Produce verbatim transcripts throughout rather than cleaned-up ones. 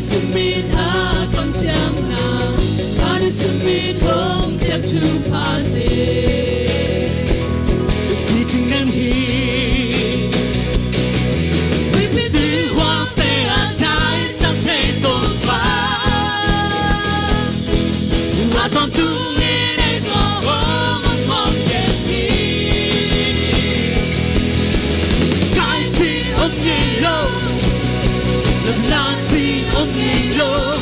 Thanuam a kong ciamna, Kha Siangtho hong piak thupha te, kicing den hi. Mipi ding huangte a taisan thei Topa, a tawntung in ei tawh hong om khawm den hi. Kai cih om ngei lo, lamlam cih om ngei lo.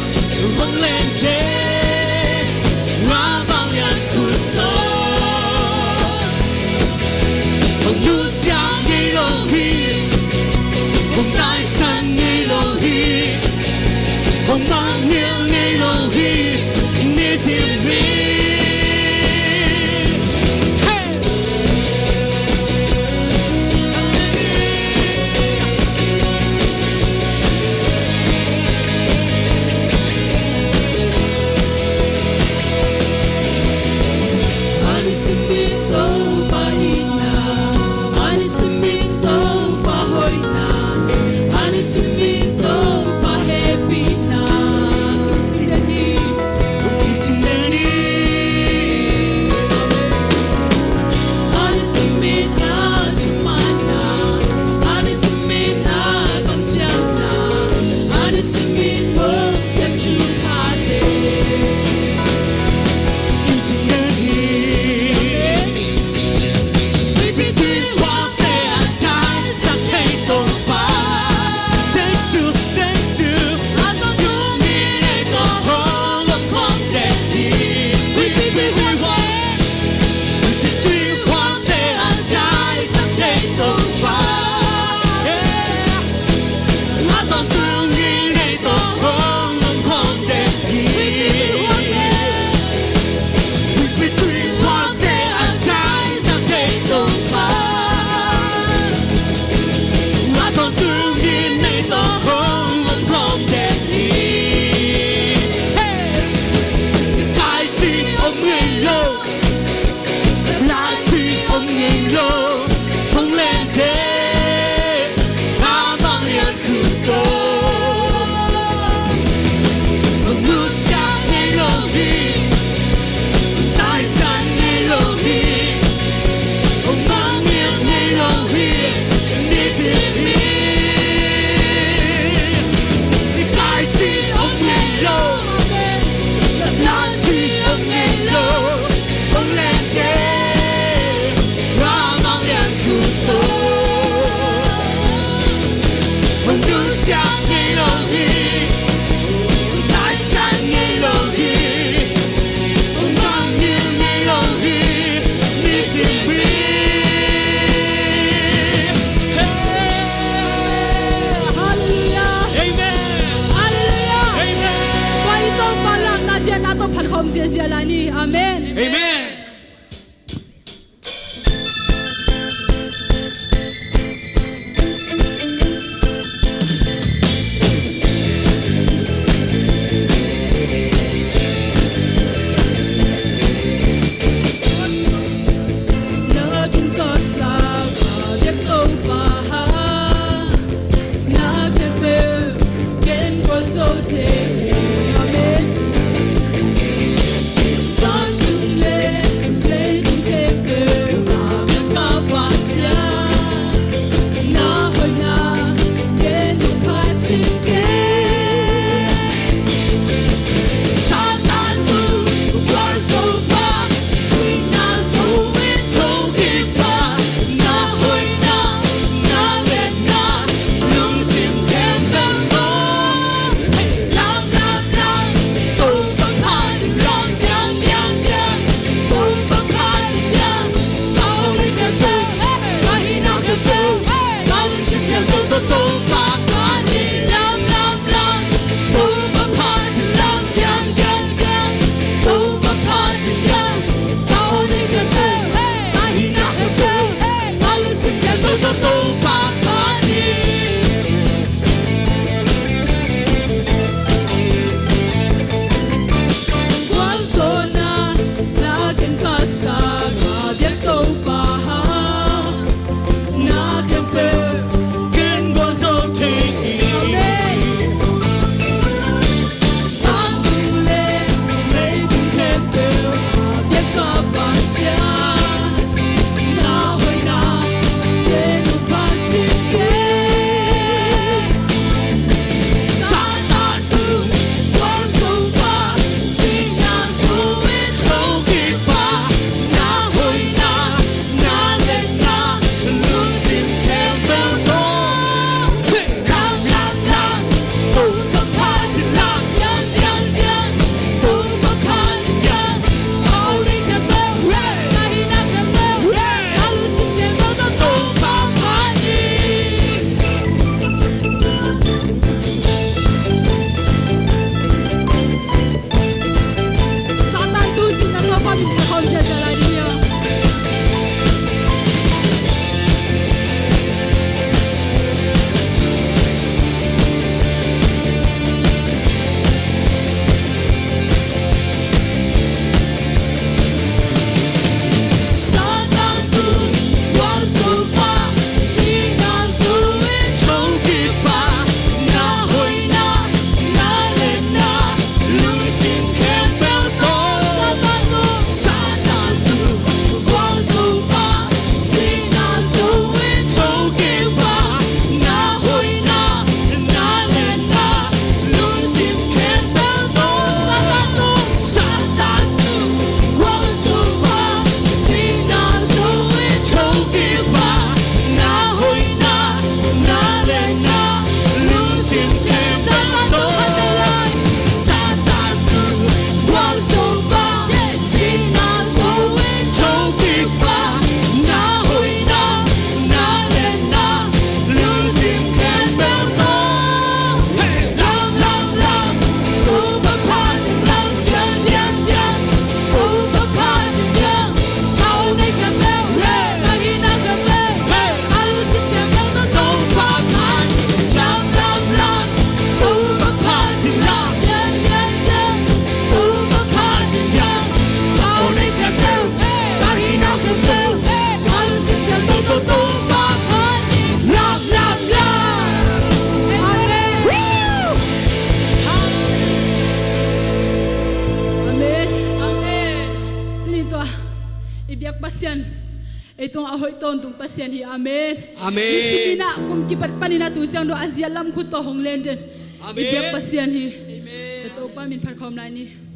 zong a hoih tawntung Pasian hi. Amen. Amen. Nisim in ah kum kipat panin a tu ciang dong a ziat lam khut tawh hong len den. Amen. I biak Pasian hi. Amen. Topa min phat khawm lai ni.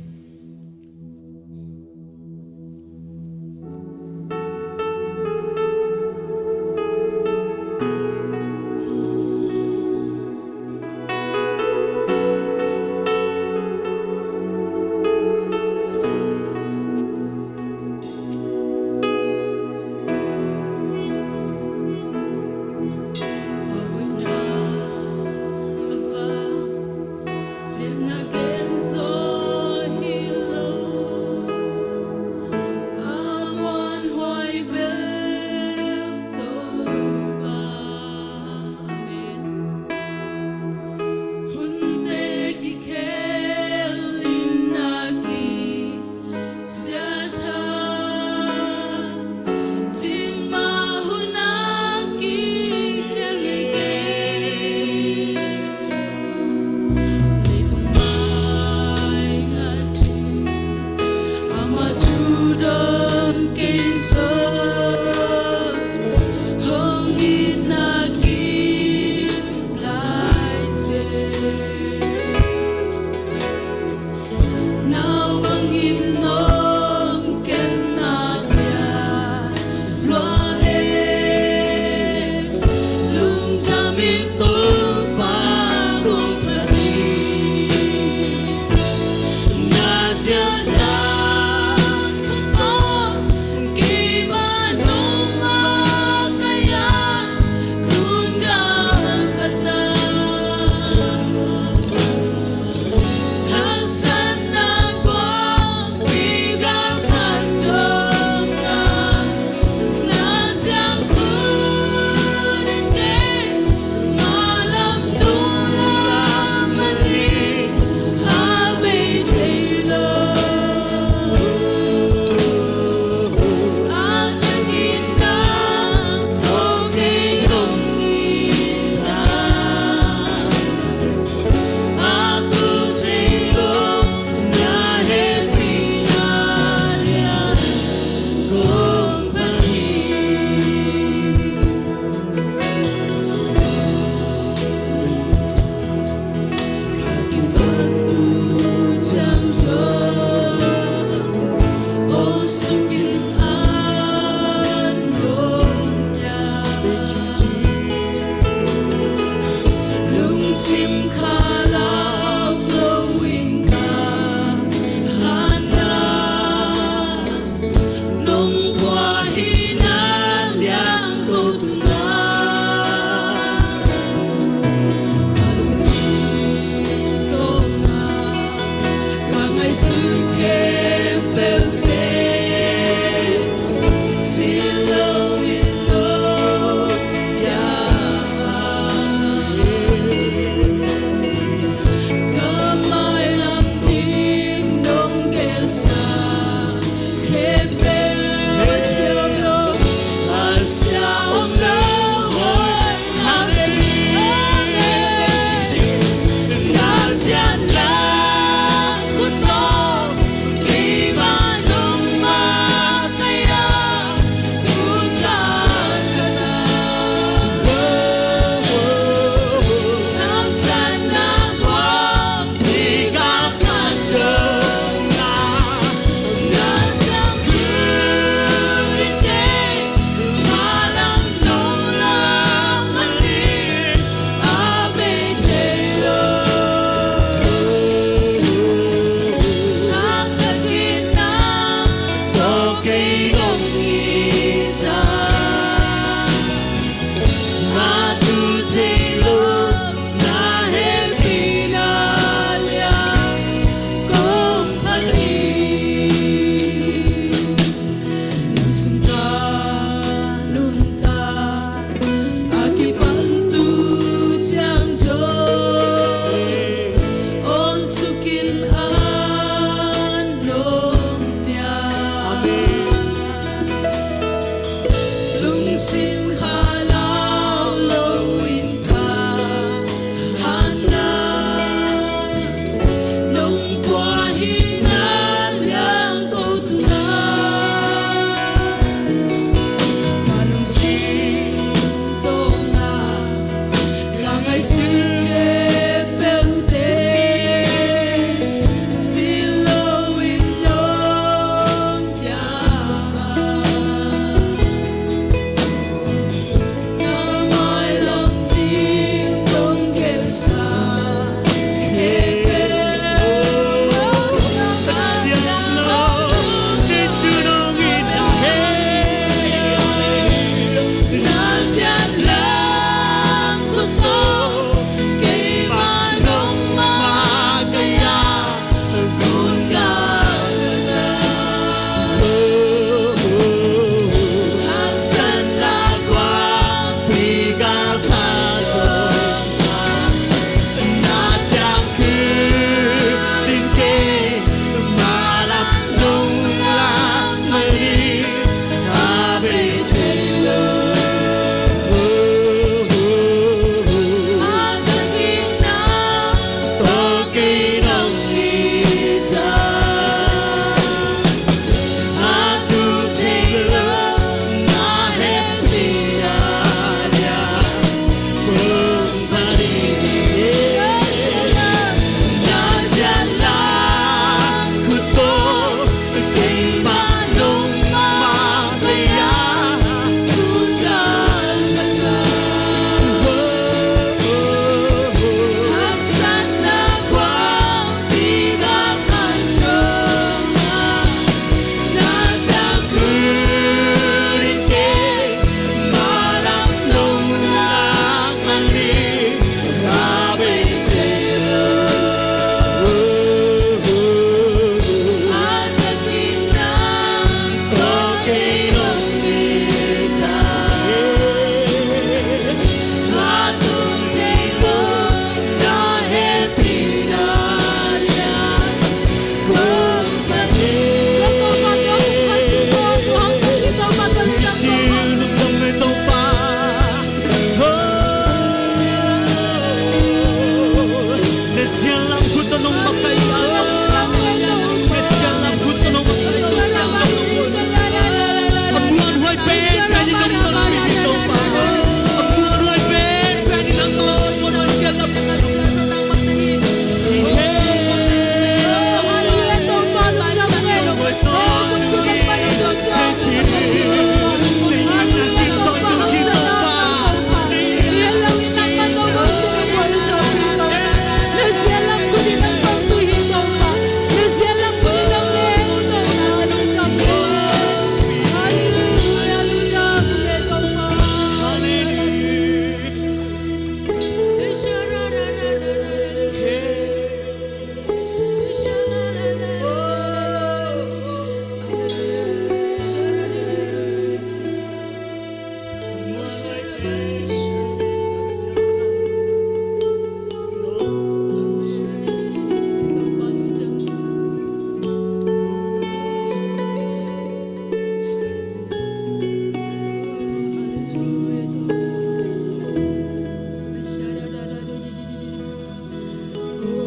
Oh,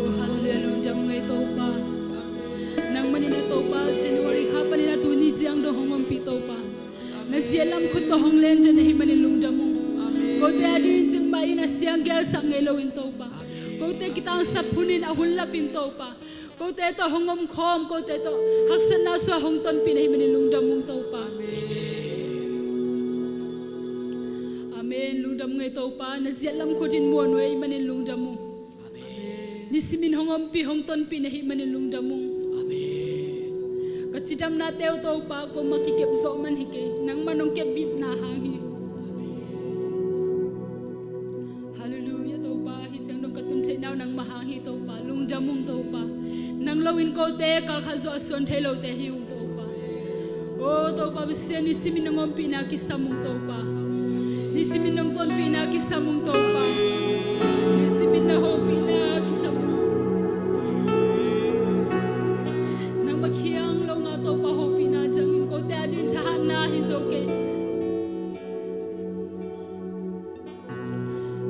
hallelujah, lungdam ngei Topa. Nang manin a Topa, January kha panin a tuni ciang dong hong ompih Topa. Na ziahlam khut tawh hong len den ahih manin lungdam ung. Kote a ding cingmah in a siang gelsak ngei loin Topa. Kote kitangsap hunin a hun lapin Topa. Kote tawh hong omkhawm, kote tawh haksatna suah hong tonpih na hih manin lungdam ung Topa. Amen. Lungdam ngei Topa, na ziahlam khutin muan uh ahih manin lungdam ung. Nisimin hong ompih hong tonpih na hih manin lungdam ung. Ka cidamnate uh Topa, kuamah kikep zawh man hi kei, nangman hong kepbitna hang hi. Hallelujah Topa, hih ciang dong ka tun theihna uh nangmah hang hi Topa, lungdam ung Topa. Nang loin kote kalkhat zawh a suan thei lote hi ung Topa. Oh Topa Pasian, nisimin nong ompihna kisam ung Topa. Nisimin nong tonpihna kisam ung Topa. Nisimin na hopihna kisam ung. Nangmah khiang lo ngah Topa hopihna ciangin kote a ding thahatna hi zo kei.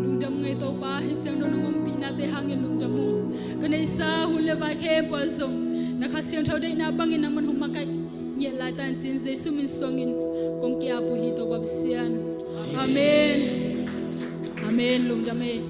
Lungdam ngei Topa, hih ciang dong nong ompihnate hangin lungdam ung. Ka neihsa hun le vai khempeuh ah zong na Kha Siangtho deihna bangin nangman hong makaih ngiat lai ta in ci-in Jesu min suangin kong ki-ap uh hi Topa Pasian. Amen. Amen. Lungdam ei.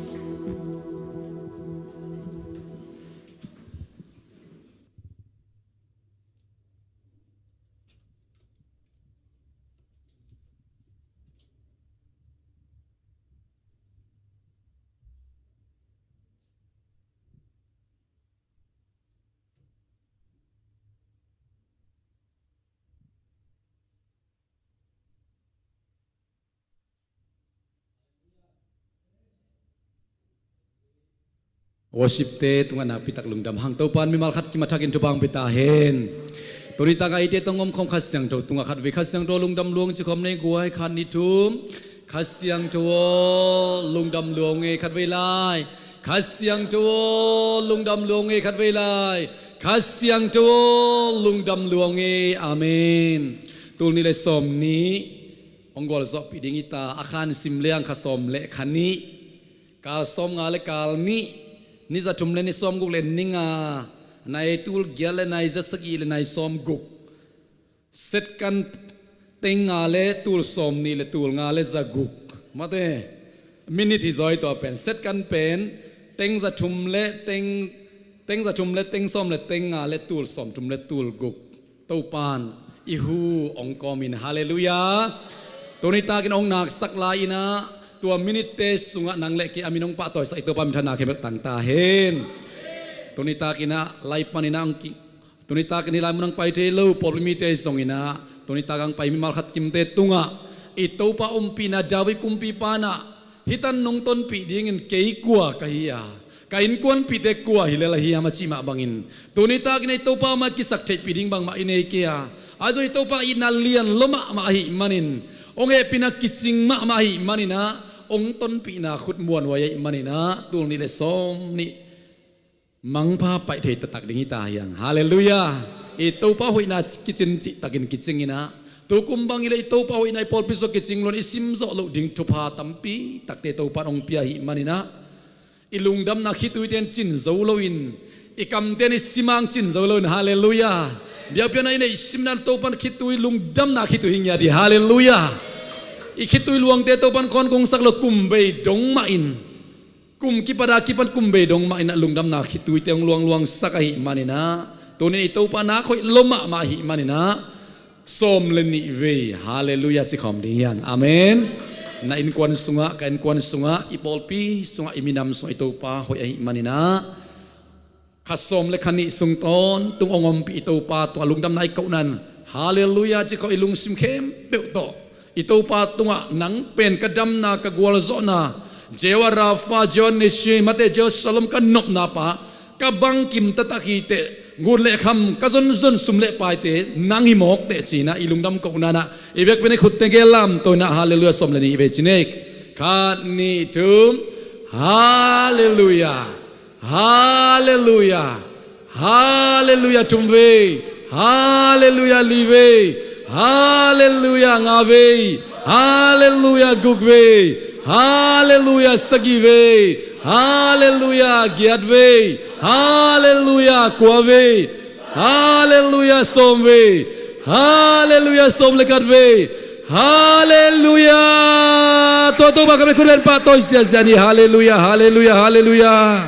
Worship-te tungah nakpitak lungdam hang. Topa'n mimal khat kim a thakin thupha hong pia ta hen. Tuni takah eite tawh hong omkhawm Kha Siangtho tungah khatvei Kha Siangtho lungdam luang ci khawm nei guai. Khat, nih, thum. Kha Siangtho aw, lungdam luang ei, khatvei lai. Kha Siangtho aw, lungdam luang ei, khatvei lai. Kha Siangtho aw, lungdam luang ei. Amen. Tul nih le sawm nih hong gualzawhpih ding hi ta, a khan sim leng kha sawm le kha nih, kal sawm nga le kal nih, ni za thum le ni sawm guk le ni nga, nai tul giat le nai za sagih le nai sawm guk, second teng nga le tul sawm nih le tul nga le za guk. Mate, minute hi zaw hi tua pen. Second pen teng za thum le teng, teng za thum le teng sawm le teng nga le tul sawm thum le tul guk. Topa'n i hu hong kawmin, hallelujah. Tuni takin hong naksak lai-in ah, tua minute-te sungah nang le kei a min hong pahtawisak i Topa minthanna khempeuh tang ta hen. Tuni takin ah lai panin ah hong ki, tuni takin hih lai mun hong pai thei lo pawlpi mite zongin ah, tuni tak hong pai mimal khat kimte tungah i Topa ompihna, David kumpipa'n ah, hih tan nong tonpih dingin kei kua ka hi a, ka innkuanpihte kua hi lel a hiam a cih mah bangin, tuni takin ei Topa mah kisak theihpih ding bangmah i nei kei a, ahi zong ei Topa itna lian lua mahmah ahih manin, hong hehpihna kicing mahmah ahih manin ah, hong tonpihna khut muanhuai ahih manin ah, tul nih le sawm nih mangpha paih thei taktak ding hi ta hiang. Hallelujah. I Topa hoihna kicin cihtakin kicingin ah, tukum bang i le i Topa hoihna i pawlpi sungah kicing loin i sim zawh loh ding thupha tampi takte Topa'n hong pia ahih manin ah, i lungdamna khituite in cin zo loin, i kamte in i simang cin zo loin, hallelujah. Biakpiakna i neih simna Topa'n khitui, lungdamna khitui hi ngiat hi, hallelujah. I khitui luangte Topa'n khawn kong sak lo, kum bei dong mah in, kum kipat a kipan kum bei dong mah in ah lungdamna khituite hong luangluang sak ahih manin ah, tunin i Topa nak hoih lua mahmah ahih manin ah, sawm le nih vei, hallelujah, ci khawm ding hiang. Amen. Na innkuan sungah, ka innkuan sungah, i pawlpi sungah, i minam sungah i Topa hoih ahih manin ah, kha sawm le kha nih sung tawntung hong ompih i Topa tungah lungdamna i koh nan, hallelujah, ci khawm i lungsim khempeuh tawh, i Topa tungah, nang pen ka damna, ka gualzawhna, Jehovah Rapha, Jehovah Nissi, mate, Jehovah Shalom, ka nopna pa, ka bangkim taktak hi teh, ngun le kham ka zonzon, sum le paite nang hi mawk teh, ci-in ah i lungdam kohna-ah, i biakpiakna i khutte gel lamto-in ah, hallelujah, sawm le nih vei ci ni. Khat, nih, thum. Halleluiah. Halleluiah. Halleluiah, thum vei. Halleluiah, li vei. Halleluiah, nga vei. Halleluiah, guk vei. Halleluiah, sagih vei. Halleluiah, giat vei. Halleluiah, kua vei. Halleluiah, sawm vei. Halleluiah, sawm le khat vei. Halleluiah. Tua Topa ka bek khut pen pahtawi siasia ni. Halleluiah, halleluiah, halleluiah.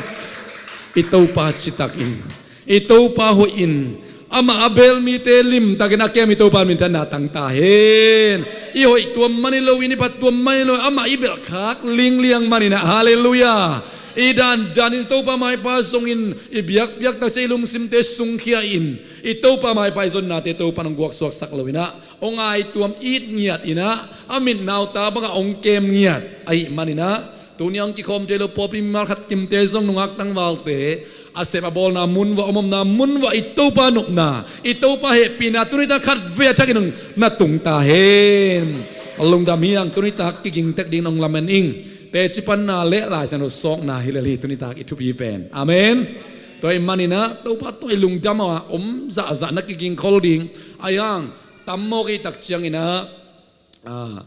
I Topa citakin, i Topa hoihin, amah Abel mite limtakin a kem i Topa minthanna tang ta hen. I hoih tuam mani loin, i phat tuam mani loin, amah i belhkhak lingliang maninah. Halleluiah. I dandanin Topa maipa zongin, i biakpiak takciang i lungsimte sungkhia in, i Topa maipa i zonnate Topa nong guaksuaksak loinah, hong aituam it ngiat inah, a mit nauta bangah hong kem ngiat ahih maninah, tuni a hong kikhawm thei lo pawlpi mimal khat kimte zong, nungak tangvalte, a sep a bawlna mun vuah, om omna mun vuah, i Topa nopna, i Topa hehpihna tunitak khat vei a thakin hong na tung ta hen. Lungdam hi hang. Tunitak kiging tek ding nong lamen ing. Teci panna le Lai Siangtho sawkna hi lel hi tunitak i thupi pen. Amen. Tua ahih maninah Topa tawh i lungdam a om zahzah na kiging khol ding. Ahi hang, tam mawk i takcianginah, ah,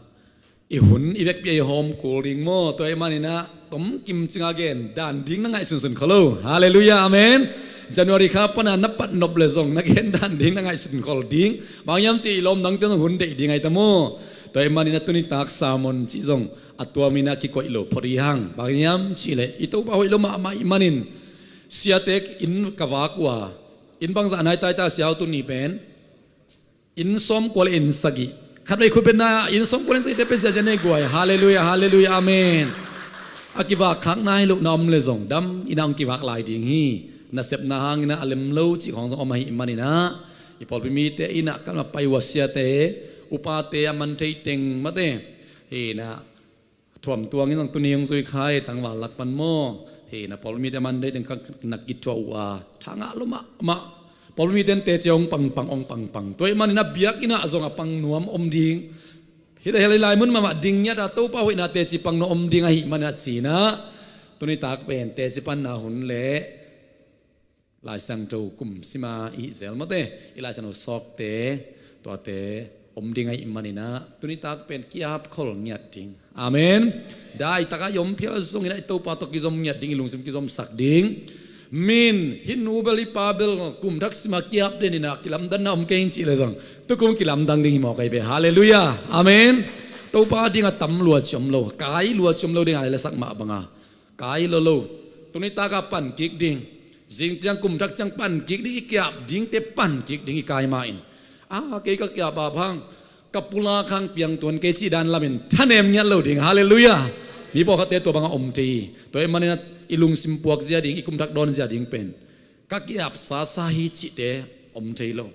i hun i vekpi a i hawm kul ding maw? Tua ahih maninah tom kim cinga gen dan ding na ngaihsunsun khol lo. Halleluiah, amen. January kha pana na pat nop le zong na gen dan ding na ngaihsun khol ding. Bang hiam cih i lawm dangte zong hun deih ding ahi ta maw? Tua ahih maninah tunitak sermon cih zong a tuaminah kikoih lo phot hi hang. Bang hiam cihleh i Topa hoih lo mahmah ahih manin, siate inn ka vak uh a, inn bangzah nai taita siau tuni pen inn sawmkua le inn sagih. Khatvei khut beng na inn sawmkua le inn sagihte pen siasia nei guai. Halleluiah, halleluiah, amen. A kivak khak nai lohna om le zong dam inah hong kivak lai ding hi. Nasepna hanginah a lem lo cih khawng zong om ahih maninah, i pawlpi mite inah kan ma pai uh a, siate, upate a man thei teng mate, hinah thuam tuangin zong tuni hong zui kha hi, tangval lak pan maw? Hinah pawlpi mite a man thei teng ka na kithuah uh a, tha ngah lo mahmah. Pawlpi mite in teci hong pangpang, hong pangpang. Tua ahih maninah biakinn ah zong a pang nuam om ding. Hih lai, hih lai mun mahmah ding ngiat a, Topa hoihna teci pang nuam om ding ahih maninah cinah, tunitak pen teci panna hun le Lai Siangtho kum sima i hih zel mawte, i Lai Siangtho sawkte, tuate om ding ahih maninah tunitak pen ki-ap khol ngiat ding. Amen. Daitaka i om phial zonginah i Topa tawh kizom ngiat ding, i lungsim kizomsak ding. Min, hih nu bel hih pa bel kum thak sima ki-ap deninah kilamdanna om kei in cih le zong tukum kilamdang ding hi mawk ahi ve. Halleluiah. Amen. Topa dingah tam lua ci om lo, kai lua ci om lo ding a, i lasak mah banga kai lo lo. Tunitak a pan kik ding. Zing ciang kum thak ciang pan kik ding, i ki-ap dingte pan kik ding i kai ma in. A, kei ka ki-ap a phang, ka pulak hang piang tuan kei cih dan lamin thanem ngiat lo ding. Halleluiah. Mi pawlkhatte tua bangah om thei hi. Tua ahih maninah i lungsim puak zia ding, i kum thak dawn zia ding pen ka ki-ap sasa hi cihte om thei lo.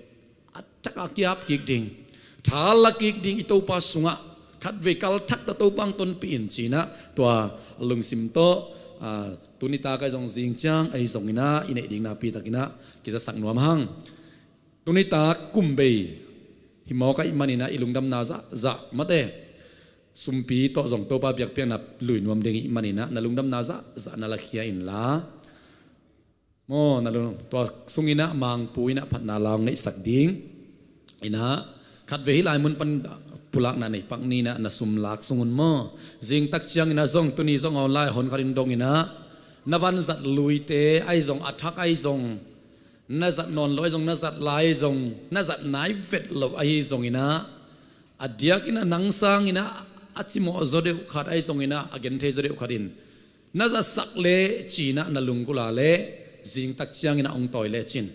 A thak a ki-ap kik ding, tha la kik ding, i Topa sungah khatvei kal thak ta Topa hong tonpih in cinah, tua lungsim tawh, ah, tunitak ahi zong zing ciang ahi zonginah i neih ding nakpi takinah kizasak nuam hang. Tunitak kum bei hi mawk ahih maninah i lungdamna zahzah mate, sumpi tawh zong Topa biakpiakna lui nuam ding ahih maninah na lungdamna zahzah na lakhia inla. Maw, na lung, tua sunginah Mangpu inah phatna la hong neihsak ding. Inah, khatvei hih lai mun pan pulakna nei pak ninah na sum lak sungun maw? Zingtak cianginah zong, tuni zong a hon lai hon khatin donginah, na vanzat luite ahi zong, a thak ahi zong, na zat nawn lo ahi zong, na zat lai zong, na zat nai vet lo ahi zonginah, a diakinah nang sanginah a cimawh zaw deuh khat ahi zonginah, a genthei zaw deuh khatin na zatsak le cinah na lunggulh a le zingtak cianginah hong tawi lecin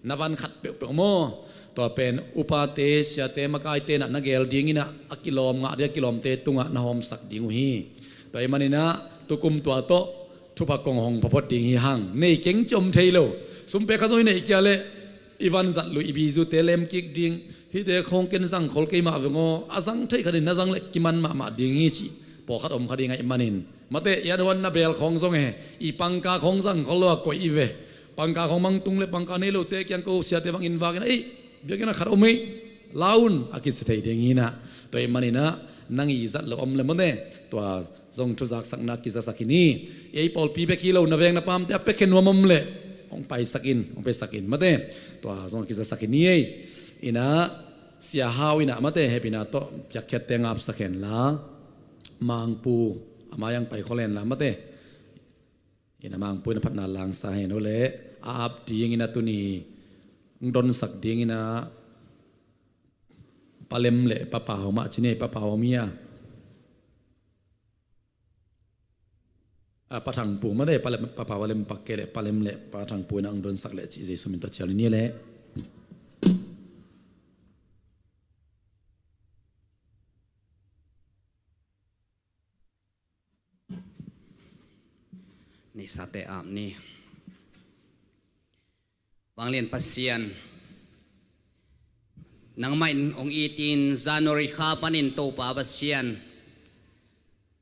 na van khat peuhpeuh maw? Tua pen upate, siate, makaite inah na gel dinginah a kilawm ngah ding, a kilawmte tungah na hawmsak ding uh hi. Tua ahih maninah tukum tua tawh thupha kong hong phaphot ding hi hang. Nei keng ci om thei lo. Sum pek kha zong i neih kia le i vanzat luih, i bizute lem kik ding. Hihte khawng ken zang khol kei mah veng aw, a zang theih khatin na zang le kiman mahmah ding hi cih pawlkhat om kha ding ahih manin. Mate, i an huan na bel khawng zong e, i pangka khawng zang khol lo a koih i ve. Pangka khawng mangtung le pangka nei lote kiang ko siate bangin vakinah, ei, biakinn ah khat om hi, la un, a kici thei ding hinah. Tua ahih maninah nang i zat lo om le mate, tua zong thuzaksakna kizasak hi ni. Ei pawlpi bek hi lo, na veng na pamte a pekhe nuam om le hong paisak in, hong paisak in mate. Tua zong kizasak hi ni ei. Ina, Sia Hau ina mate, hehpihna tawh piakkhiatte ngapsak hen la, Mangpu, a mai-ah pai khol hen la mate. Ina, Mangpu ina phatna langsa hen uh le, a ap ding ina tuni hong donsak ding ina Pa Lem le Pa Pau mah ci ni, Pa Pau mi a. A, Pa Thang Pu mate, Pa Lem, Pa Pau a lem pak kei le, Pa Lem le Pa Thang Pu ina hong donsak le ci, Jesu min tawh cial ni le. Neihsate ap ni. Vanglian Pasian, nangmah in hong itin January kha panin Topa Pasian,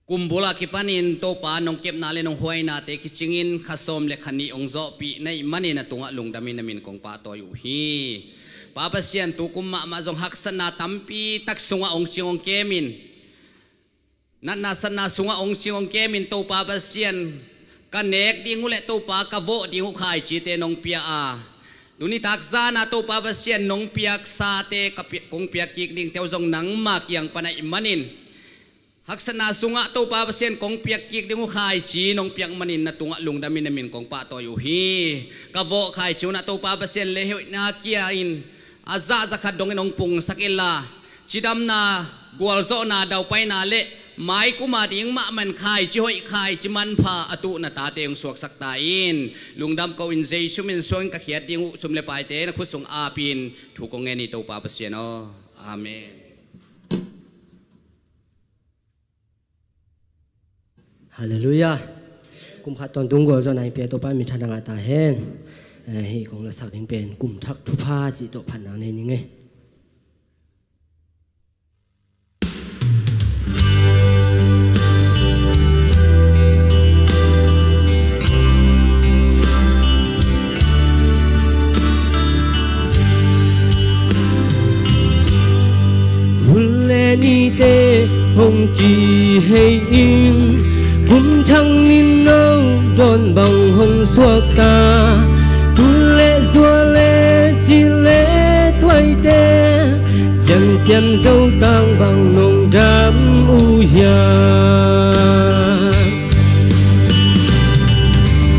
kum bul a kipanin Topa nong kepna le nong huainate kicingin kha sawm le kha nih hong zawhpih na hih manin a tungah lungdamin na min kong pahtawi uh hi. Pa Pasian, tu kum mahmah zong haksatna tampi tak sungah hong cing hong kemin, natna satna sungah hong cing hong kemin Topa Pasian, ka nek ding uh le Topa ka vawh ding uh khaicite nong pia a, tuni tak zana Topa Pasian nong piaksate ka pi-, kong piak kik dingte uh zong nangma kiang pan ahih manin, haksatna sungah Topa Pasian kong piak kik ding uh khaici nong piak manin na tungah lungdamin na min kong pahtawi uh hi. Ka vawh khaici uh na Topa Pasian le hoihna kia in a zah zakhat dongin hong pungsak inla, cidamna, gualzawhna, daupaina le maikuma ding mahmah in khaici hoih khaici manpha a tuh na tate hong suaksak ta in. Lungdam ko in Jesu min suangin ka khiat ding uh sum le paite na khut sung apin thu kong ngen hi Topa Pasian aw. Amen. Halleluiah. Kum khat tawntung gualzawhna i pia Topa min thang a ta hen. Eh, hih kong lasak ding pen kum thak thupha cih tawh phatna nei ning ei. Hun le nite hong kihei in, kum thak ni no dawn bang hong suak ta. Tul le zua le cil le tuaite, siamsiam Zotang bang nong dam uh hiam?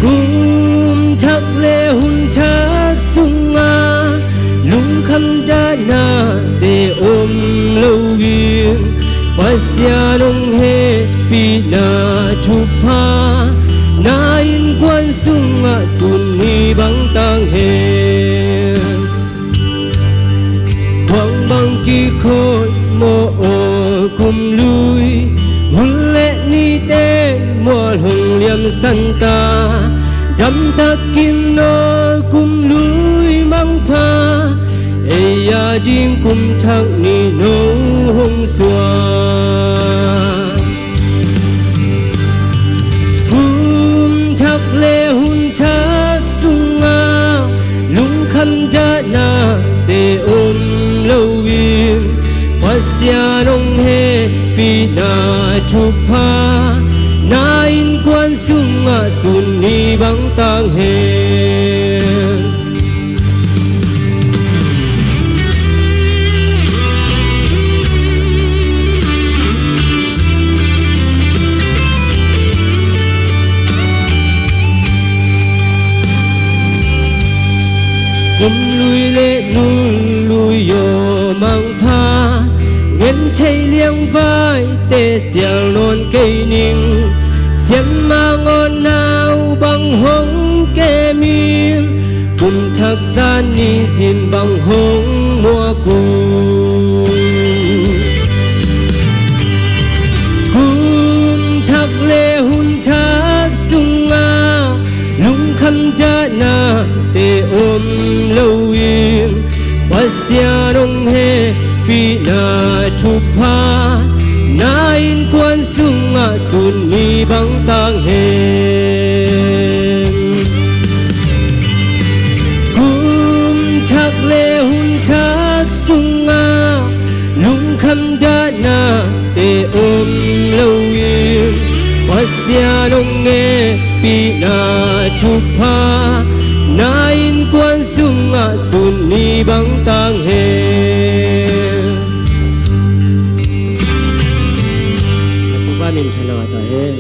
Kum thak le hun thak sungah lungkham dahnate om loin, Pasian hong hehpihna thupha na innkuan sungah sun ni bang tang hen. Khuang bang kikhawih mawh aw kum lui, hun le nite mual hong liamsan ta. Damtakin aw kum lui mangpha, ei a ding kum thak ni no hong suak. Kum thak le hun thak sungah lungkham dahnate om loin, Pasian hong hehpihna thupha na innkuan sungah sun ni bang tang hen. Kum lui le nun lui aw mangpha, ngen thei liangvaite sial nawn kei ning. Siamah ngawh nau bang hong kem in, kum thak zan ni zin bang hong muak uh. Kum thak le hun thak sungah lungkham dahnate om loin, Pasian hong hehpihna thupha na innkuan sungah sun ni bang tang hen. Kum thak le hun thak sungah lungkham dahnate Lo in Pasian hong hehpihna thupha na innkuan sungah sun ni bang tang hen. Topa min thang ta hen.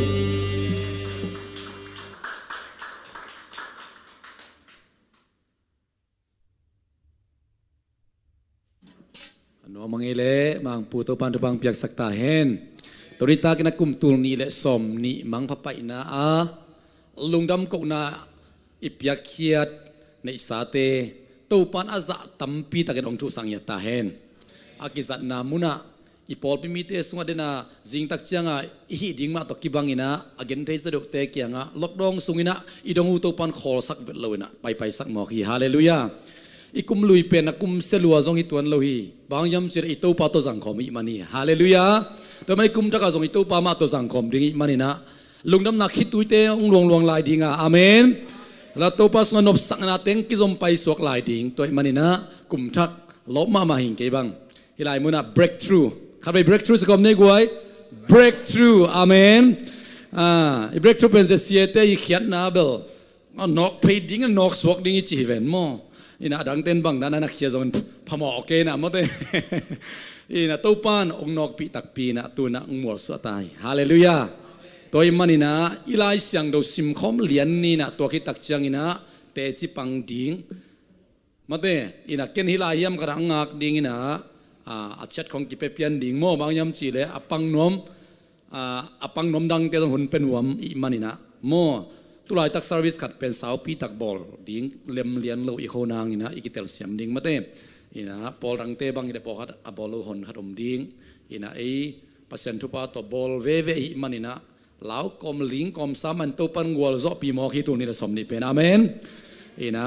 A nuam a ngei leh Mangpu Topa'n thupha piaksak ta hen. Tuni takin a kum tul nih le sawm nih mangpha paina a lungdam kohna i piakkhiat neihsate Topa'n a zah tampi takin hong thusang ngiat ta hen. A kizatna munah i pawlpi mite sungah dena zingtak cianga i hih ding mah tawh kibangin ah a genthei zaw deuhte kiangah lockdown sungin ah i dong uh Topa'n khawlsak vet loin ah paipaisak mawk hi. Halleluiah. I kum lui pen a kum sia lua zong hi tuan lo hi. Bang hiam cih leh i Topa tawh zangkhawm i hih man hi. Halleluiah. Tua man i kum thakah zong i Topa mah tawh zangkhawm ding i hih manin ah lungdamna khituite hong luangluang lai ding a, amen. La Topa sungah nopsakna teng kizom paisuak lai ding tua i hih manin ah kum thak lawp mahmah hing kei bang. Hih lai munah breakthrough. Khatvei breakthrough ci kawm nei guai. Breakthrough. Amen. Ah, i breakthrough pen zia siate i khiatna bel a nawk phei ding, a nawk suak ding i ci hi ven maw? Ina a dangten bang na na khia zongin phamawh kei na mawte. Ina Topa'n hong nawkpih takpi ina tunah hong mualsuah ta hi. Halleluiah. Tua i hih manin ah i Lai Siangtho simkhawm lian ni ina tua khit tak ciangin ah teci pang ding. Mate, ina ken hih lai hiam khat ah a ngak ding ina, a, a chiat khong kipia pian ding maw, bang hiam cih leh a pang nuam, a, a pang nuam dangte zong hun pia nuam i hih manin ah maw. Tulaitak service khat pen saupi tak bawl ding lem lian lo i kho nang ina i kitelsiam ding mate. Ina pawl dangte bang i leh pawlkhat a bawl lo hon khat om ding. Ina ei Pasian thupha tawh bawl veve i hih manin ah lau kawm ling kawm sa man Topa'n gualzawhpih mawk hi tul nih le sawm nih pen. Amen. Ina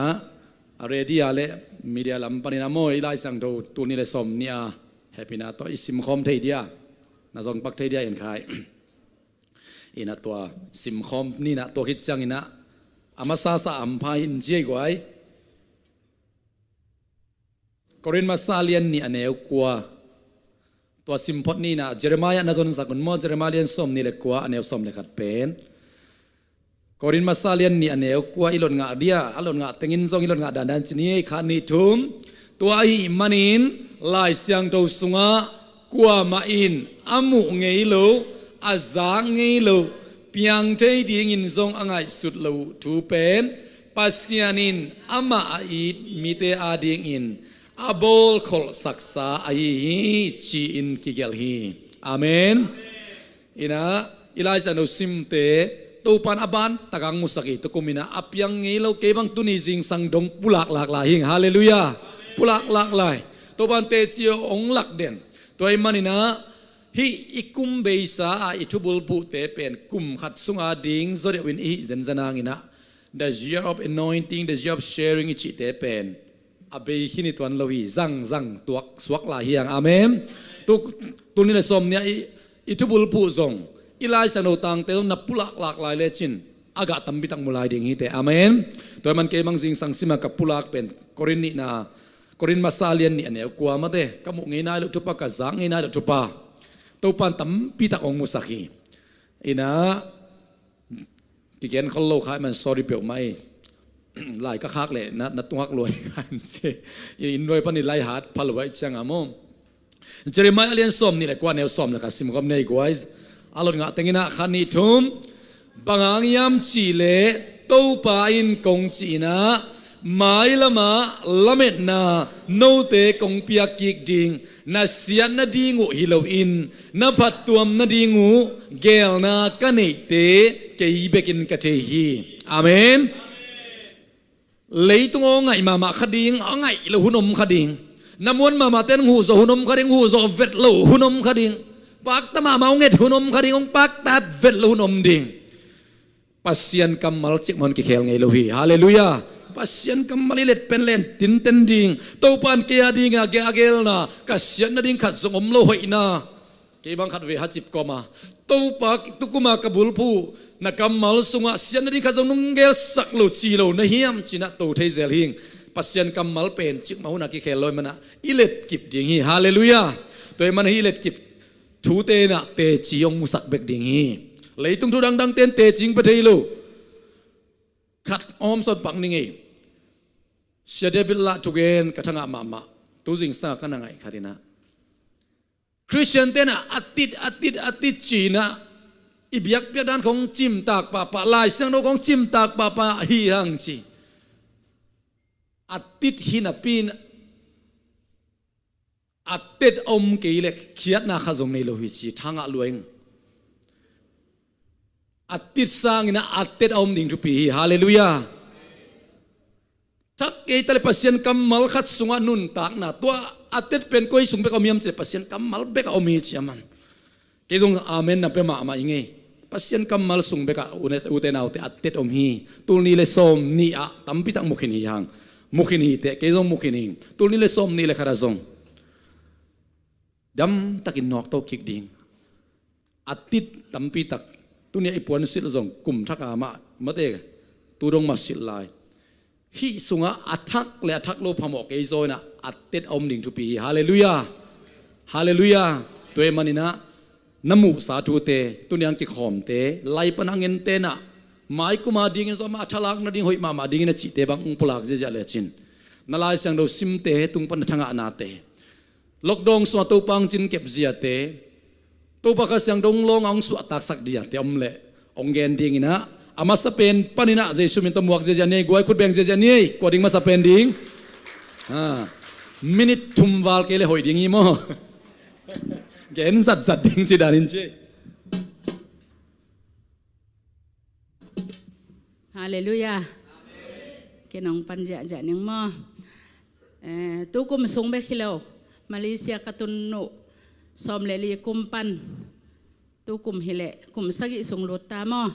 a radio le media lam panin ah maw i Lai Siangtho tul nih le sawm nih a hehpihna tawh i simkhawm thei dia, na zong pak thei dia en khai. Ina tua simkhawm ni ina tua khit ciangin ah a masa sa a hampha in ci ei guai. Korin masa lian nih a neu kua. Tua simphot ni ina Jeremiah na zonsak un maw, Jeremiah lian sawm nih le kua a neu sawm le khat pen. Korin masa lian nih a neu kua i lot ngah dia, a lot ngah tengin zong i lot ngah dandan ci ni ei, khat nih thum. Tua ahih manin Lai Siangtho sungah kuamah in a muh ngei lo, a zak ngei lo, piang thei dingin zong a ngaihsut lo uh thu pen Pasian in amah a it mite adingin a bawlkholhsaksa ahi hi ci-in kigelh hi. Amen. Ina i Lai Siangtho simte Topa'n a ban takah hong musak hi. Tukum ina a piang ngei lo kei bang tuni zingsang dong pulak lak lai hi. Halleluiah. Pulak lak lai. Topa'n teci hong lak den. Tua i hih manin ah hih i kum beisa a i thubulphuhte pen kum khat sunga ding zaw deuhin i hih zenzen hangin ah the year of anointing, the year of sharing i cihte pen a bei khin hi tuan lo hi, zangzang tuak suak lai hi hang. Amen. Tu, tul nih le sawm nih a i, i thubulphuh zong i Lai Siangtho tangte zong na pulak lak lai lecin a gah tampi tak mu lai ding hi te. Amen. Tua i hih man kei bang zingsang sima ka pulak pen Korin nihna, Korin masa lian nih a neu kua mate, ka muh ngei nai loh thupha, ka zak ngei nai loh thupha Topa'n tampi tak hong musak hi. Ina kigen khol lo khai man sorry peuhmah ei. Lai ka khak leh na, na tungak luai kan ci. I inn luai pan i lai hat pha luai ciang a maw. Jeremiah lian sawm nih le kua neu sawm le khat sim khawm nei guai. A lot ngah tengin ah khat nih thum. Bang hang hiam cih leh Topa in kong cih ina mailamah lametna note kong piak kik ding, na siat nading uh hi loin na phattuam nading uh geelna ka neihte kei bekin ka thei hi. Amen. Leitung aw ngaih mahmah kha ding, a ngaih lo hun om kha ding. Na muan mahmah ten hong huh zawh hun om kha ding, hong huh zawh vet lo hun om kha ding. Pakta mahmah hong et hun om kha ding, hong paktat vet lo hun om ding. Pasian kammal cikmah hun kikhel ngei lo hi. Halleluiah. Pasian kammal i let pen len tinten ding. Topa'n kei a dingin a ge-, a geelna ka siat nading khat zong om lo hoihna. Kei bang khat vei ha cip kawma Topa, tukuma ka bulphuh na kammal sungah siat nading khat zong nong gelsak lo ci lo na hiam ci-in ah to thei zel hing. Pasian kammal pen cikmah hun a kikhel lo i hih manin ah i letkip ding hi. Halleluiah. Tua i hih manin ah i letkip thute inah teci hong musak bek ding hi. Leitung thu dangdang ten teci hong pia thei lo. Khat hong hawmsawn pak ni ngei. Sia David Lah thugen ka thangah mahmah. Tuzing sangah ka na ngaih khat inah Khristian tenah a tit, a tit, a tit ci-inah i biakpiak dan khong cimtak pahpah, Lai Siangtho khong cimtak pahpah hi hang ci. A tit hi napi-in a tet a om kei leh khiatna khat zong nei lo hi ci, thangah luai ing. A tit sanginah a tet a om ding thupi hi. Halleluiah. Thak kei ta leh Pasian kammal khat sungah nuntakna, tua a tet pen koi sung bek a om hiam cih leh Pasian kammal bek a om hi ci a man. Kei zong amen na pia mahmah ing ei. Pasian kammal sung bekah ute, ute naute a tet om hi. Tul nih le sawm nih ah tampitak mukhin hi hang. Mukhin hi teh, kei zong mukhin hi. Tul nih le sawm nih le khat ah zong damtakin nawkto kik ding. A tit tampitak, tuni-ah i puansilh zong kum thak a mah, mate, tu dong mah silh lai. Hih sungah a thak le a thak lo phamawh kei zaw inah a tet a om ding thupi hi. Halleluiah. Halleluiah. Tua ahih maninah na muhsa thute, tuni-ah kikhawmte, lai pan a ngen tenah mai kum a dingin zong amah a thalak nading hoih mahmah dingin a cihte bang hong pulak ziahziah lecin, na Lai Siangtho simte tung pan na thangahnate, lockdown sungah Topa hong cinkep ziate, Topa Kha Siangtho hong lawng a hong suahtaksak ziate om leh hong gen dinginah, a masa pen paninah Jesu min tawh muak ziahziah ni ei, guai khut beng ziahziah ni ei. Kua ding masa pen ding? Ha. Minute thum val kei leh hoih ding hi maw? Gen zatzat ding ci danin ci. Halleluiah. Ken hong pan ziahziah ning maw? Eh, tu kum sung bek hi lo, Malaysia ka tun uh sawm le li kum pan tu kum hileh kum sagih sung lut ta maw?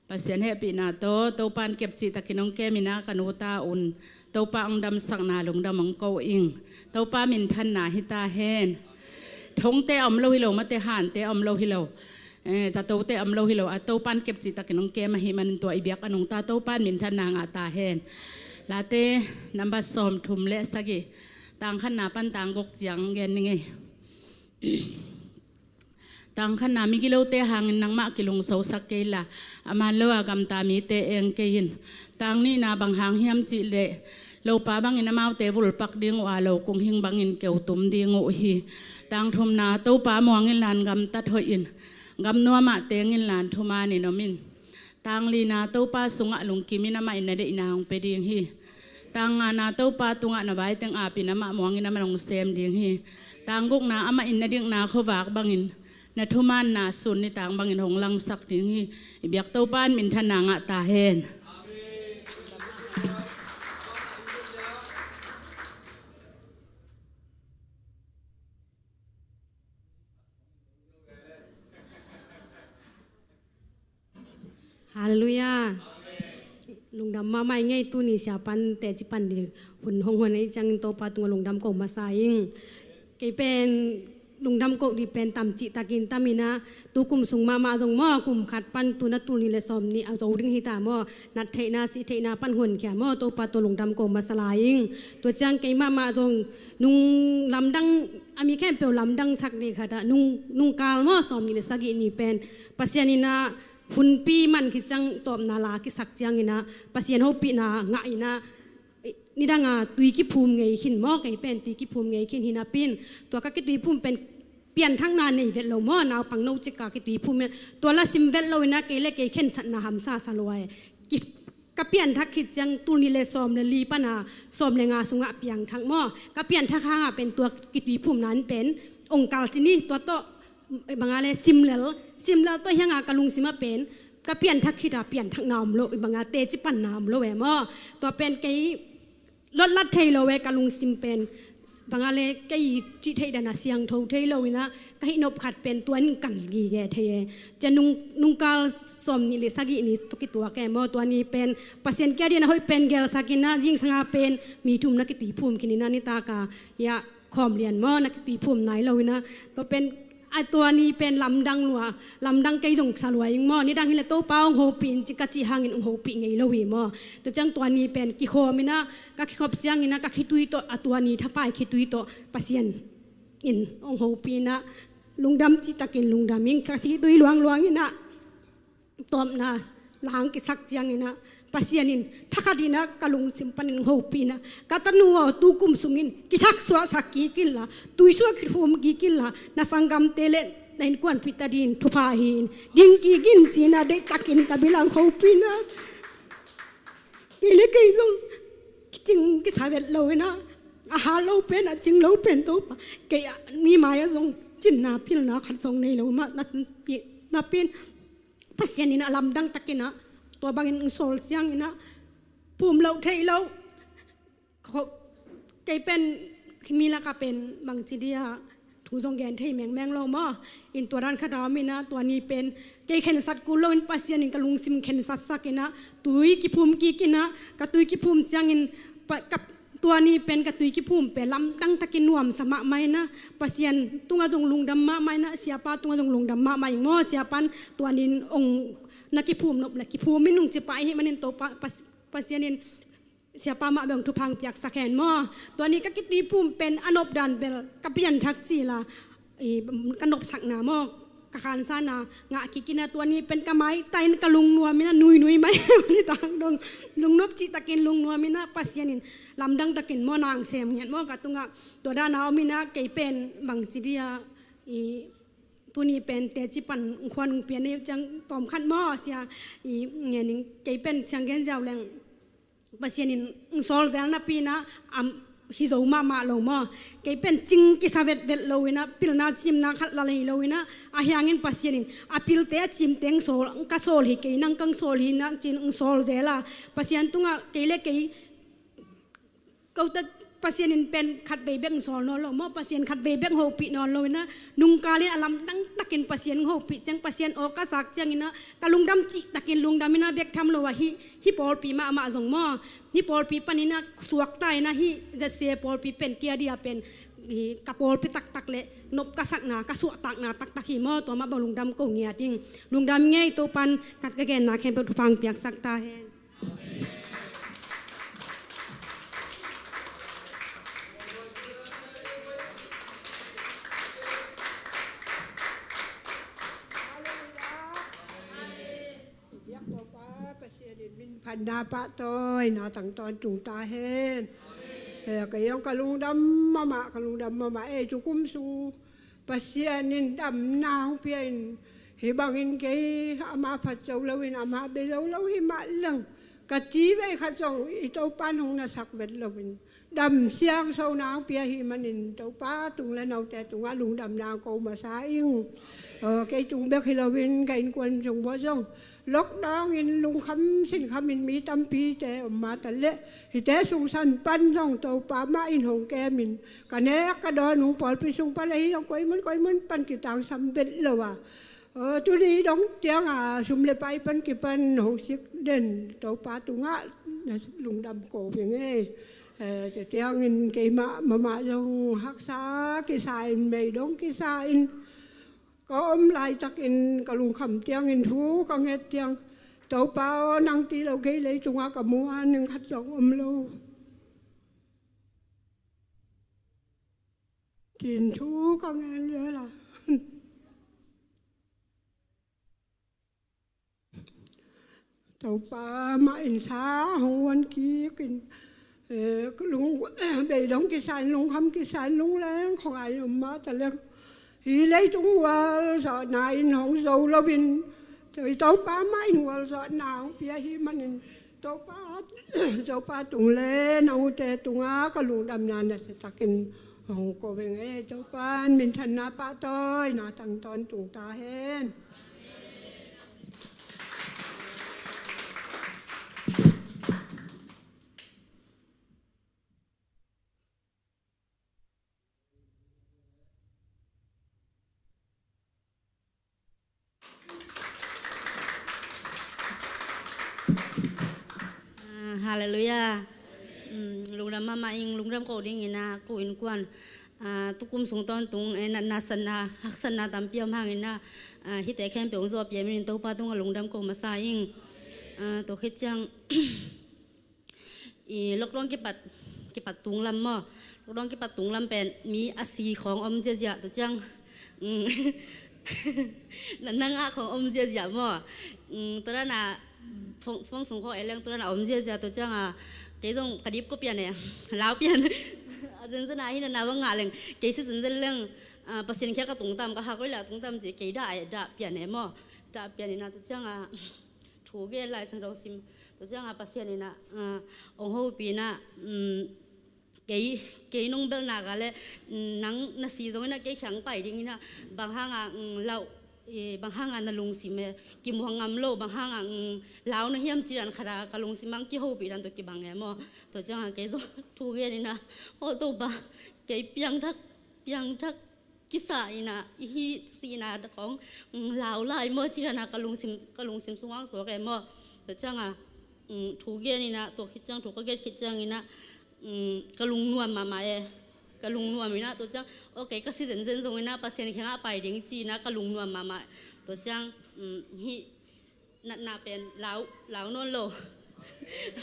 Pasian hehpihna tawh Topa in kepcih takin hong kem inah ka nu ta un Topa hong damsakna lungdam hong ko ing. Topa minthanna hi ta hen. Thongte a om lo hi lo, mate, hante a om lo hi lo, eh, zatote a om lo hi lo, a Topa in kepcih takin hong kem ahih manin tua i biak a nungta Topa in minthanna ngah ta hen. Late number sawm thum le sagih, tang khatna pan tang guk ciang gen ning ei. Tang khatna, migilote hangin nangmah kilungsosak kei la, a man lo a gamta mite eng kei in. Tang nihna, bang hang hiam cih leh lopa bangin amaute vulpak ding uh a, lo kung hing bangin keutum ding uh hi. Tang thumna, Topa muang inla gamtat hoih in, gam nuamah teng inla thumanin om in. Tang lina, Topa sungah lungkim in, amah in na deihna hong pia ding hi. Tang ngana, Topa tungah na vai teng apin, amah muangin amah hong sem ding hi. Tang gukna, amah in na dikna khuavak bangin, na thumanna sun nitang bangin hong langsak ding hi. I biak Topa in minthanna ngah ta hen. Halleluiah. Lungdam mahmah ing ei, tuni sia pan teci pan ding hun hong hon ahih ciangin Topa tungah lungdam ko masa ing. Kei pen lungdam ko ding pen tam cihtakin tam inah, tu kum sung mahmah zong maw, kum khat pan tu-in a tul nih le sawm nih a zo ding hi ta maw, nat theihna, sih theihna pan honkhia maw, Topa tungah lungdam ko masa lai ing. Tua ciang kei mahmah zong nung lamdang, a mi khempeuh lamdang sak ding khat ah, nung, nungkal maw, sawm nih le sagih ni pen Pasian inah hunpi man khit ciang tawpna la kisak ciang inah, Pasian hopihna ngah inah, nidang a tui kiphum ngei khin maw, kei pen tui kiphum ngei khin hi napi-in, tua ka kituiphum pen pianthakna nei vet lo maw, naupang no cik a kituiphum in, tua la sim vet lo inah, kei le kei khensatna hamsa sa lua e. Ki, ka pianthak khit ciang tul nih le sawm le li pan a sawm le nga sungah piangthak maw. Ka pianthak hang a pen tua kituiphumna in pen ong kal ci ni, tua tawh bang a le simlel, simlel tawh hi hang a ka lungsim ah pen ka pianthak khit a pianthakna om lo, bang a teci panna om lo e maw. Tua pen kei lotlat thei lo e, ka lungsim pen bang a le kei cih theih dan a siangtho thei lo inah, ka hih nop khat pen tua in kan gige thei e. Cia nung, nungkal sawm nih le sagih ni tawh kituak e maw, tua ni pen Pasian kiang ding a hoih pen gelsak inah, zingsang a pen mi thum na kituiphum khin inah, nitak a hiah khawm lian maw, na kituiphum nai lo inah, tua pen, a tua ni pen lamdang lua, lamdang kei zong sa lua ing maw, nidang hi le Topa hong hopih in ci ka cih hangin hong hopih ngei lo hi maw. Tua ciang tua ni pen kikhawm inah, ka kikhop ciang inah, ka khitui tawh, a tua ni thapai khitui tawh Pasian in hong hopih inah, lungdam cihtakin lungdam ing. Ka thi tui luangluang inah tawpna lang kisak cianginah Pasian in thakhat inah ka lungsim panin hopihna, ka tanu aw, tukum sungin kithaksuahsak kik inla, tuisuah kithum kik inla, na sanggamte le na innkuanpihte adingin thupha hi in, ding kik in cinah deihtakin ka bilang hopihna. Kei le kei zong kicing kisa vet lo inah, a hat lo pen, a cing lo pen Topa, kei a mi mai-ah zong cinna pilna khat zong nei lo mah na, na pen Pasian in a lamdang takinah tua bangin hong sawl cianginah pum loh theih loh. Kei pen mi lakah pen bangci dia thu zong gen thei mengmeng lo maw. In tua dan khat a om inah tua ni pen kei khensat kul loin Pasian in ka lungsim khensatsak inah tui kiphum kik inah, ka tui kiphum ciangin pa, ka, tua ni pen ka tui kiphum pen lamdang takin nuamsa mahmah inah, Pasian tungah zong lungdam mahmah inah, siapa tungah zong lungdam mahmah ing maw. Siapa in tua ni in hong na kiphum nop le kiphum in hong ci pah ahih manin Topa, Pas-, Pasian in siapa mah bang thupha hong piaksak hen maw. Tua ni ka kituiphum pen a nop dan bel ka pianthak cila, i, ka nopsakna maw, ka khansana ngah kik inah tua ni pen ka maitai in ka lungnuam inah nuinui mai ni tak dong, lungnop cihtakin lungnuam inah Pasian in lamdang takin maw nang sem ngiat maw ka tungah. Tua dan a om inah kei pen bangci dia, i, tuni pen teci pan khua nung pian ei uh ciang tawm khat maw sia, i, ngening kei pen siang gen ziau leng Pasian in hong sawl zel napi inah a hi zo mahmah lo maw. Kei pen cing kisa vetvet lo inah, pilna cimna khat la lei lo inah, ahi hangin Pasian in a pilte a cimte hong sawl, ka sawl hi kei, nang kang sawl hi nang cin hong sawl zel a, Pasian tungah kei le kei kote Pasian in pen khatvei bek hong sawl nawn lo maw, Pasian khatvei bek hong hopih nawn lo inah, nungkal in a lamdang takin Pasian hong hopih ciang, Pasian aw ka sak cianginah ka lungdam cihtakin lungdam inah bek tham lo ah hih, hih pawlpi mahmah zong maw, hih pawlpi paninah suakta inah hih Z C A pawlpi pen kia dia pen, hih ka pawlpi taktak le nop ka sakna, ka suahtakna taktak hi maw. Tua mah bang lungdam ko ngiat ing. Lungdam ngei. Topan khat ka genna khempeuh thupha hong piaksak ta hen. Biak Topa Pasian in min phatna pahtawina tang tawntung ta hen. He, kei zong ka lungdam mahmah, ka lungdam mahmah ei. Tukum sung Pasian in damna hong pia in, hih bangin kei amah phat zo loin, amah bia zo lo hi mah leng, ka ci vei khat zong i Topa in hong nasak vet loin, dam siangsauna hong pia hi manin Topa tung le note tungah lungdamna hong ko masa ing. Aw, kei tung bek hi loin ka innkuan sung uah zong lockdown in lungkham sinkhamin mi tampite om mah ta leh, hihte sungsan pan zong Topa mah in hong kemin, ka nek ka dawn uh pawlpi sung pan ahi zong koi mun koi mun pan kitangsam vet lo a, aw, tuni dong ciang a sum le pai pan kipan hong sik den Topa tungah na lungdam ko veng ei. Eh, tua ciangin keimah mahmah zong haksa kisa in, mei dong kisa in, ka om laitakin ka lungkham ciangin thu ka nget ciang, Topa aw, nang ci lo kei leitungah ka muan ning khat zong om lo. Cin thu ka ngen zel a, Topa mah in sa hong uan kik in, eh, lung, bei dong kisa in, lungkham kisa in, lungleng khong a i om mah ta leng, hih leitung gualzawhna in hong zo loin, Topa mah in gualzawhna hong pia hi manin Topa, Topa tung le nang ute tungah ka lungdamna nasiatakin hong ko veng ei. Topa in minthanna pahtawina tang tawntung ta hen. Ah, halleluiah. Mm, lungdam mahmah ing, lungdam ko dingin ah, ko innkuan, ah, tukum sung tawntung, eh, natna sanna, haksatna tampi om hangin ah, ah, hihte khempeuh hong zawhpih a minin Topa tungah lungdam ko masa ing. Ah, tua khit ciang, i, lockdown kipat, kipat tung lam maw. Lockdown kipat tung lam pen mi a si khawng om ziazia, tua ciang Mm. Na, na ngah khong om ziazia maw. Mm, tua dan a phone, phone sung khong ei leng tua dan a om ziazia, tua ciang a kei zong ka dip ko pian e. Lau pian. A zenzen a hi na na bang ngah leng kei si zenzen leng, ah, Pasian kiang ka tungtam, ka hak oi leh a tungtam ci, kei dah e, dah pian e maw. Dah pian ina tua ciang a thu gen, Lai Siangtho sim, tua ciang a Pasian ina, ah, ong hopih ina, mm, kei, kei nong belhna ka le, mm, nang na si zong ina kei kiang pai ding ina, bang hang a, mm, lau, eh, bang hang a na lungsim e, kimuang ngam lo, bang hang a, mm, lau na hiam ci dan khat a ka lungsim bang kihopih dan tua kibang e maw. Tua ciang a kei zong thu gen ina, aw Topa, kei piangthak, piangthak kisa ina, i hih sihna khong, mm, lau lai maw ci dan a ka lungsim, ka lungsim sung ah suak e maw. Tua ciang a, mm, thu gen ina, tua khit ciang, thu ka gen khit ciang ina, mm, ka lungnuam mahmah e. Ka lungnuam ina, tua ciang, okay, ka si zenzen zong ina, Pasian kiang a pai ding ci ina, ka lungnuam mahmah. Tua ciang, mm, hih natna pen lau, lau nawn lo.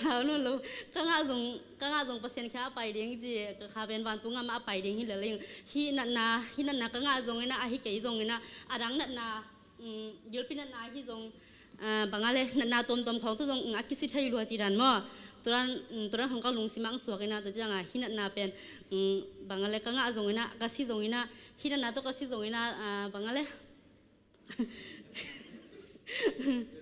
Lau nawn lo. Ka ngah zong, ka ngah zong Pasian kiang a pai ding ci, ka kha pen vantung gam a pai ding hi lel ing. Hih natna, hih natna ka ngah zong ina, a hi kei zong ina, a dang natna, mm, gilpi natna hi zong, ah, bang a le, natna tuamtuam khong tawh zong, mm, a kisi thei lua ci dan maw. Tua dan, mm, tua dan khong ka lungsim ah suak ina, tua ciang a hih natna pen, mm, bang a le ka ngah zong ina, ka si zong ina, hih natna tawh ka si zong ina, ah, bang a le,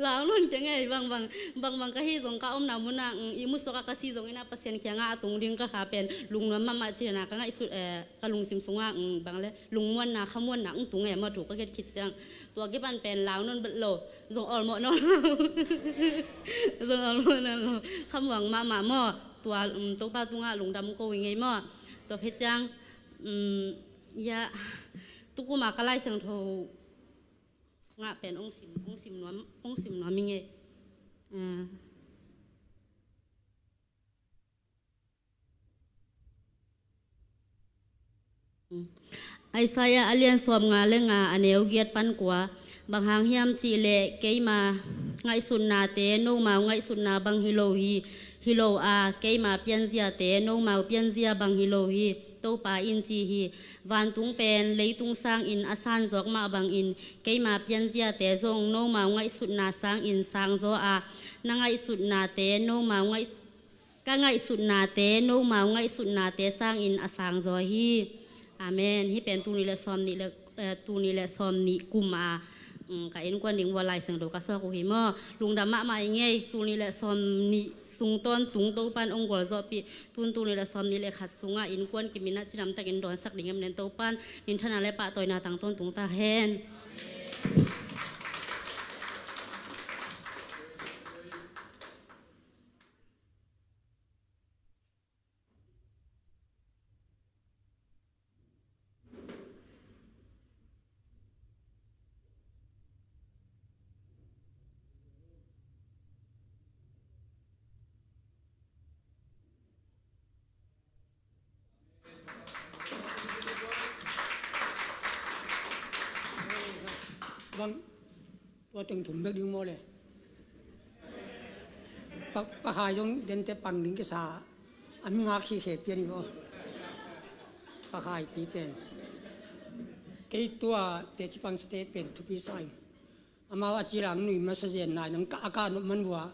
lau nawn keng e, bang, bang, bang, bang ka hi zong, ka omna mun ah, mm, ihmu suak a ka si zong ina, Pasian kiang a a tung ding ka kha pen lungnuam mahmah ci dan a ka ngaihsut, eh, ka lungsim sung ah, mm, bang le, lungmuanna, khamuanna ong tung e maw, thu ka gen khit ciang. Tua kipan pen lau nawn lo, zong awlmawh nawn lo. Zong awlmawh nawn lo. Khamuang mahmah maw. Tua, mm, Topa tung ah lungdam ko ing e maw. Tua khit ciang, mm, ya, tu kum a ka Lai Siangtho ngah pen ong sim, ong sim nuam, ong sim nuam ing e. Ah. Isaiah a lian sawmnga le nga, a neu giat pan kua. Bang hang hiam cih leh keima ngaihsutnate nomau ngaihsutna bang hi lo hi, hi lo a, keima pianziate nomau pianzia bang hi lo hi, Topa in ci hi. Vantung pen leitung sangin a sanzawk mah bangin keima pianziate zong nomau ngaihsutna sangin sangzaw a, na ngaihsutnate nomau ngaih-, ka ngaihsutnate nomau ngaihsutnate sangin a sangzaw hi. Amen. Hih pen tul nih le sawmnih le, eh, tul nih le sawmnih kum a, mm, ka innkuan ding uah Lai Siangtho ka suak uh hi maw. Lungdam mahmah ing e, tul nih le sawmnih sung tawntung Topan ong gualzawhpih. Tun tul nih le sawmnih le khat sungah innkuan kimin ah cidamtakin dawnsak ding em nen Topan minthanna le pahtawina tang tawntung ta hen. Bang, tua teng thum bek ding maw le. Pa, Pa Khai zong dente pang ding kisa, a mi ngak khikhe pian hi maw. Pa Khai pi pen. Kei tua teci pangsate pen thupi sa ing. Amau a cilang nui masa zen nai nang ka, a ka nop man vua.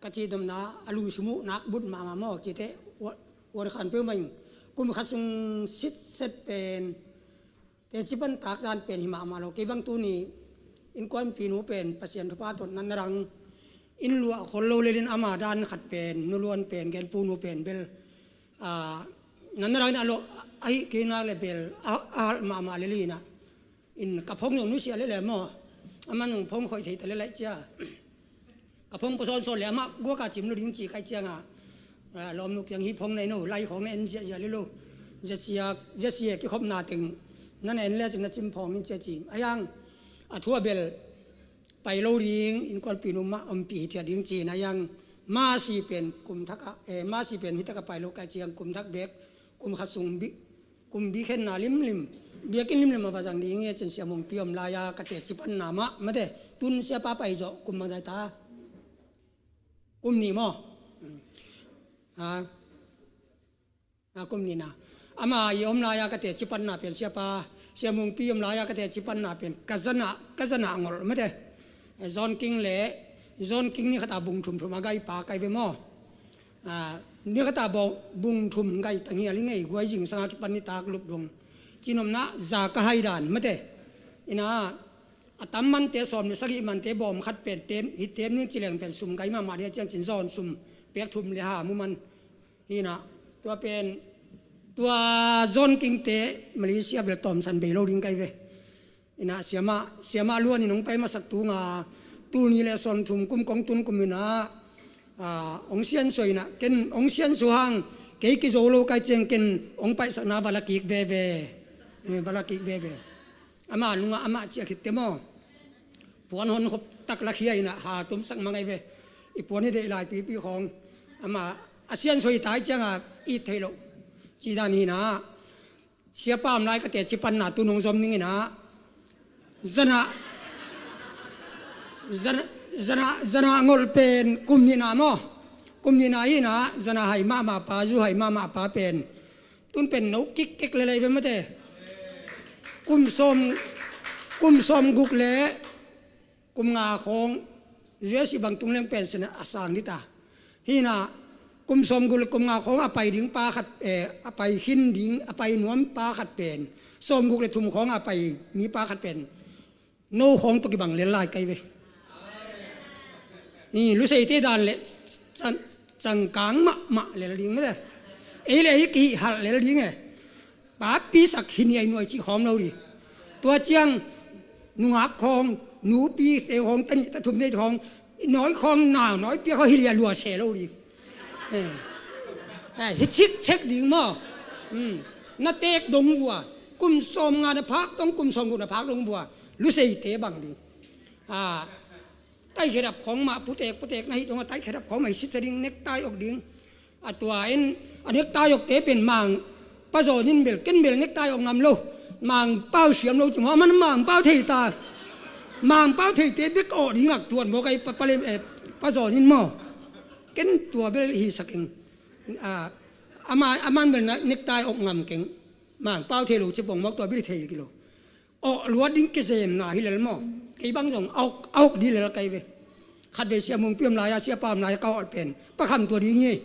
Ka cidamna a lungsim uh nak but mahmah maw, cite, ua, ua khan peuh mah ing. Kum khat sung sitset pen teci pan tak dan pen hi mahmah lo. Kei bang tuni innkuanpinu pen Pasian thupha tawh natna dang in luah khol lo lelin ama dan khat pen, Nu Luan pen, Genpu nu pen bel, ah, natna dang in a lo, ahi kei nak le bel, a, a halh mahmah lelin ah. In ka phone zong nusia lele maw. Aman zong phone khoih thei ta lele cia. Ka phone pua sawnsawn le amah guak a cim lo ding ci kai ciangah, ah, lawmnu kiang hi phone nei no, lai khawng na en ziahziah le lo. Ziahziah, ziahziah kikhopna teng na na en le cin na cim phawng in cia ci. A yang, a thu a bel pai lo ding, innkuanpinu mah ompih hi thiat ding ci-in a yang, masi pen kum thakah, eh, masi pen hi takah pai lo kai ciang kum thak bek, kum khat sung bik, kum bikhenna limlim, biakinn limlim a va zang ding hi a cin Sia Mungpi om lai-a ka teci panna mah, mate, tun siapa pai zawh kum bangzah ta. Kum nih maw? Ha? Ha, kum nihna. Ama i om lai-a ka teci panna pen siapa Sia Mungpi om lai-a ka teci panna pen ka zana, ka zana ngol mate. John King le, John King ni khata bung thum thum a gai pa kai ve maw. Ah, ni khata bung thum gai tang hi a li ngei guai zing sanga kipan ni tak lup dong. Cinomna za ka hai dan mate. Ina a tam mante sawm ni sagih mante bawm khat pen tem, hi tem ning cileng pen sum gai mahmah dia ciang cin zawn sum pek thum le ha mu man. Hina, tua pen, tua John King te Malaysia bel tawmsan bei lo ding kai ve. Ina siama, siama luan in hong pai masak tunga, tul ni le sawm thum kum kong tun kum ina, ah, hong sian suai ina, ken hong sian suai hang, kei kizo lo kai ciang ken hong paisakna va la kik veve. Eh, va la kik veve. Ama nunga ama ciah khit te maw. Puan hon khop tak la khia ina ha tumsak mangai ve. I puan hi deih lai pipi khawng. Ama a sian soi tai cianga it thei lo. Ci dan hina. Siapa om lai ka teci panna tu nong zom ning ina. Zana, zana, zana, zana ngol pen kum nina maw. Kum nina hina zana hai mahmah pa, zu hai mahmah pa pen. Tun pen no kikkik lelei ve mate. Kum sawm, kum sawm guk le kum nga khawng, U S A bang tung leng pen sina a sang dita. Hina, kum sawm guk le kum nga khawng a pai ding pa khat, eh, a pai khin ding, a pai nuam pa khat pen. Sawm guk le thum khawng a pai mi pa khat pen. No khawng tawh kibang lel lai kai ve. Ni luseite dan le cang, cangkang mahmah lel ding mate. Ei le ei kihih halh lel ding e. Papi sak hi ni ai nuai cih khawm lo ding. Tua ciang nungak khawng, nupi te khawng, tanih tathum nei khawng, nawi khawng nau nawi pia khawng hi lia lua se lo ding. Eh. Eh, hi cik cek ding maw. Hmm. Na tek dong vua. Kum sawm nga na phak dong, kum sawm guk na phak dong vua. Luseite bang ding. Ah. Tai khedap khawng mah putek putek na hi dong a tai khedap khawng mah hi sitsa ding, nektai ok ding. A tua in a nektai ok te pen mang pa zawn in bel, ken bel nektai ok ngam lo. Mang pau siam lo ci maw, man mang pau thei ta. Mang pau thei te bek awh ding ak tuan maw kai pa, pa lem, eh, pa zawn in maw. Ken tua bel hi sak ing. Ah, ama, aman bel na nektai ok ngam keng. Mang pau thei lo ci bong mawk tua bil thei kilo. Awh luat ding kizemna hi lel maw. Kei bang zong a ok, a ok ding lel kai ve. Khat vei Sia Mungpi om lai-a, Siapa om lai-a ka awh pen pa kham tua ding hi.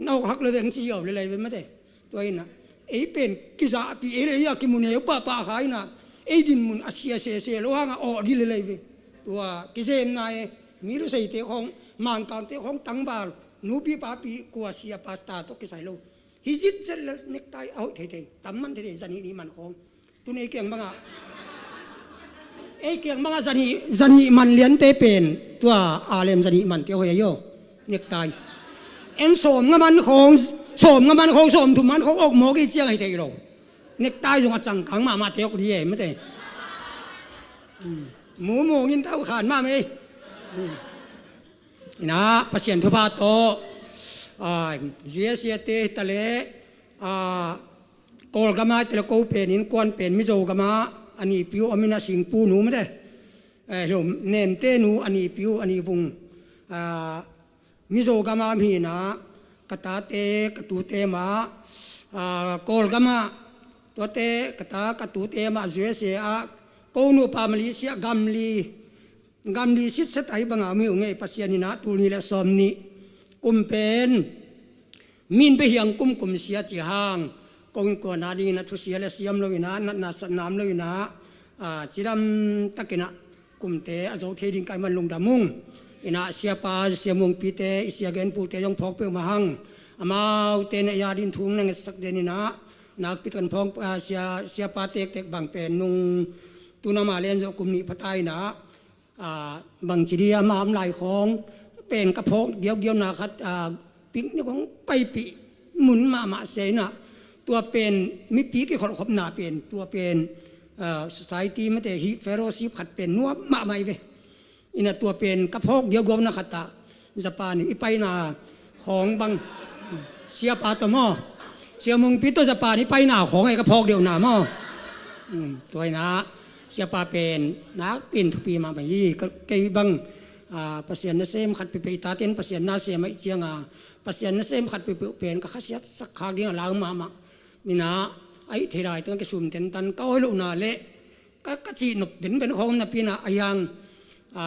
Na awk hak lo veng ci hiau lelei ve mate. Tua ina ei pen kizahpi ei le ei a kimu neu pahpah kha ina ei dinmun a sia sese lo hanga awh ding lelei ve. Tua kizemna e. Mi luseite khawng, mangkangte khawng tangval, nupi papi kua sia pasta tawh kisai lo. Hi zitzet le nektai a hoih theithei, tam man theithei, zan hih nih man khawng. Tun ei kiang bangah, ei kiang bangah zan hih, zan hih man liante pen tua a lem zan hih mante hoih ahi aw. Nektai en sawm nga man khawng, sawm nga man khawng, sawm thum man khawng ok mawk i ciang hei thei lo. Nektai zong a cangkang mahmah te ok di e mate. Mumung in tau khan mahmah ei. Ina Pasian thupha tawh, ah, U S A te hi ta leh, ah, Kawlgama hi ta leh ko pen innkuan pen Mizogama a nipi uh om ina Singpu nu mate. Eh, lo Nemte nu a nipi uh a nivung, ah, Mizogama om hi ina ka tate ka tute mah, ah, Kawlgama tuate ka ta ka tute mah U S A ah ko nupa Malaysia gamli gamli sitset ahi banga om hi uh ngei Pasian ina tul nih le sawm nih kum pen min behiang kum kum sia ci hang kong innkuan a dingin a thusia le siam lo ina natna satnam lo ina, ah, cidam takin ah kumte a zo thei ding kai man lungdam ung. Ina Siapa Sia Mungpite i sia genpute zong phawk peuhmah hang amaute na ia din thung na ngetsak den ina nakpi takin phawk, ah, sia, Siapa tektek bang pen nung tunama len zawh kum nih phata ina ah, bangci dia ama om lai khawng pen ka phawk giaugiauna khat, ah, picnic hong paipih mun mahmah sia ina tua pen mipi kikholhkhopna pen tua pen, ah, society mate hi fellowship khat pen nuam mahmah i ve. Ina tua pen ka phawk giaugiauna khat ah Japan i paina khawng bang. Siapa tawh maw. Sia Mungpi tawh Japan i paina khawng ei ka phawk deuhna maw. Tua ina Siapa pen nakpin thupi mahmah hi. Kei bang, ah, Pasian nasem khat peuhpeuh i taten Pasian nasem ahi cianga Pasian nasem khat peuhpeuh pen ka khasiat sak khak ding a lau mahmah. Ina a hih thei lai teng a kisum tentan ka awi lohna le ka, ka cih nop venven khawng napi-in ah, a hiang, a,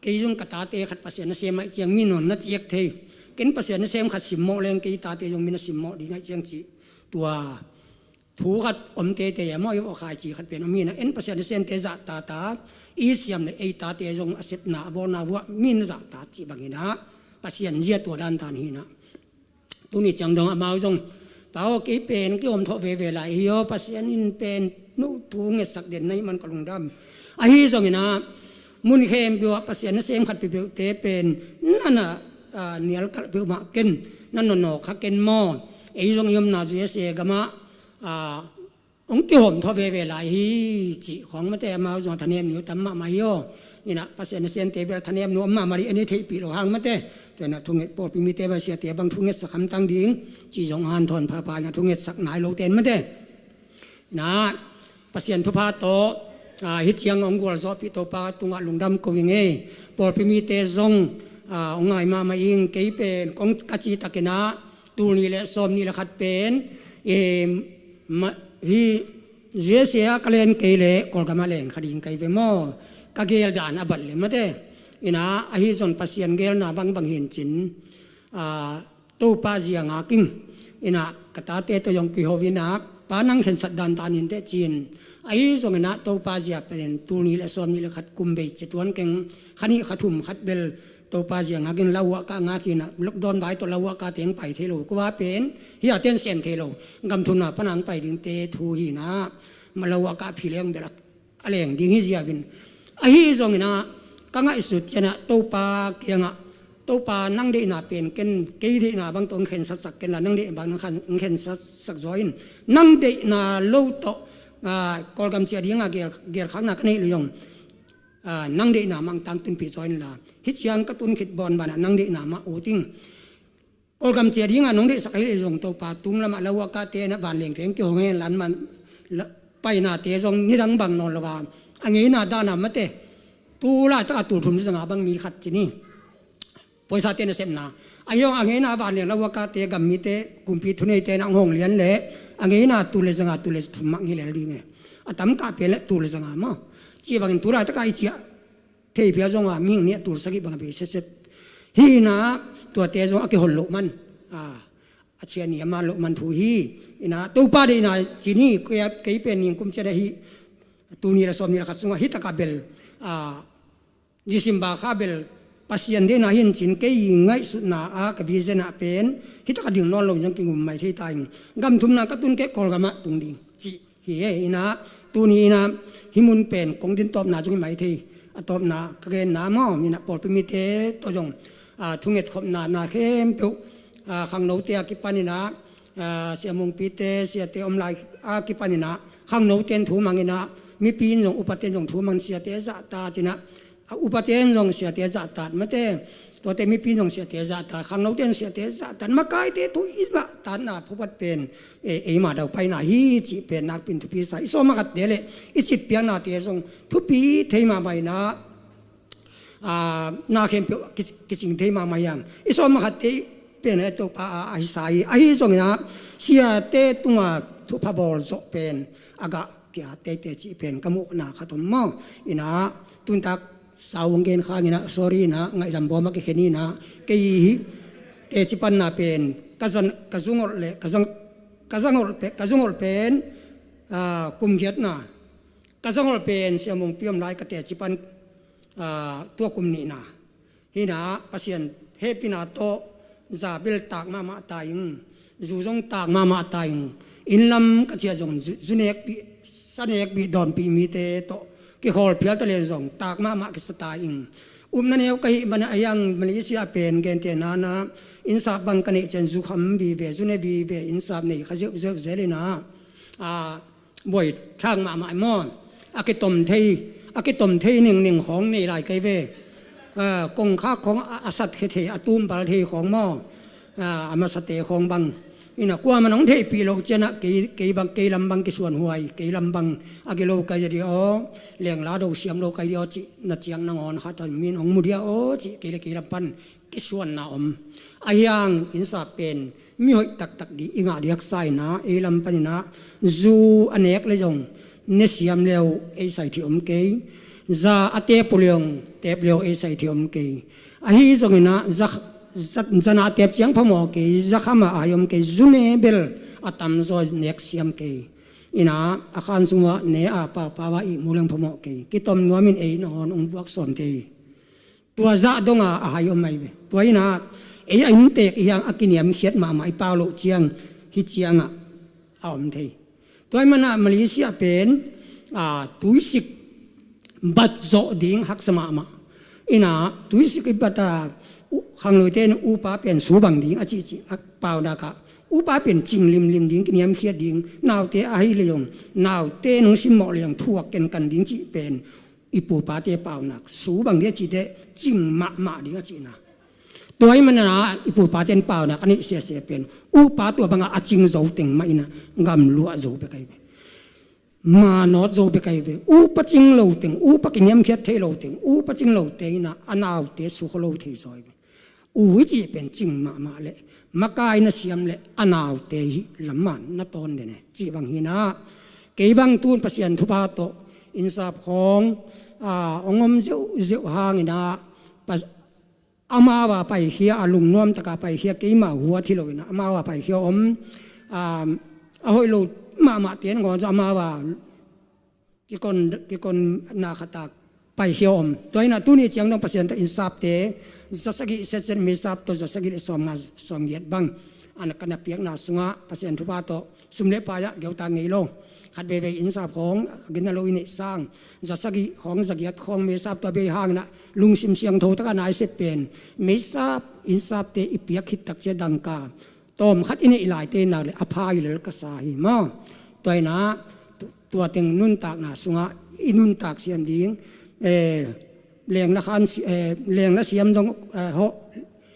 kei zong ka tate khat Pasian nasem ahih ciang mi nawn na ciek thei. Ken Pasian nasem khat simmawh leng kei tate zong mi na simmawh ding ahih ciang cih tua thu khat om teitei a maw, i vawh khaici khat pen om hi-in ah, en Pasian nasemte zahta ta, i siam le ei tate zong a sepna a bawlna vuah mi na zahta cih bangin ah Pasian zia tua dantan hi-in ah. Tuni ciang dong amau zong, Pa aw, kei pen kihawm thawh veve lai hi aw, Pasian in pen no thu ngetsak den na hih man ka lungdam. Ahi zongin ah mun khempeuh ah Pasian nasem khat peuhpeuhte pen na na, a, nial kalh peuhmah ken, na nawnnawk kha ken maw. Ei zong i omna U S A gamah, a, hong kihawm thawh veve lai hi cih khawng mate, amau zong a thanem ni uh tam mahmah hi aw. In ah Pasian nasemte bel thanem ni uh om mahmah ding, en i theihpih loh hang mate. Tua in ah thunget pawlpi mite bel siate bang thungetsak hamtang ding cih zong hanthawn phapha in ah thungetsak nai lote in mate. In ah Pasian thupha tawh, a, hih ciang hong gualzawhpih Topa tungah lungdam ko ing ei. Pawlpi mite zong, a, hong ngai mahmah ing. Kei pen kong ka cih takin ah tul nih le sawm nih le khat pen, em, ma, hih U S A ah ka len kei leh Kawlgam ah leng kha ding ka hi ve maw. Ka geel dan a bat leh mate. In ah ahi zong Pasian geelna bangbang hi-in cin, a, Topa zia ngak ing. In ah ka tate tawh zong kiho in ah, Pa, nang khensat dantan in teh ci-in. Ahi zongin ah Topa zia pen tul nih le sawm nih le khat kum bei ci tuan keng, kha nih kha thum khat bel Topa zia ngak in, lauhuahka ngak hi-in ah, lockdown vai tawh lauhuahkate hong pai thei lo, kua pen hih a ten sem thei lo, gam thumna pan a hong pai dingte thu hi-in ah, ma lauhuahka phi leng bel a a leng ding hi ziau in. Ahi zongin ah ka ngaihsut ciangin ah Topa kiangah, Topa, nang deihna pen ken, kei deihna bang tawh hong khensatsak ken la, nang deihna bang nang khen, hong khensatsak zaw in. Nang deihna lo tawh, a, Kawlgam ciah dingah geel, geelkhakna ka neih leh zong, a, nang deihna mah hong tangtunpih zaw in la, hih ciang ka tun khit bawn banah nang deihna mah ut ing. Kawlgam ciah dingah nong deihsak ahih leh zong Topa, tung lamah lauhuahkate in ah vanleng teng kihong hen la, an man la, painate zong nidang bang nawn lo a, a ngeina dan a mate. Tu laitak a tul thum le za nga bang mi khat ci ni. Poisate nasepna. Ahi zong a ngeina vanleng lauhuahkate, gam mite, kumpi thuneite in ah hong hong lian leh a ngeina tul le za nga, tul le thum mah hi lel ding e. A tamkah pen leh tul le za nga maw. Ci bangin tu laitak a i ciah thei phial zong a mihing nih a tul sagih bang a bei setset. Hi-in ah tuate zong a kihon loh man, a, a ciah ni a man loh man thu hi. In ah Topa deihna ci ni, kei, kei pen ningkum ciat ahi, tul nih le sawm nih le khat sungah hih takah bel, a, December kha bel Pasian deihna hi-in cin, kei ngaihsutna ah ka vision ah pen hih takah ding nawn lo in zong kingum mai thei ta ing. Gam thumna ka tun kei, Kawlgam ah tung ding cih hi e. In ah tuni in ah hih mun pen kong din tawpna zong hi mai thei. A tawpna ka genna maw, in ah pawlpi mite tawh zong, a, thunget khopna na khempeuh, a, khangnote a kipan in ah, a, Sia Mungpite, siate om lai a kipan in ah, khangnote in thu mang in ah, mipi in zong, upate in zong thu mang, siate zahtat in ah, a, upate in zong siate zahtat mate, tuate mipi in zong siate zahtat, khangnote in siate zahtat, makaite thu i zahtatna phupat pen, e, eima daupaina hi cih pen nakpi in thupi sa. I sawm a khatte le i citpiaknate zong thupi thei mahmah in ah, a, na khempeuh kici-, kicing thei mahmah hi hang. I sawm a khatte pen e Topa a, a hi sa hi. Ahi zongin ah siate tunga thupha bawl zawh pen a gah kia teitei cih pen ka muhna khat om maw. In ah tuntak sau hong gen khang in ah, sorry in ah, ngaihlam bawm a kikhen in ah, kei hi teci panna pen ka zang, ka zungolh le, ka zang, ka zangolh pe, ka zungolh pen, a, kum giatna. Ka zangolh pen Sia Mungpi om lai ka teci pan, a, tua kum nihna. Hi in ah Pasian hehpihna tawh za bel tak mahmah ta ing, zu zong tak mahmah ta ing. Inn lam ka ciah zong zu, zu nekpih, sa nekpih, dawnpih mite tawh kikhawl phial ta leng zong tak mahmah kisa ta ing. Upna neu ka hih manin a hiang Malaysia pen gentehna in ah, innsap bang ka neih ciang zu kham vive, zu ne vive, innsap nei kha ziauziau zel in ah, a, buai thak mahmah maw. A kitom thei, a kitom thei ningning khawng nei lai kei ve. A, kongkhak khawng a, a sat khia thei, a tumpal thei khawng maw. A, a masate khawng bang. Ina kuamah nong theihpih loh ciangah kei, kei bang, kei lam bang kisuan huai, kei lam bang a gilo kai dia aw, lengla do siam lo kai dia aw cih na ciang nangawn khat a min hong mu dia aw cih kei le kei lam pan kisuanna om. Ahi hang innsap pen mihoih taktak ding i ngah diaksa ina, ei lam paninah zu a nek le zong ne siam le uh ei sai thei om kei. Za a tep uh le zong tep le uh ei sai thei om kei. Ahi zonginah za, za, zana a tep ciang phamawh kei, za khamah a hai om kei, zu ne bel a tamzaw nek siam kei. Ina a khan sungah ne a paupau a ihmu leng phamawh kei. Kitom nuamin ei nangawn hong vuak sawn thei. Tua zah donga a hai om ahi ve. Tua ina ei a inntek i hiang a kiniamkhiat mahmah i pau loh ciang hih ciangah a om thei. Tua ih manah Malaysia pen a, tuisik bat zawh ding haksa mahmah. Ina tuisik i bat a, u, khangluite in upa pen subang ding a cihcih a paunakah upa pen cing limlim ding, kiniamkhiat ding, naute ahi le zong naute nong simmawh le zong thuak kenkan ding cih pen i pupate paunak, subang dia cite cing mahmah ding a cihna. Tua ih manana i pupate in paunak a neih siasia pen upa tua bangah a cing zo teng mah ina gamluah zo bek ahi ve. Manawt zo bek ahi ve. Upa cing lo teng, upa kiniamkhiat thei lo teng, upa cing lote ina a naute sukhaw lo thei zaw ahi ve. U i cih pen cing mahmah le makai na siam le a naute hih lamah na tawn den e cih bang hinah. Kei bang tun Pasian thupha tawh innsap khawng a hong om zeuhzeuh hanginah amau a paikhia a lungnuam taka paikhia keima huat hi loinah amau a paikhia om a hoih lo mahmah ten ngawn zaw amau a kikon, kikonna khatak paikhia om. Tua hinah tuni ciang dong Pasian tawh innsapte zasagih setset meisap tawh zasagih le sawmnga sawmgiat bang a na ka na piakna sungah Pasian thupha tawh sum le paai ah geuta ngei lo. Khat veivei innsap khawng a gina lo i neih sang zasagih khawng zagiat khawng meisap tua bei hanginah lungsim siangtho takah naisep pen meisap innsapte i piak khit takcia dangka tawm khat i neih laite nak le a pha i lel ka sa hi maw? Tua inah tu-, tua teng nuntakna sungah i nuntak siam ding, eh, lengla khan si-, eh, lengla siam zong, eh, hawh,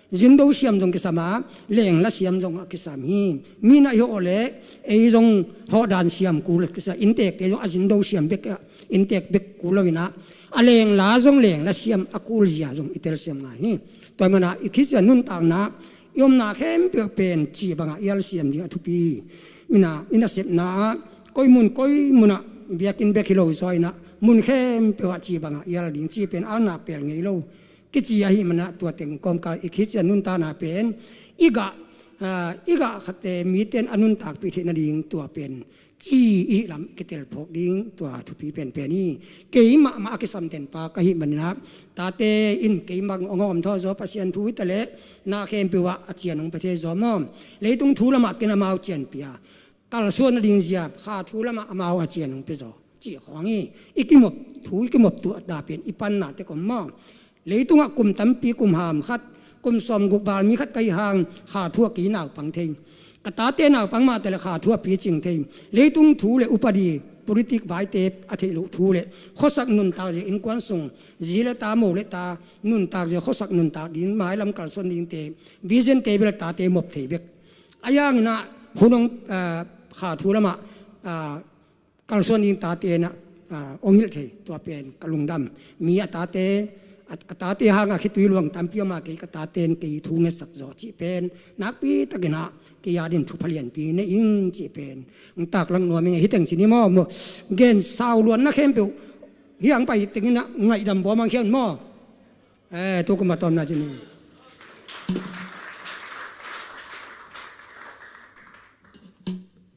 zindo siam zong kisam a, lengla siam zong a kisam hi. Mi na i hawh le ei zong hawh dan siam kul kisam, inntekte zong a zindo siam bek a, inntek bek kul lo inah a lengla zong lengla siam a kulzia zong i telsiam ngai hi. Tua manah i khisia nuntakna i omna khempeuh pen ci bangah ial siam ding a thupi. Mina, i nasepna ah koi mun koi munah biakinn bek hi lo zaw inah mun khempeuh ah ci bangah ial ding ci pen alna pel ngei lo. Kici ahih manah tua teng kawmkal i khisia nuntakna pen i gah, ah, i gah khatte mite in a nuntakpih theih nading tua pen ci i hih lam i kitel phawk ding tua thupi penpen hi. Kei mahmah a kisamten pa ka hih maninah tate in kei mang hong om thaw zaw Pasian thu hi taleh na khempeuh ah a cian hong pia thei zaw maw? Leitung thu lamah ken amau cianpia kalsuan nading zia kha thu lamah amau a cian hong pia zaw cih khawng hi. I kimop thu i kimop tuahna pen i panna tek om maw? Leitungah kum tampi kum ham khat, kum sawmguk val mi khat ka hih hang kha thu a kei naupang thei. Ka tate naupang mahte le kha thu a picing thei. Leitung thu le upadi, politik vaite a theih loh thu le khuasak nuntak zia innkuan sung zi le ta mo le ta nuntak zia khuasak nuntak ding mailam kalsuan dingte vision te bel tate mop thei bek. A yanginah hun hong, ah, kha thu lamah, ah, kalsuan ding tate inah, ah, hong hilh thei tua pen ka lungdam. Mi a tate, a, a tate hanga khitui luang tampi om a kei ka tate in kei thu ngetsak zaw cih pen nakpi takinah kei a din thupha lianpi ne ing cih pen hong taklang nuam ing. Hih teng cin hi maw, maw? Gen sau luanna khempeuh hiang pai tenginah ngaihdam bawm ang khian maw? Eh, tu kum a tawmna cin hi.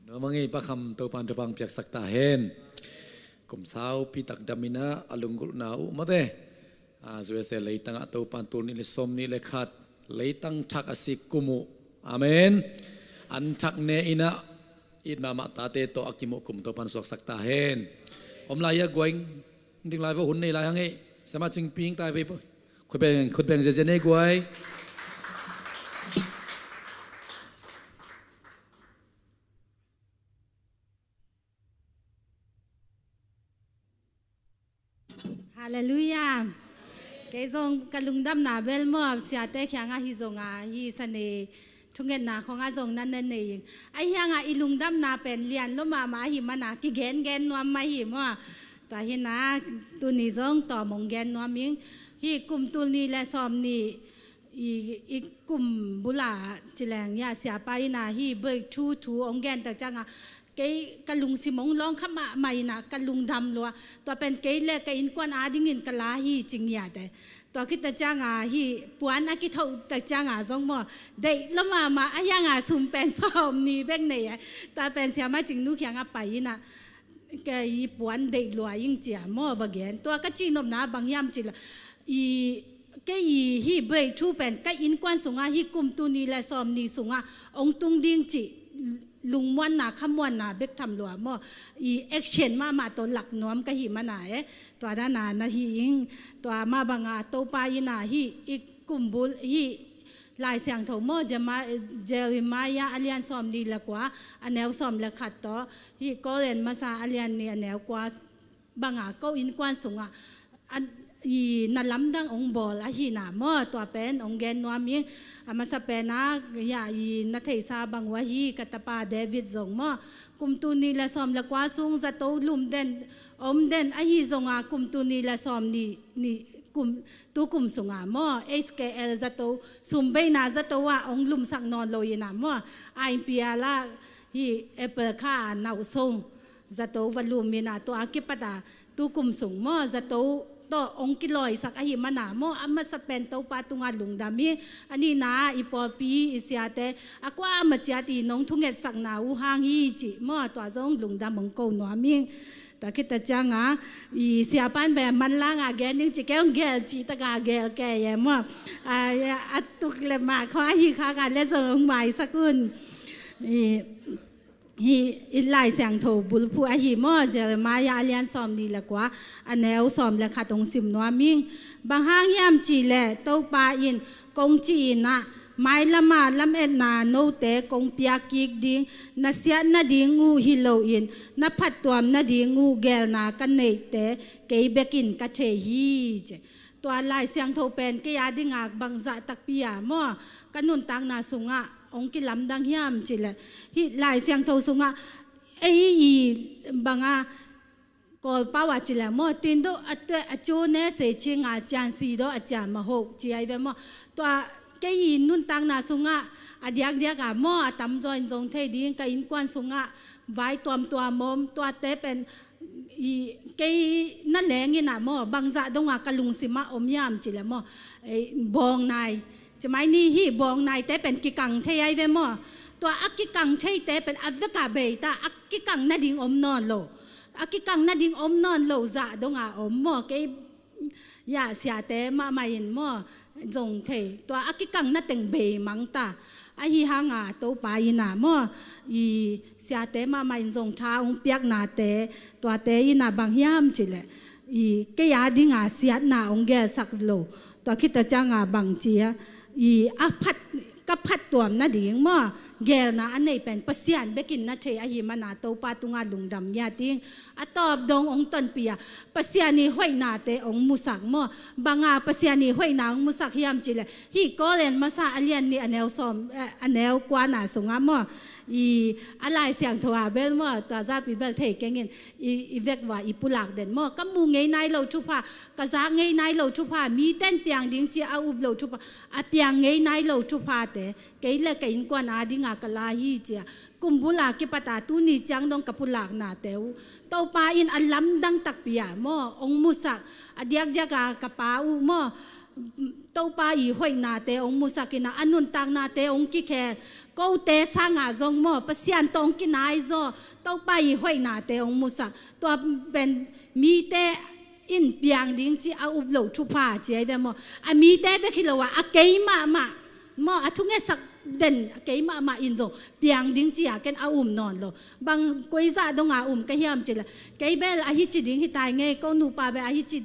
Nuam a ngei pakham Topan thupha piaksak ta hen. Kum saupi tak daminah a lunggulhna uh mate, ah, U S A leitangah Topan tul nih le sawm nih le khat leitang thak a sik kum uh. Amen. An thak ne inah it mahmah tate tawh a kimuh kum Topan suaksak ta hen. Om lai a guai ding lai va hun nei lai hang ei. Sama cingping tai vei po. Khutbeng, khutbeng ziazia nei guai. Halleluiah. Kei zong ka lungdamna bel maw, siate khiangah hi zonga hi Sane Thungetna khawngah zong na na nei ing. Ahi hangah i lungdamna pen lian lo mahmah ahi mana kigengen nuam mah hi maw. Tua hi na, tuni zong tawm hong gen nuam ing. Hih kum tul nih le sawm nih i, i kum bula ci leng ya, siapa in a hih breakthrough thu hong gen tak ciangah kei ka lungsim hong lawng kha mahmah in a, ka lungdam lua. Tua pen kei le ka innkuan adingin ka la hi ci ngiat e. Tua khit tak ciangah hih puan a kithoh tak ciangah zong maw, deih lo mahmah, ahi hangah sum pen sawm nih bek nei e. Tua pen Siama Cing Nu kiangah pai in a, kei puan deih lua ing ci a maw va gen. Tua ka cihnopna bang hiam cih leh, i, kei i hih breakthrough pen ka innkuan sungah hih kum tul nih le sawm nih sungah hong tung ding cih lungmuanna, khamuanna bek tham lua maw, i action mahmah tawh lak nuam ka hih mana e. Tua dan a na hi ing. Tua mah bangah Topa in a hih i kum bul, hih Lai Siangtho maw, Jema-, Jeremiah a lian sawm nih le kua, a neu sawm le khat tawh, hih Korin masa a lian nih, a neu kua bangah ko innkuan sungah a, i na lamdang hong bawl ahi na maw, tua pen hong gen nuam ing. A masa pen a, ya, i na theihsa bang uh ahi, ka tapa David zong maw, kum tul nih le sawm le kua sung zato lum den, om den ahi zongah kum tul nih le sawm nih, nih kum, tu kum sungah maw, H K L zato, sumbeina zato ah hong lumsak nawn lo in a maw, a innpi ah lah hih April kha a nauh sung zato va lum in a, tua a kipat a tu kum sung maw, zato tawh hong kilawisak ahi mana maw, a masa pen Topa tungah lungdam hi. A nihna i pawlpi i siate a kuamah ciat i nong thungetsakna uh hang hi cih maw, tua zong lungdam hong ko nuam ing. Tua khit tak ciangah i siapan bel manlang a gen ding ci kei, hong gel cih tak a gel kei e maw. A, a tuk le mah khawng ahi khak a leh zong hong maisak un. I, hih i Lai Siangtho bulphuh ahi maw, Jeremiah a lian sawm nih le kua, a neu sawm le khat hong sim nuam ing. Bang hang hiam cih leh Topa in kong ci in a, mailam ah lametna note kong piak kik ding, na siat nading uh hi loin na phattuam nading uh gelna ka neihte kei bekin ka thei hi ci. Tua Lai Siangtho pen kei adingah bangzah takpi a maw, ka nuntakna sungah hong kilamdang hiam cih leh, hih Lai Siangtho sungah ei i bangah Kawlpau ah ci leh maw, 聽道 အသက်အကျိုးနဲ့ စိတ်ချမ်းသာ ကြံစည်သောအကြံမဟုတ် ci ahi ve maw. Tua kei i nuntakna sungah a diakdiak a maw, a tamzaw in zong thei ding, ka innkuan sungah vai tuamtuam om, tuate pen i, kei na leng in a maw, bangzah dong a ka lungsim ah om hiam cih leh maw, ei, bawng nai. Ci mai ni, hih bawng naite pen kikang thei ahi ve maw. Tua a kikang theite pen a vek a bei ta, a kikang nading om nawn lo. A kikang nading om nawn lo zah dong a om maw, kei ya siate mahmah in maw, zong thei. Tua a kikang na teng bei mang ta. Ahi hang a Topa in a maw, i siate mahmah in zong tha hong piaknate, tuate in a bang hiam cih leh, i kei ading a siatna hong gelsak lo. Tua khit tak ciang a bang ci a, i a phat, ka phattuam nading maw, gelna a nei pen Pasian bekin na thei ahi mana Topa tungah lungdam ngiat ing. A tawp dong hong tonpih a, Pasian i hoihnate hong musak maw. Bang a Pasian i hoihna hong musak hiam cih leh, hih Korin masa a lian nih a neu sawm, eh, a neu kuana sungah maw, i a Lai Siangtho a bel maw, tua zahpi bel thei keng in, i, i vek vua i pulak den maw. Ka mu ngei nai lo thupha, ka zak ngei nai lo thupha, mite in piang ding ci a up lo thupha, a piang ngei nai lo thuphate kei le ka innkuan ading a ka la hi ci a, kum bul a kipat a tuni ciang dong ka pulaknate uh Topa in a lamdang takpi a maw hong musak, a diakdiak a ka pa uh maw, Topa i hoihnate hong musak in a, a nuntaknate hong kikhel, kote sang a zong maw, Pasian tawh hong kinaizaw, Topa i hoihnate hong musak. Tua pen mite in piang ding ci a up lo thupha ci ahi ve maw. A mite bek hi lo a, a kei mahmah maw, a thungetsak den a kei mahmah in zong piang ding ci a ken a um nawn lo. Bang koi zah dong a um ka hiam cih leh, kei bel a hi ci ding hi tai ngei, ko nupa bel a hi ci,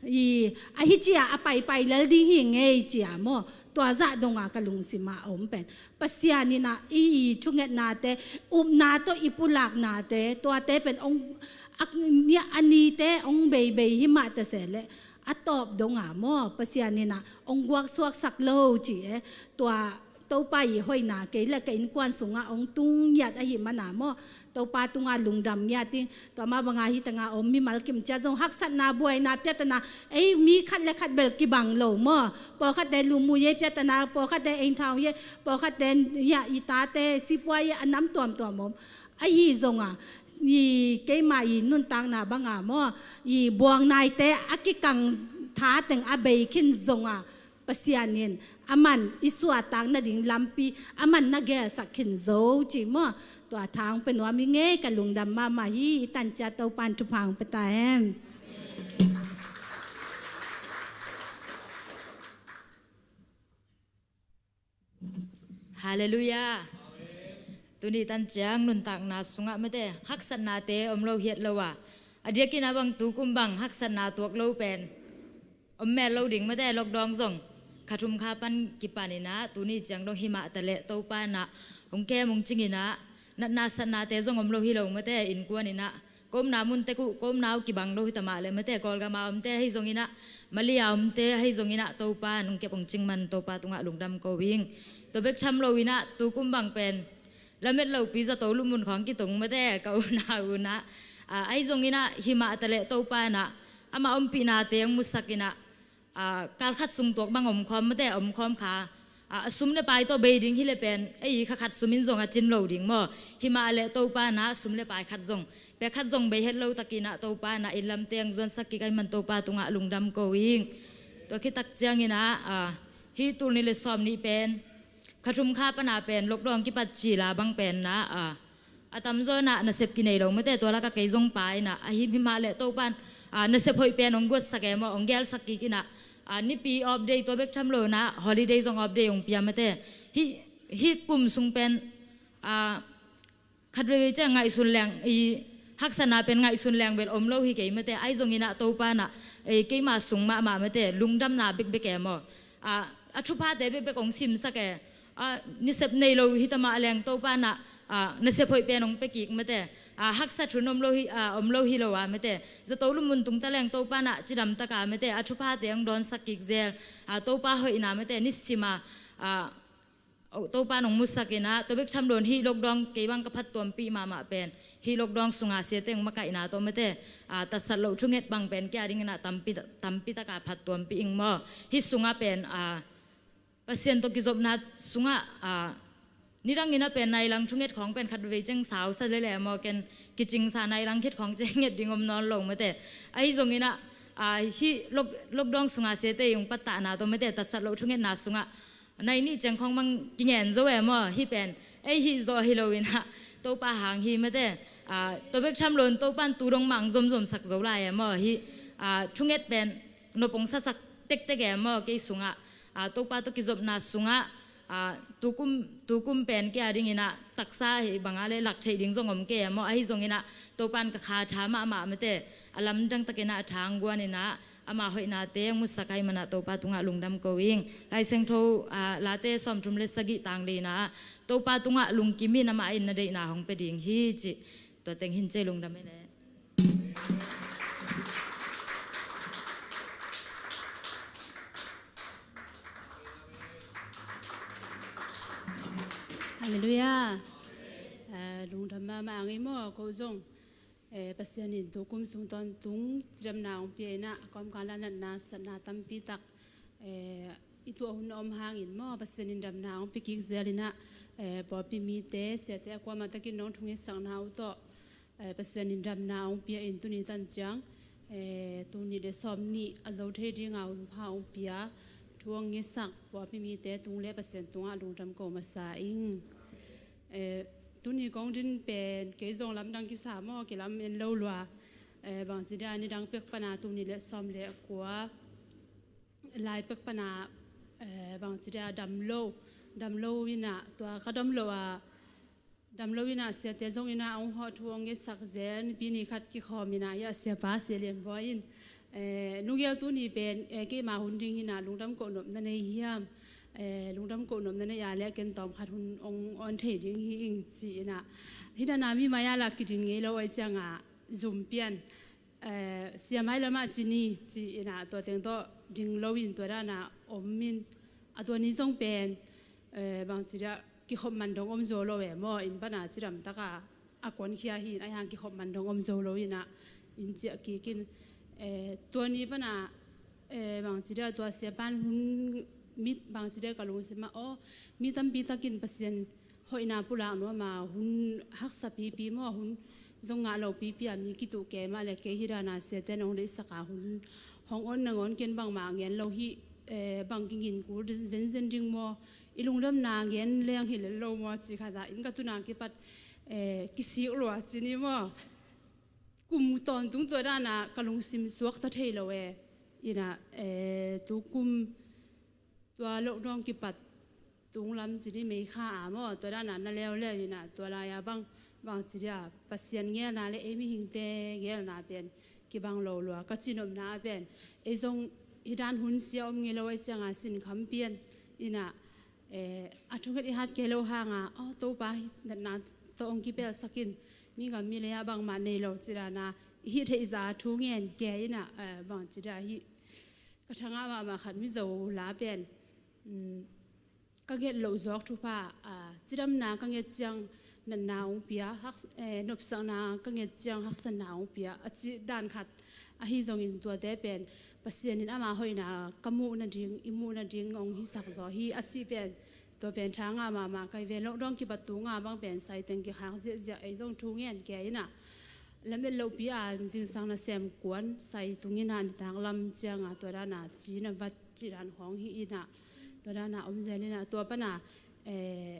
i, a hi ci a a paipai lel ding hi ngei ci a maw. Tua zah dong a ka lungsim a om pen Pasian in a i, i thungetnate, upna tawh i pulaknate, tuate pen hong, a, a nite hong beibei hi mah ta se leh, a tawp dong a maw, Pasian in a hong guaksuaksak lo ci e. Tua Topa i hoihna kei le ka innkuan sungah hong tung ngiat ahih mana maw, Topa tungah lungdam ngiat ing. Tua mah banga hi tangah om mimal kim ciat zong haksatna buaina piatana ei mi khat le khat bel kibang lo maw. Pawlkhatte lumuye piatana, pawlkhatte einthaung ye, pawlkhatte ya i tate sipua ye a nam tuamtuam om. Ahi zonga i keima i nuntakna banga maw, i buangnaite a kikang tha teng a bei khin zonga Pasian in aman i suahtak nading lampi aman na gelsak khin zo ci maw. Tua tha hong pe nuam i ngei ka lungdam mahmah hi. I tancia Topan thupha hong pe ta hen. Halleluiah. Tuni tanciang nuntakna sungah mate haksatnate om lo hiat lo a, a diakin a bang tukum bang haksatna tuak lo pen om mel lo ding mate. Lockdown zong kha thum kha pan kipaninah tuni ciang dong himah taleh Topa inah hong kem hong cinginah natna satnate zong om lo hi lo mate. Innkuan inah ka omna mun tek uh ka omna uh kibang lo hita mah le mate. Kawlgama omte ahi zonginah, Malia omte ahi zonginah Topa in hong kep hong cing man Topa tungah lungdam ko ing. Tua bek tham lo inah tukum bang pen lamet lopi zato lumun khawng kitung mate ka unau unah. Ahi zonginah himah taleh Topa inah ama ompihnate hong musak inah, aa, kal khat sung tuak bang omkhawm mate, omkhawm kha, aa, a sum le pai tawh bei ding hi le pen ei kha khat sum in zong a cin lo ding maw. Himah le Topa inah sum le pai khat zong, pek khat zong bei het lo takinah Topa inah inn lamte hong zuansak kik ahih man Topa tungah lungdam ko ing. Tua khit tak cianginah, aa, hih tul nih le sawm nih pen kha thum kha pana pen lockdown kipat cila bang pen inah, aa, a tamzaw inah nasep kinei lo mate. Tua laka kei zong pa inah ahi himah le Topa in, aa, nasep hoih pen hong guatsak e maw, hong gelsak kik inah, aa, nipi off day tua bek tham lo inah holiday zong off day hong pia mate. Hih, hih kum sung pen, aa, khat veivei ciang ngaihsun leng i haksatna pen ngaihsun leng bel om lo hi kei mate. Ahi zonginah Topa inah ei keima sung mahmah mate lungdamna bekbek e maw. Aa, a thuphate bekbek hong simsak e. Aa, nasep nei lo hita mah leng Topa inah, aa, nasep hoih pen hong pia kik mate. Aa, haksa thun om lo hi, aa, om lo hi lo a mate. Zato lumun tung ta leng Topa inah cidam taka mate a thuphate hong dawnsak kik zel. Aa, Topa hoihna mate nisima, aa, Topa in hong musak inah tua bek tham lo in hih lockdown kei bang ka phattuampih mahmah pen hih lockdown sunga siate hong makaihna tawh mate, aa, tatsat loh thunget bang pen kei a dinginah tampi, tampi taka phattuampih ing maw. Hih sungah pen, aa, Pasian tawh kizopna sungah, aa, nidang inah pen nailang thunget khawng pen khat veivei ciang sausa lele maw, ken kicingsa nailang khit khawng ciang nget ding om nawn lo mate. Ahi zonginah, aa, hih lock-, lockdown sunga siate i hong pattahna tawh mate tatsat loh thungetna sungah nai nih ciang khawng bang kingen zo e maw. Hih pen ei hih zawh hi lo inah Topa hang hi mate. Aa, tua bek tham lo in Topa in tu dong mah hong zomzomsak zo lai e maw. Hih, aa, thunget pen nop hong sasak tektek e maw kei sungah. Aa, Topa tawh kizopna sungah, aa, tukum, tukum pen kei a dinginah taksa hi banga le lak theih ding zong om kei e maw. Ahi zonginah Topa in ka kha tha mahmah mate a lamdang takinah a tha hong guan inah ama hoihnate hong musak ahih manah Topa tungah lungdam ko ing. Lai Siangtho, aa, Late sawmthum le sagih tang lina ah Topa tungah lungkim in amah in na deihna hong pia ding hi cih. Tua teng hin cei lungdam e le. Halleluiah. Aa, lungdam mahmah ang i maw ko zong. Eh, Pasian in tukum sung tawntung cidamna hong pia inah a kawmkal ah natna satna tampi tak, eh, i tuah hun a om hangin maw Pasian in damna hong pia kik zel inah, eh, pawlpi mite siate a kuamah takin nong thungetsakna uh tawh, eh, Pasian in damna hong pia in tuni tanciang, eh, tul nih le sawm nih a zo thei dinga hunpha hong pia thu hong ngetsak pawlpi mite tung le Pasian tungah lungdam ko masa ing. Eh, tuni kong din pen kei zong lamdang kisa maw, kilam en lo lua. Eh, bangci dia nidang pek pana tul nih le sawm le kua lai pek pana, eh, bangci dia dam lo, dam lo inah tua ka dam lo a, dam lo inah siate zong inah hong hawh thu hong ngetsak zel. Nipi ni khat kikhawm inah ya siapa Sia Lian Bawi in, eh, nugel tuni pen, eh, keima hun ding hinah lungdam koh nop na nei hiam? Eh, lungdam koh nop na nei a le ken tawm khat hun hong awn thei ding hi ing ci inah. Hih dana mi mai a lak kiding ngei lo ai cianga zum pian, eh, sia mai lamah ci ni ci inah tua teng tawh ding lo in tua dana om in a tua ni zong pen Eh, bangci dia kikhop man dong om zo lo e maw, inn pana cidam taka a kuankhia hi in, ahi hang kikhop man dong om zo lo inah inn ciah kik in, eh, tua ni pana, eh, bangci dia tua siapan hun mit bangci dia ka lungsim ah, aw, mi tampi takin Pasian hoihna pulak nuam a hun haksa pipi maw, hun zong ngah lo pipi a mi kituh kei mah le kei hi dana siate nong deihsak a hun hong on nangawn ken bangmah ngen lo hi, eh, bang kingin kul zenzen ding maw, i lungdamna ngen leng hi lel lo maw ci khat ah inn ka tuna kipat, eh, kisik lua ci ni maw. Kum tawntung tua dana ka lungsim suakta thei lo e. Inah, eh, tu kum tua lockdown kipat tunglam ci ni May kha a maw, tua dana na leuleu inah tua lai-a bang, bangci dia Pasian ngelna le ei mihingte ngelna pen kibang lo lua ka cinopna a pen, ei zong hi dan hun sia om ngei lo ai cianga sinkham pian inah, eh, a thunget i hat kei lo hanga, aw, Topa hi natna tawh ong kipelsak in, mi gam mi lei-ah bangmah nei lo ci dana i hih theih za thu ngen kei inah, eh, bangci dia hih ka thangah mahmah khat Mizo la pen, um, ka nget loh zawk thupha, ah, cidamna ka nget ciang natna ong pia, hak, eh, nopsakna ka nget ciang haksatna ong pia a cih dan khat ahi zongin tuate pen Pasian in ama hoihna ka muh nading, i muh nading ong hisak zaw hi a cih pen tua pen thangah mahmah kai ve. Lockdown kipat tunga bang pen saiteng kikhak ziahziah ei zong thu ngen kei inah lamet lohpi a zingsang nasem kuan sai tung inah nitak lam cianga tua dana ci na vat cih dan khawng hi inah tua dana om zel inah tua pana, eh,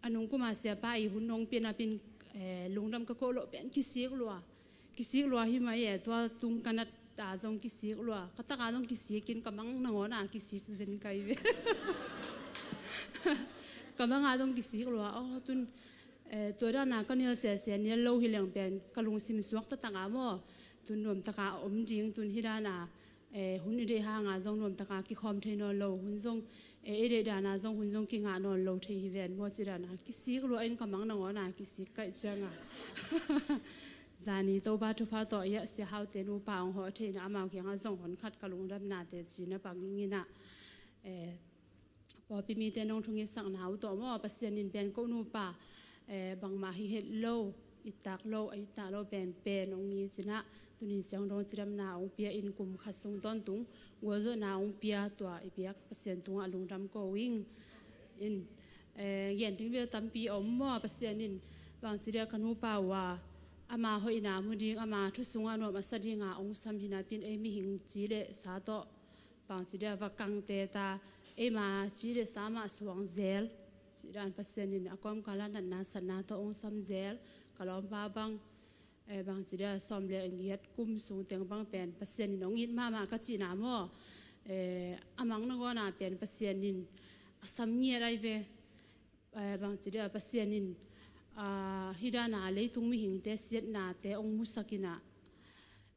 a nungkuma siapa i hun hong pianapin, eh, lungdam ka koh loh pen kisik lua, kisik lua hi mai e. Tua tung ka nat a zong kisik lua, ka taka zong kisikin ka mang nangawna kisik zen kai ve. Ka manga zong kisik lua, aw, tun, eh, tua dana ka nial sese nial lo hi leng pen ka lungsim suak tataka maw, tun nuamtaka om ding, tun hi dana, eh, hun i deih hanga zong nuamtaka kikhawm thei nawn lo, hun zong, eh, i deih dana zong hun zong kingah nawn lo thei hi ven maw ci dana kisik lua in ka mang nangawna kisik kaih cianga zani Topa thupha tawh iah sia haute nupa ong hawh theina amau kiangah zong honkhat ka lungdamnate cina panging inah, eh, pawlpi mite nong thungisakna uh tawh maw, Pasian in pen ko nupa, eh, bangmah hi het lo, ittak lo, a ittak lo penpen ong ngi cinah tunin siang dong cidamna ong pia in kum khat sung tawntung gualzawhna ong pia tua i biak Pasian tungah lungdam ko ing. In, eh, gen ding bia tampi om maw, Pasian in bangci dia ka nupa uh a ama hoihna mu ding, ama thu sungah nuam a sa dinga ong sam hinapin ei mihing ci le sa tawh bangci dia va kangte ta, eima ci le sa mah suang zel ci dan Pasian in a kawmkala natna satna tawh ong sam zel. Ka lawmpa bang, eh, bangci dia sawm le ngiat kum sung teng bang pen Pasian in ong it mahmah ka cihna maw, eh, a mang nangawna pen Pasian in a sam ngiat ai ve. Eh, bangci dia Pasian in, ah, hi dana leitung mihingte siatnate ong musak inah,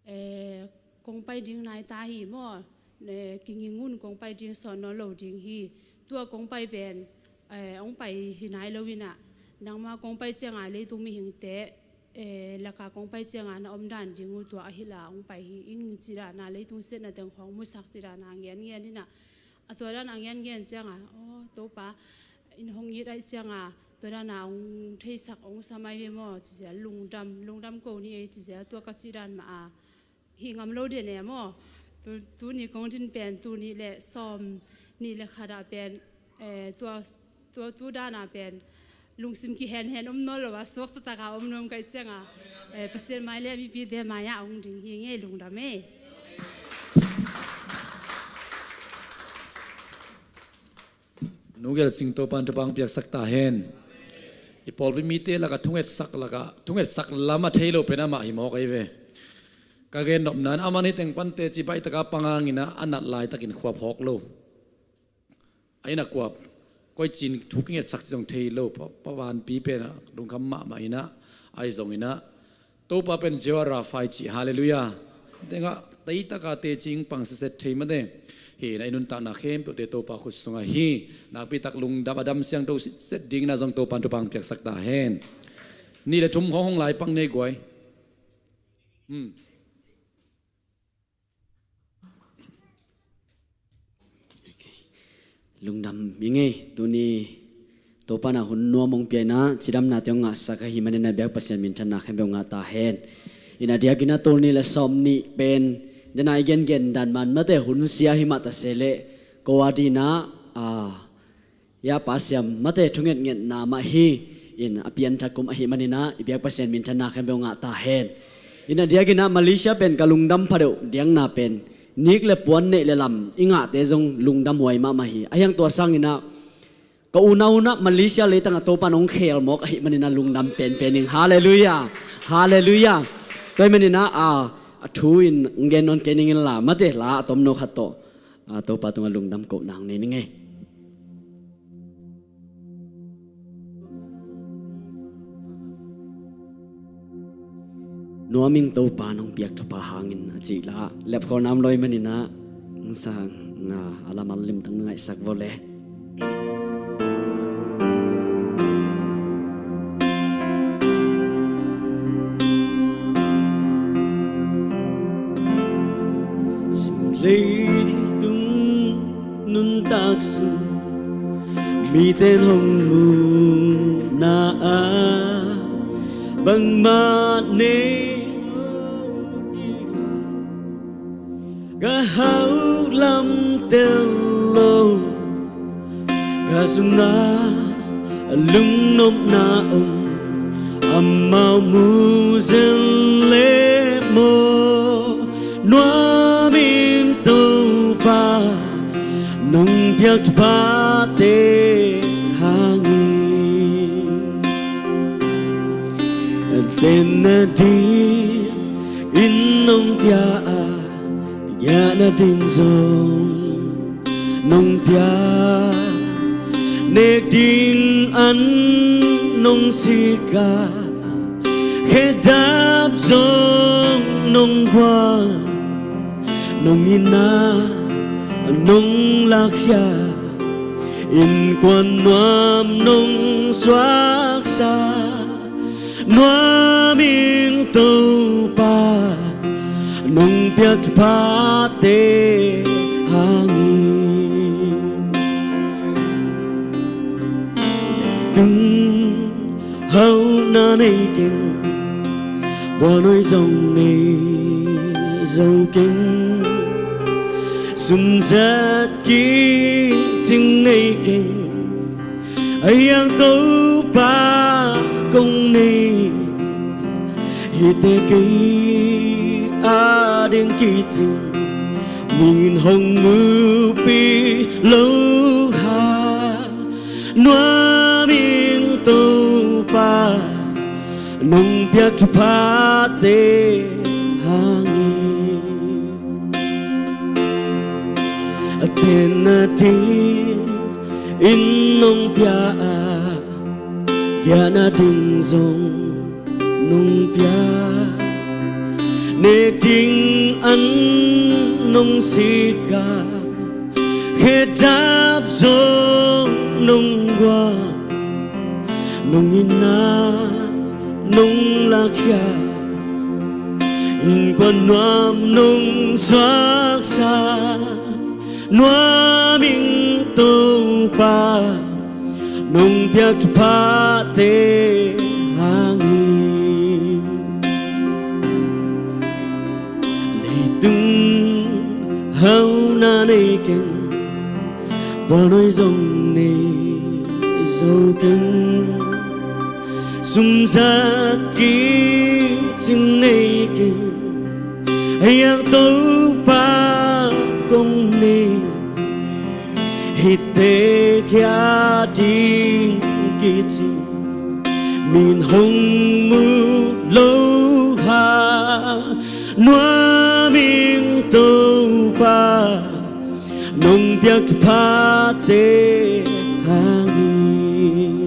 eh, kong pai ding nai ta hi maw, eh, kingingun kong pai ding sawn nawn lo ding hi. Tua kong pai pen, eh, ong pai hi nai lo inah nangma kong pai cianga leitung mihingte, eh, laka kong pai cianga na om dan ding uh tua a hila ong pai hi ing ci dana leitung siatna teng khawng musak ci dana ngen ngen inah a tua dana ngen ngen cianga, aw, Topa in hong it ai cianga tua dana ong theisak ong sam ai ve maw ci zia lungdam, lungdam ko ni ei ci zia tua ka cih dan mah a hi ngam lo den e maw. Tu, tuni kong din pen tuni le sawm ni le khat ah pen, eh, tua, tua tu dana pen lungsim kihenhen om nawn lo a suak tataka om nuam kai cianga, eh, Pasian mai le mipite mai-ah ong ding hi ngei lungdam e. Nugel sing Topan thupha piaksak ta hen. I pawlpi mite laka thungetsak laka thungetsak lama thei lo pen amah hi mawk ahi ve. Ka gen nopna in amah ni teng pante ci baih taka pangang inah a nat laitakin khuap hawk lo. A inn a kuap koi cin thu kingetsak ci zong thei lo pa, pa vanpi pen a lungkham mahmah inah ahi zong inah Topa pen Jehovah Rapha i cih, halleluiah. Tengah teitaka teci ong pang setset thei mate. Hi na i nuntakna khempeuhte Topa khut sungah hi. Nakpitak lungdam a dam siangtho sitset dingin ah zong Topa in thupha piaksak ta hen. Nih le thum khawng hong lai pak nei guai. Hmm. Lungdam i ngei tuni Topa in ah hun nuam hong pia in ah, cidamnate hong ngahsak ahih manin ah, biak Pasian minthanna khempeuh ngah ta hen. In ah, a diakin ah tul nih le sawm nih pen, dena i gengen dan man mate hun sia hi mah ta se leh, ko a dingin ah, a, ya pa siam mate thungetngetna mah hi. In ah, a pianthak kum ahih manin ah, i biak Pasian minthanna khempeuh ngah ta hen. In ah, a diakin ah Malaysia pen ka lungdam phadeuh diakna pen, nik le puan, neih le lam i ngahte zong lungdam huai mahmah hi. A hiang tua sangin ah, ka unau in ah Malaysia leitang ah Topa in hong khel mawk ahih manin ah lungdam penpen ing. Halleluiah. Halleluiah. Tua ahih manin ah, a, a thu in hong gen nawn kei ning in la, mate la a tomno khat tawh, a, Topa tungah lungdam kohna hong nei ning ei. Nuam ing Topa nong piak thupha hangin, a cih la, lepkholna om lo ahih manin ah, sang, a, a lamal limtak na ngaihsak vua le. Sim leitung nuntak sung, mite in hong muhna ah bangmah nei lo hi hang. Ka hauh lam tel lo, ka sungah lungnopna om, amau mu zen le maw. Nuam ing Topa nong piak thuphate hangin. Tenna dingin nong pia a, giahna ding zong nong pia. Nek ding an nong sik a, khedap zong nong guan. Nong itna nong lakkhia, innkuan nuam nong suaksa. Nuam ing Topa nong piak thuphate hangin. Leitung hauhna nei keng, puanhoih zong nei zo keng. Sum zat kicing nei keng, a hiang Topa kong nei. Hihte kei a ding kicing, mi'n hong mupi lo hang. Nuam ing Topa nong piak thuphate hangin. A tenna dingin nong pia a, giahna ding zong nong pia. Nek ding an nong sik a, khedap zong nong guan. Nong itna nong lakkhia, innkuan nuam nong suaksa. Nuam ing Topa nong piak thuphate hangin. Leitung hauhna nei keng, puanhoih zong nei zo keng. Sum zat kicing nei keng, a hiang Topa kong nei. Hihte kei a ding kicing, mi'n hong mu lo hang. Nuam ing Topa nong piak thuphate hangin.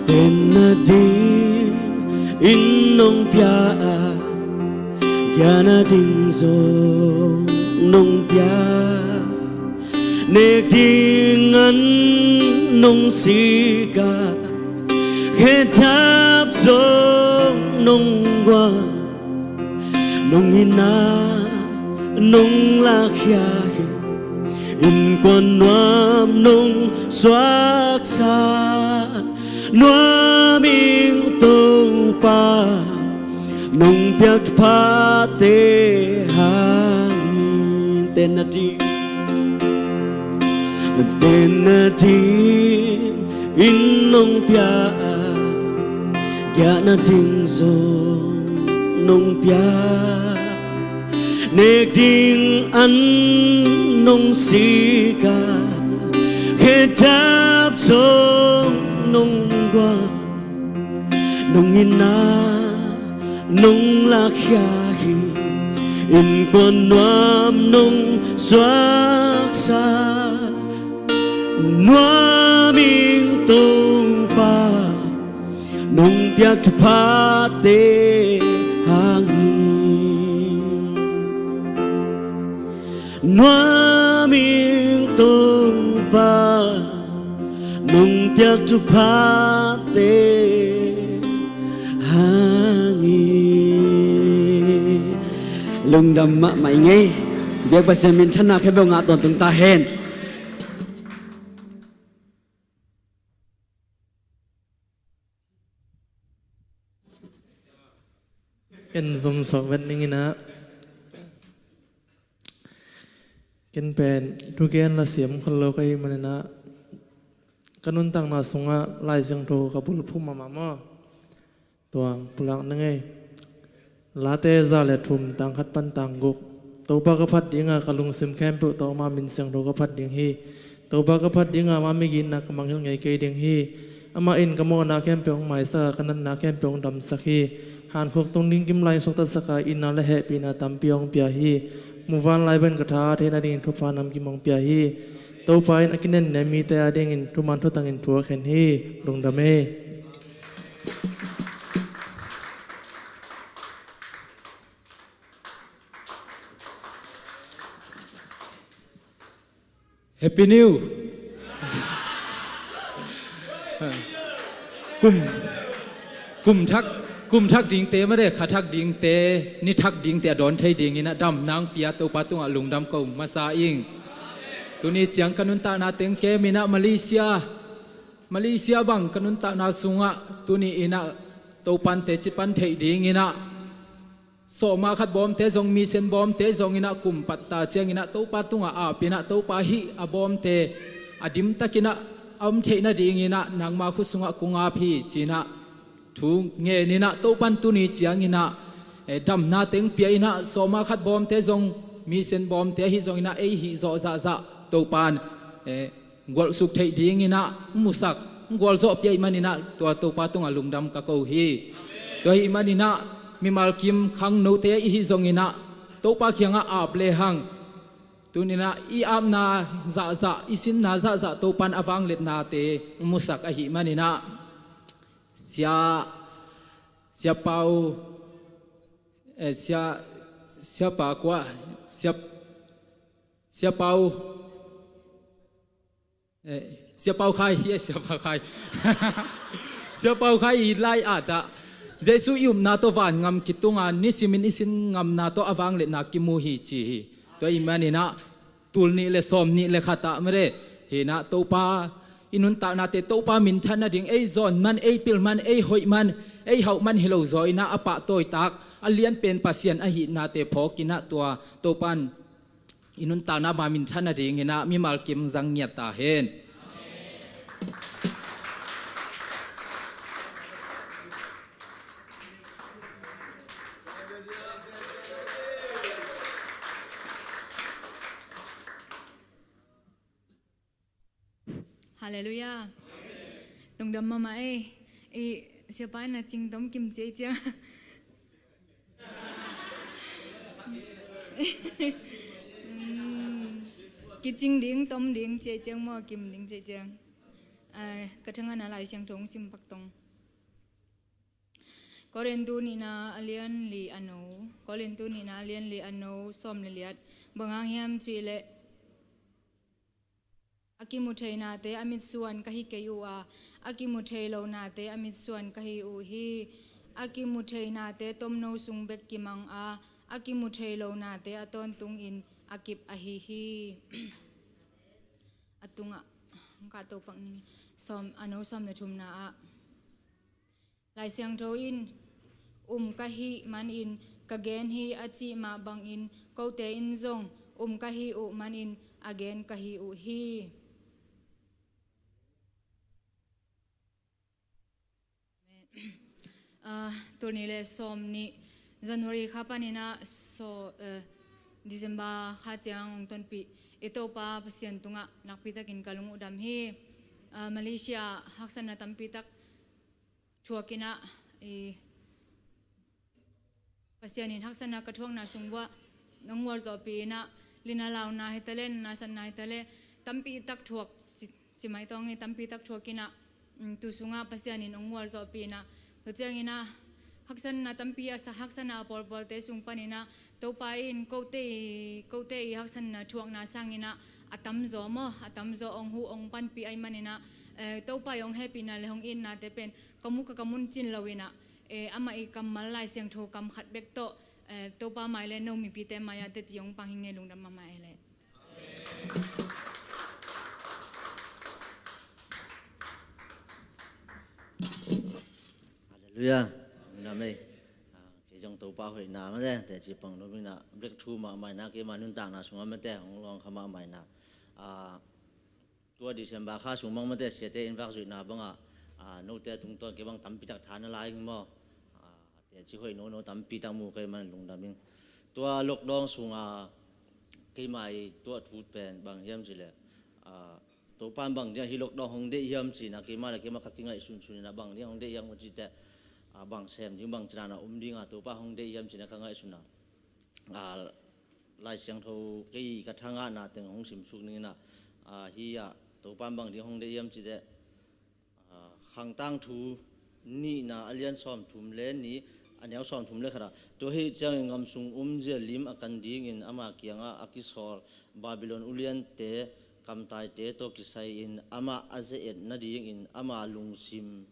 Tenna dingin nong pia a, giahna ding zong nong pia. Nek ding an nong sik a, khedap zong nong guan. Nong itna nong lakkhia hi, innkuan nuam nong suaksa, nuam ing Topa, nong piak thuphate hang. Tenna ding, tenna ding in nong piak, giahna ding zong nong piak, nek ding an nong sik a, khedap zong nong guan, nong itna nong lakhia hi. Innkuan nuam nong suaksa, nuam ing Topa, nong piak thuphate hang hi. Nuam ing Topa, nong piak thuphate hang hi. Lungdam mahmah ing ei. Biak Pasian minthanna khempeuh ngah tawntung ta hen. Ken zom suak vet ning in ah, ken pen thugen la siam khol lo ka hih manin ah, ka nuntakna sungah Lai Siangtho ka bulphuh mahmah maw. Tua pulak ning ei. Late za le thum, tang khat pan tang guk. Topa ka phat ding a, ka lungsim khempeuh tawh ama min siangtho ka phat ding hi. Topa ka phat ding a, ama migitna ka mangngilh ngei kei ding hi. Amah in ka mawhna khempeuh hong maisak a, ka natna khempeuh hong damsak hi. Hankhuak tung ding kim lai hong suaktasak a, itna le hehpihna tampi hong pia hi. Muvanlai bangin ka tha a theih nadingin thupha namkim hong pia hi. Topa in a kinennep mite adingin thuman thutangin thu a khen hi. Lungdam ei. Happy New. Kum, kum thak, kum thak dingte mah de, kha thak dingte, ni thak dingte a dawn thei dingin ah damna hong pia Topa tungah lungdam ko masa ing. Tuni ciang ka nuntakna teng kem in ah Malaysia, Malaysia bang ka nuntakna sungah tuni in ah Topan teci pan theih dingin ah, sawma khat bawmte zong, mission bawmte zong in ah kum patta ciangin ah Topa tungah ap in ah, Topa hih a bawmte a dimtakin ah a om theih nadingin ah nangma khut sungah kong ap hi ci-in ah thu ngen in ah, Topan tuni ciangin ah, eh, damna teng pia in ah, sawma khat bawmte zong, mission bawmte ahi zongin ah ei hih zawh zahzah Topan, eh, gualhsuk theih dingin ah musak, gualzawh pia ahih manin ah tua Topa tungah lungdam ka ko hi. Tua ahih manin ah mimal kim khangnote i hih zongin ah Topa kiangah ap lehang, tuni in ah i apna zahzah, i sinna zahzah Topan a vangliatnate musak ahih manin ah, Sia, Sia Pau, eh, Sia, Sia Pa kua, Sia, Sia Pau, eh, Sia Pau Khai, eh, Sia Pau Khai. Sia Pau Khai i lai-at ah, Jesu i upna tawh vangam kitung a, nisimin i sin ngamna tawh a vangliatna kimu hi ci hi. Tua ahih manin ah, tul nih le sawm nih le khat ah mah de, hi in ah Topa i nuntaknate Topa minthan nading, ei zawn man, ei pil man, ei hoih man, ei hauh man hi lo zaw in ah a pahtawitak, a lianpen Pasian ahihnate phawk in ah tua Topan i nuntakna mah minthan nadingin ah mimal kim zang ngiat ta hen. Halleluiah. Lungdam mahmah ei. I siapa in a cing tom kim ciai ciang. Hmm. Kicing ding tom ding ciai ciang maw, kim ding ciai ciang. Ai, ka thangana Lai Siangtho hong sim pak tong. Korintu nihna a lian li a no, Korintu nihna a lian li a no, sawm le liat. Bang hang hiam cih leh, a kimu thei nate a mitsuan ka hi kei uh a, a kimu thei lo nate a mitsuan ka hi uh hi. A kimu thei nate tomno sung bek kimang a, a kimu thei lo nate a tawntungin a kip ahi hi. tungah, ka to pak ning, sawm, a no sawm le thumna ah, Lai Siangtho in, "Um ka hih manin ka gen hi," a cih mah bangin, kote in zong, "Um ka hih uh manin a gen ka hi uh hi." Ah, tul nih le sawm nih January kha panin ah, so, eh, December kha ciang hong tonpih i Topa Pasian tungah nakpi takin ka lung uh dam hi. Ah, Malaysia haksatna tampi tak thuak in ah, i Pasian in haksatna ka thuakna sung uah hong gualzawhpih in ah, lina launa hi ta le, na nasatna hi ta le, tampi tak thuak ci, ci mai tawng hi, tampi tak thuak in ah, mm, tu sungah Pasian in hong gualzawhpih in ah, tua ciangin ah haksatna tampi a sa, haksatna a pawlpawlte sung panin ah, Topa in kote i, kote i haksatna thuakna sangin ah a tamzaw maw, a tamzaw hong huh hong panpih ahih manin ah, eh, Topa i hong hehpihna le hong itnate pen ka mu ka, ka mun cin lo in ah, eh, amah i kammal Lai Siangtho kam khat bek tawh, eh, Topa mai le no mipite mai-ah teci hong pang hi ing ei, lungdam mahmah ei leh. Halleluiah. Lungdam ei. Ah, kei zong Topa hoihna mate, teci pang lo in ah, breakthrough mahmah in ah, keima nuntakna sungah mate, hong lawng kha mahmah in ah. Ah, tua December kha sung bang mate, siate in vak zuihna bangah, ah, note a tungtawn kei bang tampi tak tha na la ing maw? Ah, teci hoih nono tampi tak mu kei man lungdam ing. Tua lockdown sungah keima i tuah thu pen bang hiam cih leh, ah, Topa in bang ding a hih lockdown hong deih hiam ci-in ah, keima le keima ka kingaihsunsun in ah, bang ding hong deih hiam ka cih teh, ah, bang sem ding, bang ci dan a om ding a, Topa hong deih hiam ci-in ah ka ngaihsun a. Ah, Lai Siangtho kei ka thangahna teng hong simsuk ning in ah, ah, hi ah, Topa in bang ding hong deih hiam cih teh, ah, Khang Tangthu nihna a lian sawmthum le nih, a neu sawmthum le khat ah, "Tua ahih ciangin gam sung umzia lim a kan dingin ama kiangah a kisawl Babylon uliante kamtaite tawh kisai-in amah a ze-et nadingin ama lungsim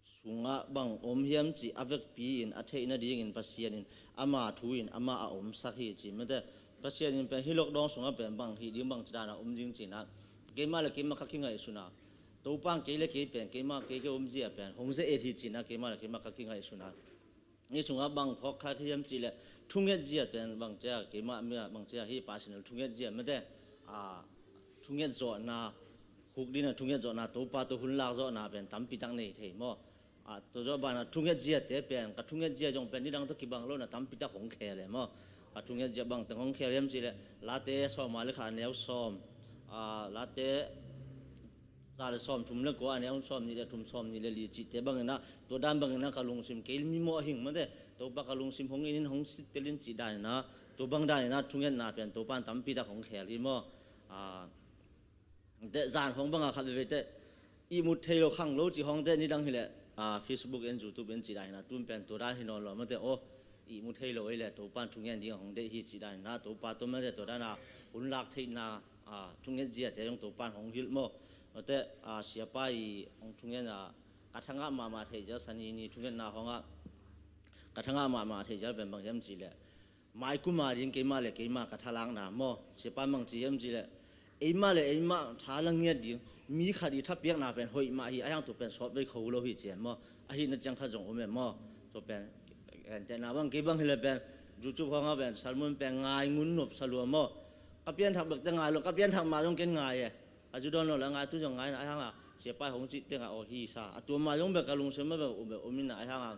sungah bang om hiam cih a vekpi-in a theih nadingin Pasian in ama thu in amah a omsak hi," ci mate. Pasian in pen hih lockdown sungah pen bang hih ding, bang ci dan a om ding ci-in ah, keima le keima ka kingaihsun a, Topa in kei le kei pen, keima kei, kei omzia pen hong ze-et hi ci-in ah, keima le keima ka kingaihsun a. Hih sungah bang phawk kha hiam cih leh, thunget zia pen bang cia, keima mi ah bang cia, hih personal thunget zia mate, ah, thunget zawhna, huk ding a thunget zawhna, Topa tawh hun lak zawhna pen tampi tak nei thei maw? Ah, tua zawh banah thunget ziate pen, ka thunget zia zong pen nidang tawh kibang lo in ah tampi tak hong khel e maw? Ka thunget zia bang teng hong khel hiam cih leh, Late sawm le khat a neu sawm, ah, Late za le sawmthum le kua a neu sawmnih le thum, sawmnih le li cihte bangin ah, tua dan bangin ah ka lungsim kei mimawh hing mate, Topa ka lungsim hong in in, hong sittel in cih danin ah, tua bang danin ah thungetna pen Topa in tampi tak hong khel hi maw? Ah, teh zan hong banga khat veve teh ihmut thei lo, khang lo cih hong teh nidang hileh, ah, Facebook in, YouTube in cih dan in ah, tun pen tua dan hi nawn lo mate aw, ihmut thei lo ei leh Topa in thungen ding hong deih hi cih dan in ah, Topa tawh mate tua dan a hun lak theihna, ah, thunget ziate zong Topa in hong hilh maw? Mate, ah, siapa i hong thungen a, ka thangah mahmah theih zel, Sani ni thungetna hong ah ka thangah mahmah theih zel pen bang hiam cih leh, maikum a ding keima le keima ka thalakna maw, siapa in bang ci hiam cih leh, eima le eima tha la ngiat ding, mi khat i thapiakna pen hoih mah hi, a hiang tu pen sawt vei kho lo hi ci maw? Ahihna ciang khat zong om e maw? Tua pen, en teh na bang, kei bang hileh pen, YouTube hong ah pen, sermon pen ngai ngun nop sa lua maw? Ka pianthak bek teh ngai lo, ka pianthak mah zong ken ngai e. A zu dawn lo la ngai, tu zong ngai na, a hiang a, siapa i hong cih teng ah aw hi sa. A tua mah zong bek ka lungsim mah bek, um bek, um in ah, a hiang a,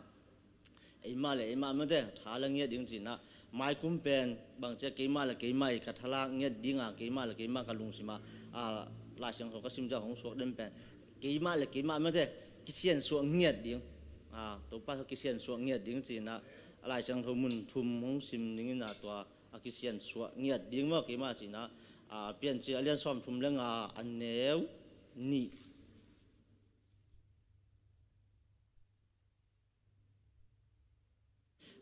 eima le eima mate, tha la ngiat ding cihna. Maikum pen, bang cia keima le keima i ka thalak ngiat ding a, keima le keima ka lungsim a, a, Lai Siangtho ka sim ciang hong suak den pen, keima le keima mate, kisiansuah ngiat ding. A, Topa kisiansuah ngiat ding cihna. A Lai Siangtho mun thum hong sim ding in a, tua a kisiansuah ngiat ding maw keima cihna. A, Piancil a lian sawmthum le nga a neu nih.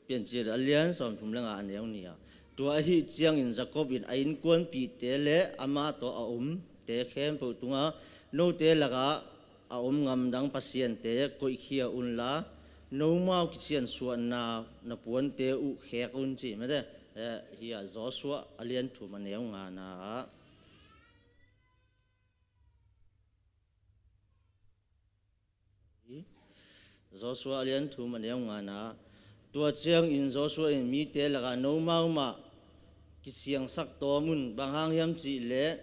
Piancil a lian sawmthum le nga a neu nih ah, tua ahih ciangin Jacob in a innkuanpihte le amah tawh a omte khempeuh tungah note lakah a om ngamdang pasiante koihkhia unla, nomau kisiansuahna na puante uh khek un ci mate. Eh, hi ah Joshua a lian thum a neu ngana ah. Joshua a lian thum a neu ngana, tua ciangin Joshua in mite lakah nomau mah kisiangsak tawm un, bang hang hiam cihleh,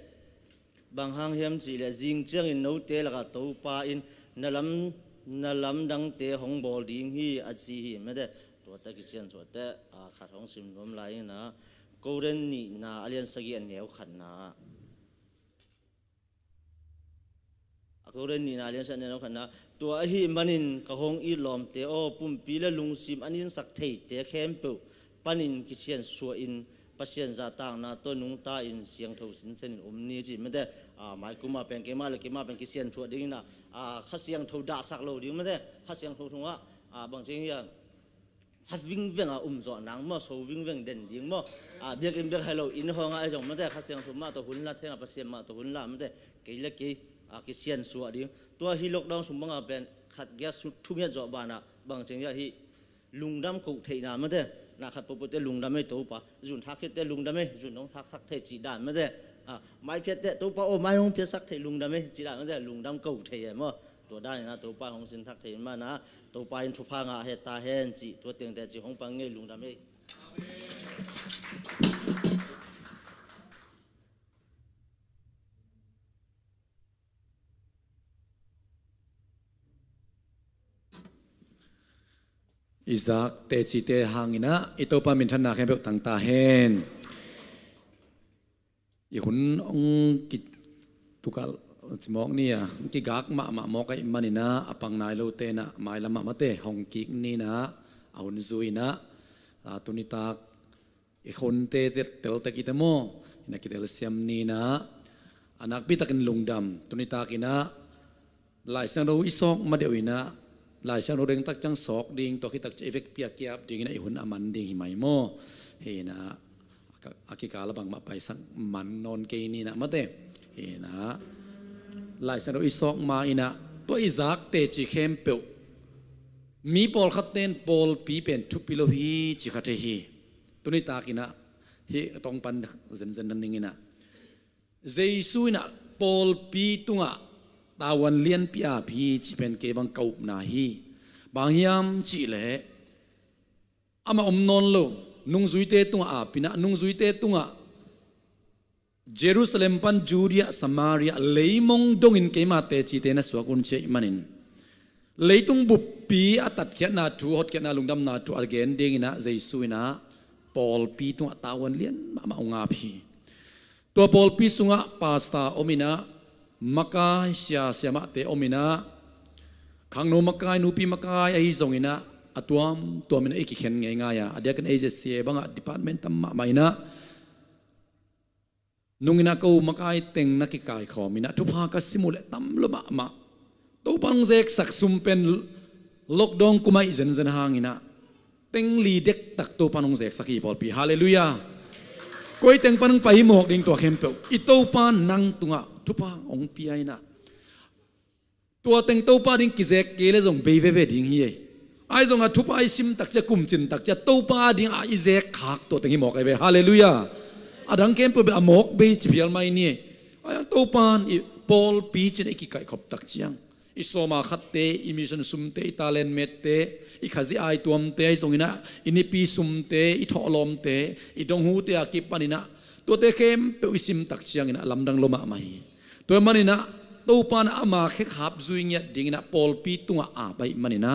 bang hang hiam cihleh, zing ciangin note lakah Topa in na lam, na lamdangte hong bawl ding hi, a ci hi. Mate, tuate kisiansuahte, a, khat hong sim nuam lai ina, Korin nihna a lian sagih a neu khatna. A Korin nihna a lian sagih a neu khatna. Tua ahih manin ka hong it lawmte aw, pumpi le lungsim a ninsak theite khempeuh panin kisiansuah in Pasian zahtakna tawh nungta in siangtho sinsen in um ni ci. Mate, a, maikum ah pen keimah le keimah pen kisianthuah ding ina, a, Kha Siangtho dahsak lo ding mate, Kha Siangtho sungah, a, bang ci hiam, sa vingveng a um zawh nang maw, so vingveng den ding maw. A, biakinn bek hi lo, inn hawng ah ahi zong mate, Kha Siangtho mah tawh hun la, theng a Pasian mah tawh hun la mate, kei le kei, a, kisiansuah ding. Tua hi lockdown sung bang a pen khat giat su-, thunget zawh banah bang ci hiam, hi lungdam koh theihna mate, na khat pawlpawlte lungdam ei Topa, zun thak khiatte lungdam ei, zun hong thak thak thei cih dan mate, a, mai phiatte Topa aw, mai hong phiatsak thei lungdam ei cih dan mate, lungdam koh thei e maw. Tua dan ina Topa hong sin thak thei in mana, Topa in thupha ngah het ta hen cih, tua tengte cih hong pang ngei, lungdam ei. I zak tecite hang ina i Topa minthanna khempeuh tang ta hen. I hun hong ki, tukal cimawk ni a, hong kigak mahmah mawk ahih man ina, a pang nai lote ina, mailam ah mate hong kik ni ina, a hun zui ina, a, tunitak i khonte tel, teltek i te maw, ina kitelsiam ni ina, a nakpi takin lungdam, tunitak ina, Lai Siangtho i sawk ma deuh ina, Lai Siangtho dengtak ciang sawk ding, tua khitak ciang i vekpi a kiap ding ina i hun a man ding hi mai maw. Hi ina, a kikal a bangmah paisak man nawn kei ni ina mate. Hi ina, Lai Siangtho i sawk ma ina, tua i zak teci khempeuh mi pawlkhatte in pawlpi pen thupi lo hi ci kha thei hi. Tunitak ina, hi tong pan zenzen na ning ina. Jesu ina pawlpi tungah tavuan lianpi a ap hi cih pen kei bang ka upna hi. Bang hiam cihleh, amah om nawn lo, nungzuite tungah ap ina, nungzuite tungah Jerusalem pan Judea, Samaria, leimong dongin keima tecite na suak un ci ahih manin, leitung buppi a tatkhiatna thu, hotkhiatna, lungdamna thu a gen ding ina Jesu ina pawlpi tungah tavuan lian mahmah hong ap hi. Tua pawlpi sungah pastor om ina, makai, sia, siamahte om ina, khangno makai, nupi makai ahi zong ina, a tuamtuam ina i kikhen ngeingai a, a diakin A Z C A bangah department tam mahmah ina, nung ina ko makai teng na kikaikhawm ina, thupha ka sim uh leh tam lua mahmah. Topa hong zeksak sum pen lockdown kum ah i zenzen hang ina, teng li dektak Topa hong zeksak hi pawlpi. Halleluiah. Koi teng pan hong pai hi mawk ding tua khempeuh, i Topa nang tungah thupha hong pia ina, tua teng Topa ding kizek kei le zong bei veve ding hi ei. Ahi zongah thupha i sim takciang, kumcin takciang Topa dingah i zek khak tua teng hi mawk ei ve. Halleluiah. A dang khempeuh bel a mawk bei ci phial mai ni ei. Ahi zong Topa in i pawlpi cin i kikaihkhop takciang, i sawma khatte, i mission sumte, i talent mette, i Khazih ai tuamte ahi zong ina, i nipi sumte, i thawhlawmte, i donghute a kipan ina, tuate khempeuh i sim takciang ina lamdang lua mahmah hi. Tua ahih man ina Topa in ama khekhap zui ngiat ding ina pawlpi tungah ap ahih man ina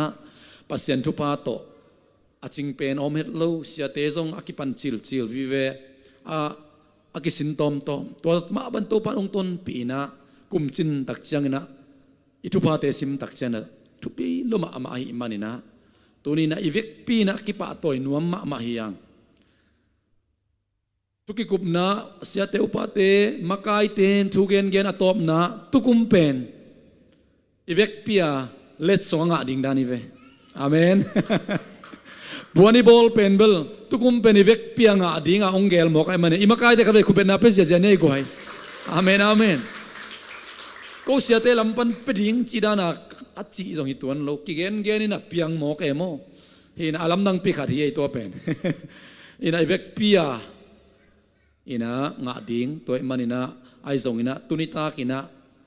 Pasian thupha tawh a cing pen a om het lo, siate zong a kipan cilcil vive, a, a kisin tawmtawm. Tua mah bang Topa in hong tonpih ina kumcin takciang ina i thuphate sim takciang ina thupi lua mahmah ahih man ina tuni ina i vekpi ina kipahtawi nuam mahmah hi hang. Thukikupna, siate upate, makaite thu gengen a tawpna, tukum pen i vekpi a letsong a ngah ding dan hi ve. Amen. Puan i bawl pen bel tukum pen i vekpi a ngah ding a hong gel mawk ahih manin i makaite khat vei khupetna pia ziahziah ni ei guai. Amen, amen. Ko siate lam pan pia ding ci dan a, a cih zong hi tuan lo, kigengen ina piang mawk e maw. Hi ina a lamdangpi khat hi ei tua pen. Ina i vekpi a ina ngah ding, tua ahih man ina ahi zong ina tunitak ina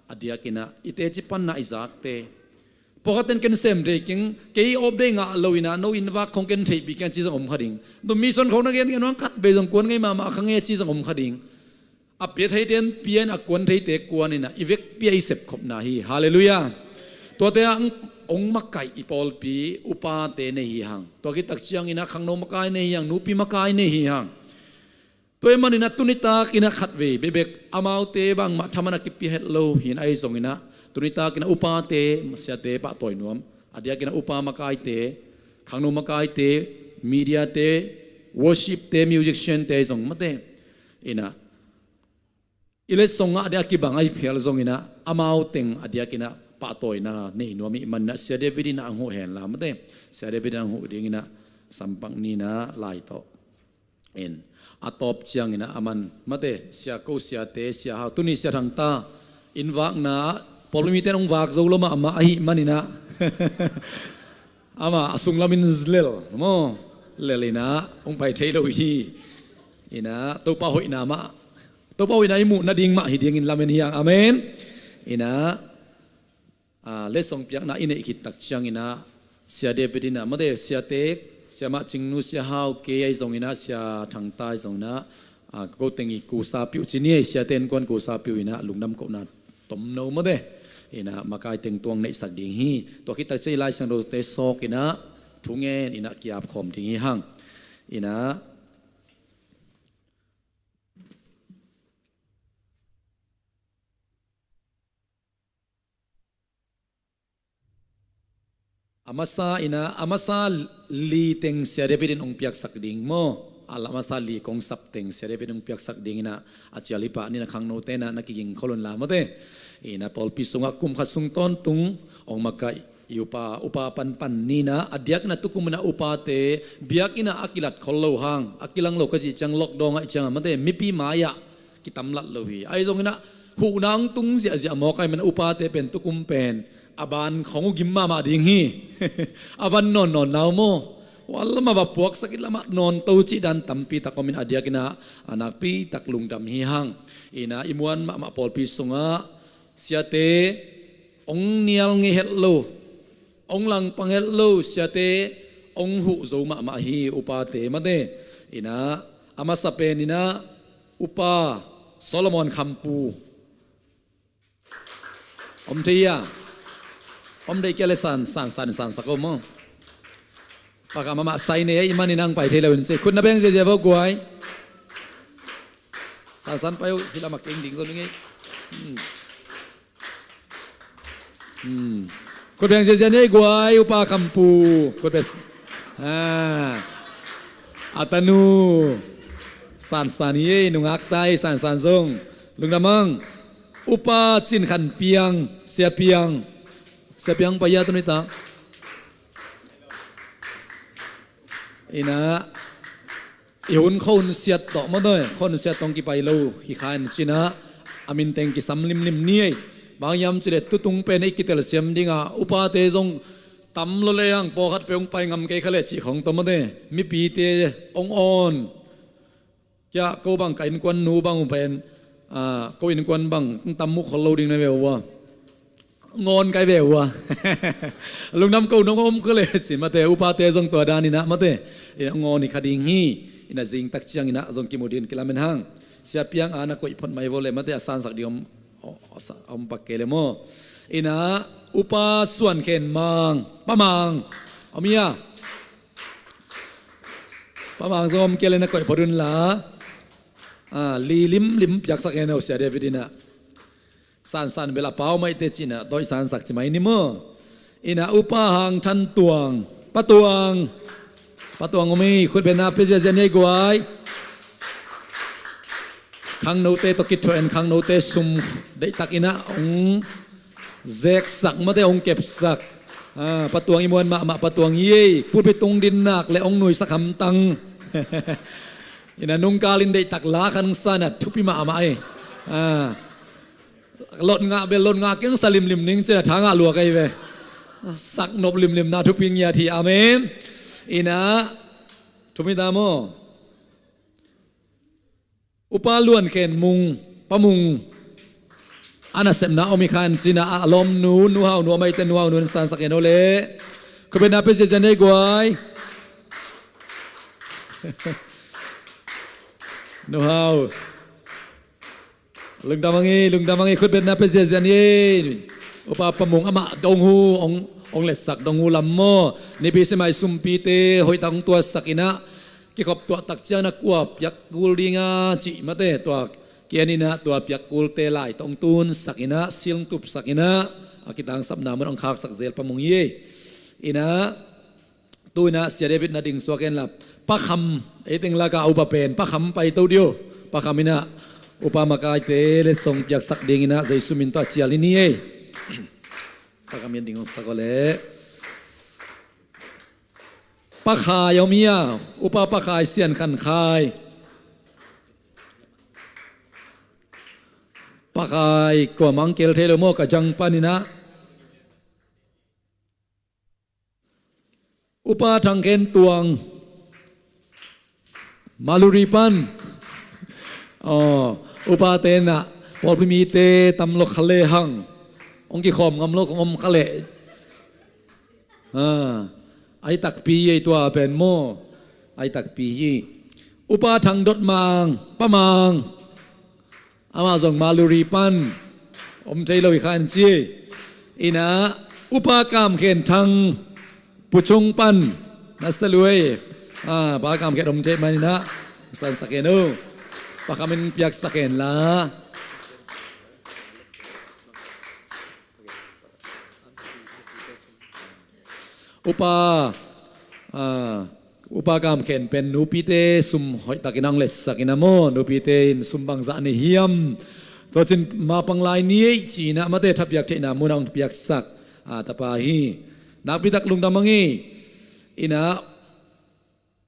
a diak ina i teci panna i zakte Pawlkhat ten ken sem thei keng, kei awpdei ngah lo inah no inn vak khong ken theihpih keng a ci zong om kha ding. Tua mission khong na gen gen hang khat vei zong kuan ngei mahmah kha ngei a ci zong om kha ding. A pia theite in pia in a kuan theite kuan inah i vekpi a i sepkhopna hi. Halleluiah. Tuate ah ong makaih i pawlpi upate nei hi hang. Tua khit tak cianginah khangno makai nei hi hang, nupi makai nei hi hang. Tua ahih maninah tunitak inah khatvei bekbek amaute bangmah thaman a kipia het lo hi-in ahi zonginah tunitak inah upate, siate pahtawi nuam. A diakinah upa makaite, khangno makaite, mediate, worshipte, musiciante ahi zong mate. Inah i letsong ah a diak kibang ahi phial zonginah amau teng a diakinah pahtawina nei nuam ih maninah Sia David inah ang huh henla mate. Sia David inah ang huh dinginah sampak ninah lai tawh in a tawp cianginah a man mate, sia ko siate, sia hau, tuni sia thangta in vakna ah pawlpi mite in hong vak zo lo mahmah ahih maninah ama a sunglamin lel maw, lel inah hong pai thei lo hi. Inah Topa hoihna mah, Topa hoihna i muh nading mah hi dingin lamen hi hang. Amen. Inah a, letsong piakna i neih khit tak cianginah Sia David inah mate, siate, siamah Cingnu, sia hau, kei ahi zonginah sia thangta ahi zonginah a, ko teng i kusa piuh ci ni ei, siate innkuan kusa piuh inah lungdam kohna tomno mate. Inah makai teng tuang neihsak ding hi. Tua khit tak ciang i Lai Siangthote sawk inah thungen inah kiap khawm ding hi hang. Inah a masa inah a masa li teng Sia David in hong piaksak ding maw? A masa li kong sap teng Sia David in hong piaksak dinginah a cial hi pah ninah khangnote inah na kiging khol unla mate. Inah pawlpi sungah kum khat sung tawntung hong makaih i upa, upa panpan ninah a diakinah tukum inah upate biakinnah a kilat khol lo hang, a kilang lo ka cih ciang lockdown ah ih ciangah mate, mipi mai-ah kitamlat lo hi. Ahi zonginah huhna hong tung ziahziah mawk ahi manin upate pen tukum pen a ban khong uh gim mahmah ding hi. A van nawnnawn nau maw? Hual lamah va puaksak, i lamah nawnto cih dan tampi tak omin a diakinah a nakpi tak lungdam hi hang. Inah i muan mahmah pawlpi sungah siate hong nial ngei het lo, hong langpang het lo siate hong huh zo mahmah hi upate mate. Inah a masa pen inah upa Solomon Khampu. Om thei a? Om deih kei le san, san, san, sansak om aw. Pakah mahmah sai nei ahih manin ang pai thei lo in ci. Khut na beng ziazia vo guai. Sansan pai uh, hih lamah keng ding zo ning ei. Hmm. Hmm. Khut beng ziazia ni ei guai, upa Khampu. Khut beng. Ha. A tanu. Sansan hi ei, nungak tai, sansan zong. Lungdam ang. Upa Cin Khan Piang, Sia Piang. Sia Piang pai a tuni ta. Inah i hun khuahun siat tawh maw, khuahun siat tawh kipai lo hi kha in cinah a min teng kisam limlim ni ei. Bang hiam cileh tutung pen i kitelsiam dingah upate zong tam lo le ang pawlkhat pe hong pai ngam kei kha leh cih khong tawh maw, mipite hong awn. Kia ko bang ka innkuan nu bang uh pen, ah, ko innkuan bang tam muh khol lo ding na ve uh a. Ngawn kai ve uh a. Lungdam ko nong om ko le ci mate, upate zong tua daninah mate. Ngawn hi kha ding hi. Inah zing tak cianginah zong kimu dingin kilamen hang. Sia Piang a na koih phot mai vo le mate, a sansak ding om, om pak kei le maw. Inah upa Suan Khen Mang, Pa Mang. Om ia. Pa Mang zong om kei le na koih phot un la. Ah, li limlim piaksak hen aw Sia David inah. Sansan bel a pau maihte cinah tawi sansak ci mai ni maw. Inah upa Hang Than Tuang, Pa Tuang. Pa Tuang om hi, khut beng na pe ziazia ni ei guai. Khangnote tawh kithuah in khangnote sum deihtak inah hong zeksak mate, hong kepsak. Ah, Pa Tuang i muan mahmah, Pa Tuang hi ei. Pulpit tung din nak le hong nuisak hamtang. Inah nungkal in deihtak la khan hong sa inah thupi mahmah ei. Ah. Lot ngah bel lot ngah keng sa limlim ning cinah tha ngah lua kei ve. Sak nop limlim na thupi ngiat hi. Amen. Inah thumi ta maw. Upa Luan Khen Mung, Pa Mung. A nasepna om hi khan cina a lawmnu, Nu Hau nu, a maite Nu Hau nu in sansak hen o le. Khupetna pia ziazia ni ei guai. Nu Hau. Lungdam ang i, lungdam ang i, khutbetna pia ziazia ni ei. Upa Pamung amah dong hu, ong, ong letsak dong hu lam maw. Nipi simai sumpite hoihtak ong tuatsak inah, kikhop tuahtak ciang na kua piak kul dinga cih mate tua kian inah tua piak kulte lai tawh ong tunsak inah, silngtupsak inah, a kitangsapna mun ong khaksak zel Pamung hi ei. Inah, tu inah Sia David na ding suak en la, Pa Kham, ei teng laka upa pen Pa Kham paito dih o. Pa Kham inah upa makaite letsong piaksak ding inah Jesu min tawh a cial hi ni ei. Pa Kham in ding sak o le. Pa Khai om hia, upa Pa Khai, Sian Khan Khai. Pa Khai kuamah ong kel thei lo maw, ka jang pan inah. Upa Thang Khen Tuang, Maluri pan. Aw, upa tenah pawlpi mite tam lo kha lehang, ong kikhawm ngam lo kong om kha leh. A, ai takpi hi ei tua pen maw. Ai takpi hi. Upa Thang Dot Mang, Pa Mang. Amah zong Maluri pan om thei lo hi khan ci. Inah Upa Kam Khen Thang, Pu Chung pan, na sia lui. A, Pa Kam Khen om thei man inah sansak hen o. Pa Kham in piaksak hen la. Upa, a, Upa Kam Khen pen nupite sum hoihtakin ang letsak inah maw, nupite in sum bangzah nei hiam? Tua cin mapang lai ni ei ci inah mate thapiak theihna mun ang piaksak, a, tapa hi. Nakpitak lungdam ang i. Inah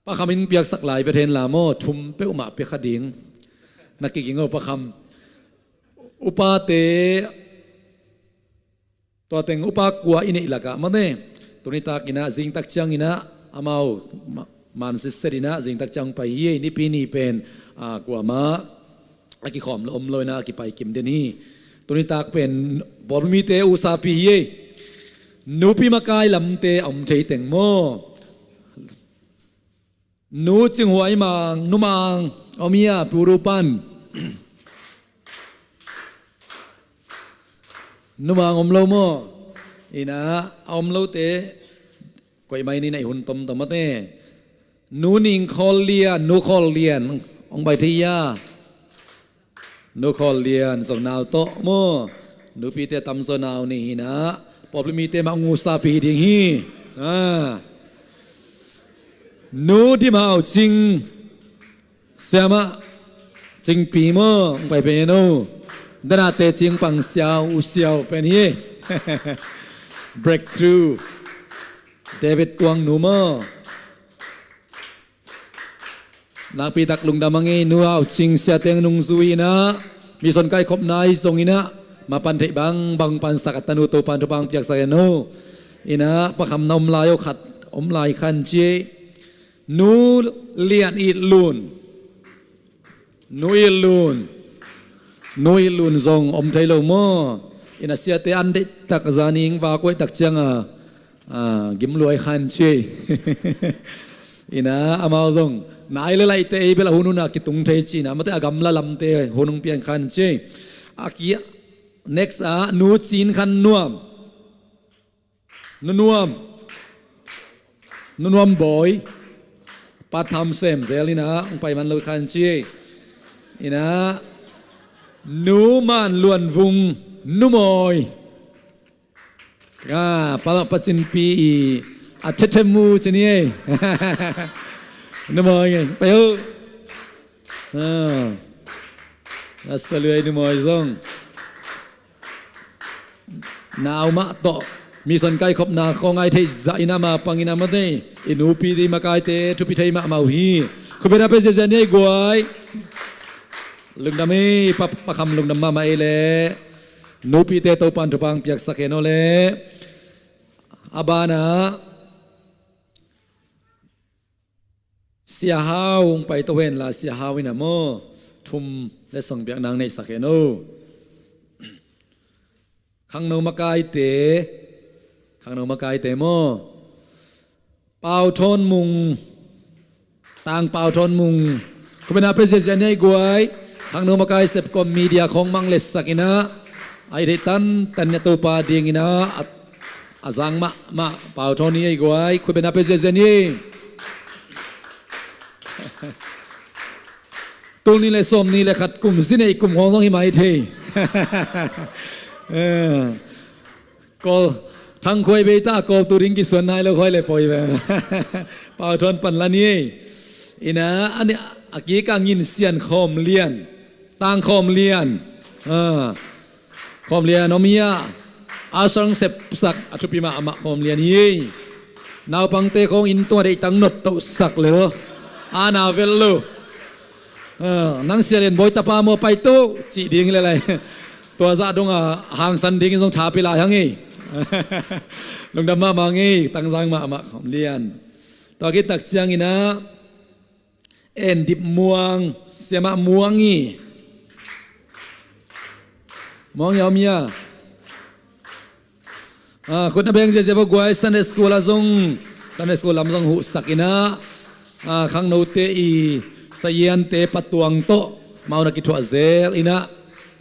Pa Kham in piaksak lai vet hen la maw, thum peuhmah pia kha ding. Na kiging o Pa Kham. Upate, tua teng upa kua i neih lakah mate, tunitak inah zingtak ciang inah amau ma-, man sitset inah zingtak ciang pai hi ei. Nipi ni pen, a, kuamah a kikhawm lo om lo inah a kipai kim den hi. Tunitak pen pawlpi mite usapi hi ei. Nupi makai lamte a om thei teng maw. Nu Cing Huai Mang, Nu Mang om hia, Pu Ru pan. Nu Mang om lo maw? Inah a om lote koih mai ni, na i hun tomtom mate. Nu Ning Khawl Lian, Nu Khawl Lian ong pai thei hia? Nu Khawl Lian zong nau tawh maw. Nupite tamzaw nau ni hi inah pawlpi mite mah ong usapi hi ding hi. A, Nu Dim Hau Cing, Siamah Cingpi maw, ong pai pen o. Danate Cing Pang Siau, U Siau pen hi. Breakthrough. David Tuang nu maw. Nakpitak lungdam ang i. Nu Hau Cing, Sia Teng Nung zui inah, mission kaikhopna i zong inah, mapan theih bangbang pansak a, tanu Topan thupha ong piaksak hen o. Inah Pa Kham na om lai o, khat om lai khan ci. Nu Lian It Lun. Nu It Lun. Nu It Lun zong om thei lo maw. Inah siate an deihtak zaning va kuaihtak cianga, a, gimluai khan ci. Inah amau zong nai le laihte ei bel a hun huna kitung thei ci inah mate a gamla lamte hun hong pian khan ci. A ki, next a Nu Cin Khan Nuam. Nu Nuam. Nu Nuam Bawi. Part-time sem zel inah ong pai man lo khan ci. Inah Nu Man Luan Vung, Nu Mawi. Ka pa, Pa Cin Pi i a thethe mu ci ni ei. Nu Mawi ngei. Pai o. A, a sa lui ei Nu Mawi zong. Nau mah tawh mission kaikhopna khawngai theih zah inah mapang inah mate, i nupi i makaite thupi thei mahmah uh hi. Khupetna pia ziazia ni ei guai. Lungdam ei, Pa, Pa Kham lungdam mahmah ei leh. Nupite Topan thupha ong piaksak hen o leh. A banah Sia Hau ong pai to hen la, Sia Hau inah maw, thum letsong biakna ong neihsak hen o. Khangno makaite, khangno makaite maw? Pau Thawn Mung, Tang Pau Thawn Mung. Khuapi na pe ziazia ni ei guai. Khangno makai sepkom media khawng mang letsak inah, a i theih tantan ni a Topa dinginah a, a zang mahmah Pau Thawn ni ei guai. Khuapi na pe ziazia ni. Tul nih le sawm nih le khat kum zi neih kum khawng zong hi mai thei. Eh, Kawl, Thangkhuai bei ta Kawl tu ding kisuan nai lo khoi le poi ve. Pau Thawn pan la ni ei. Inah a ni a kik a Ngin Sian Khawm Lian, Tang Khawm Lian. Ah. Khawm Lian om hi a, a sang sepsak a thupi mahmah Khawm Lian hi. Naupangte khawng inn tungah deih tang nop tohsak lel. A na velh lo. Ah, nang Sia Lian Bawi tapa maw, pai toh cih ding le lai. Tua zah dong a hangsan ding zong tha pia lai hang ei. Lungdam mahmah ngei, tangzang mahmah Khawm Lian. Tua khit tak cianginah En Dip Muang, Siamah Muang i. Muang i a om hi a. Ah, khut na beng ziazia vo guai. Sunday school ah zong, Sunday school lam zong huhsak inah, ah, khangnote i sayiante patuang tawh mau na kithuah zel inah,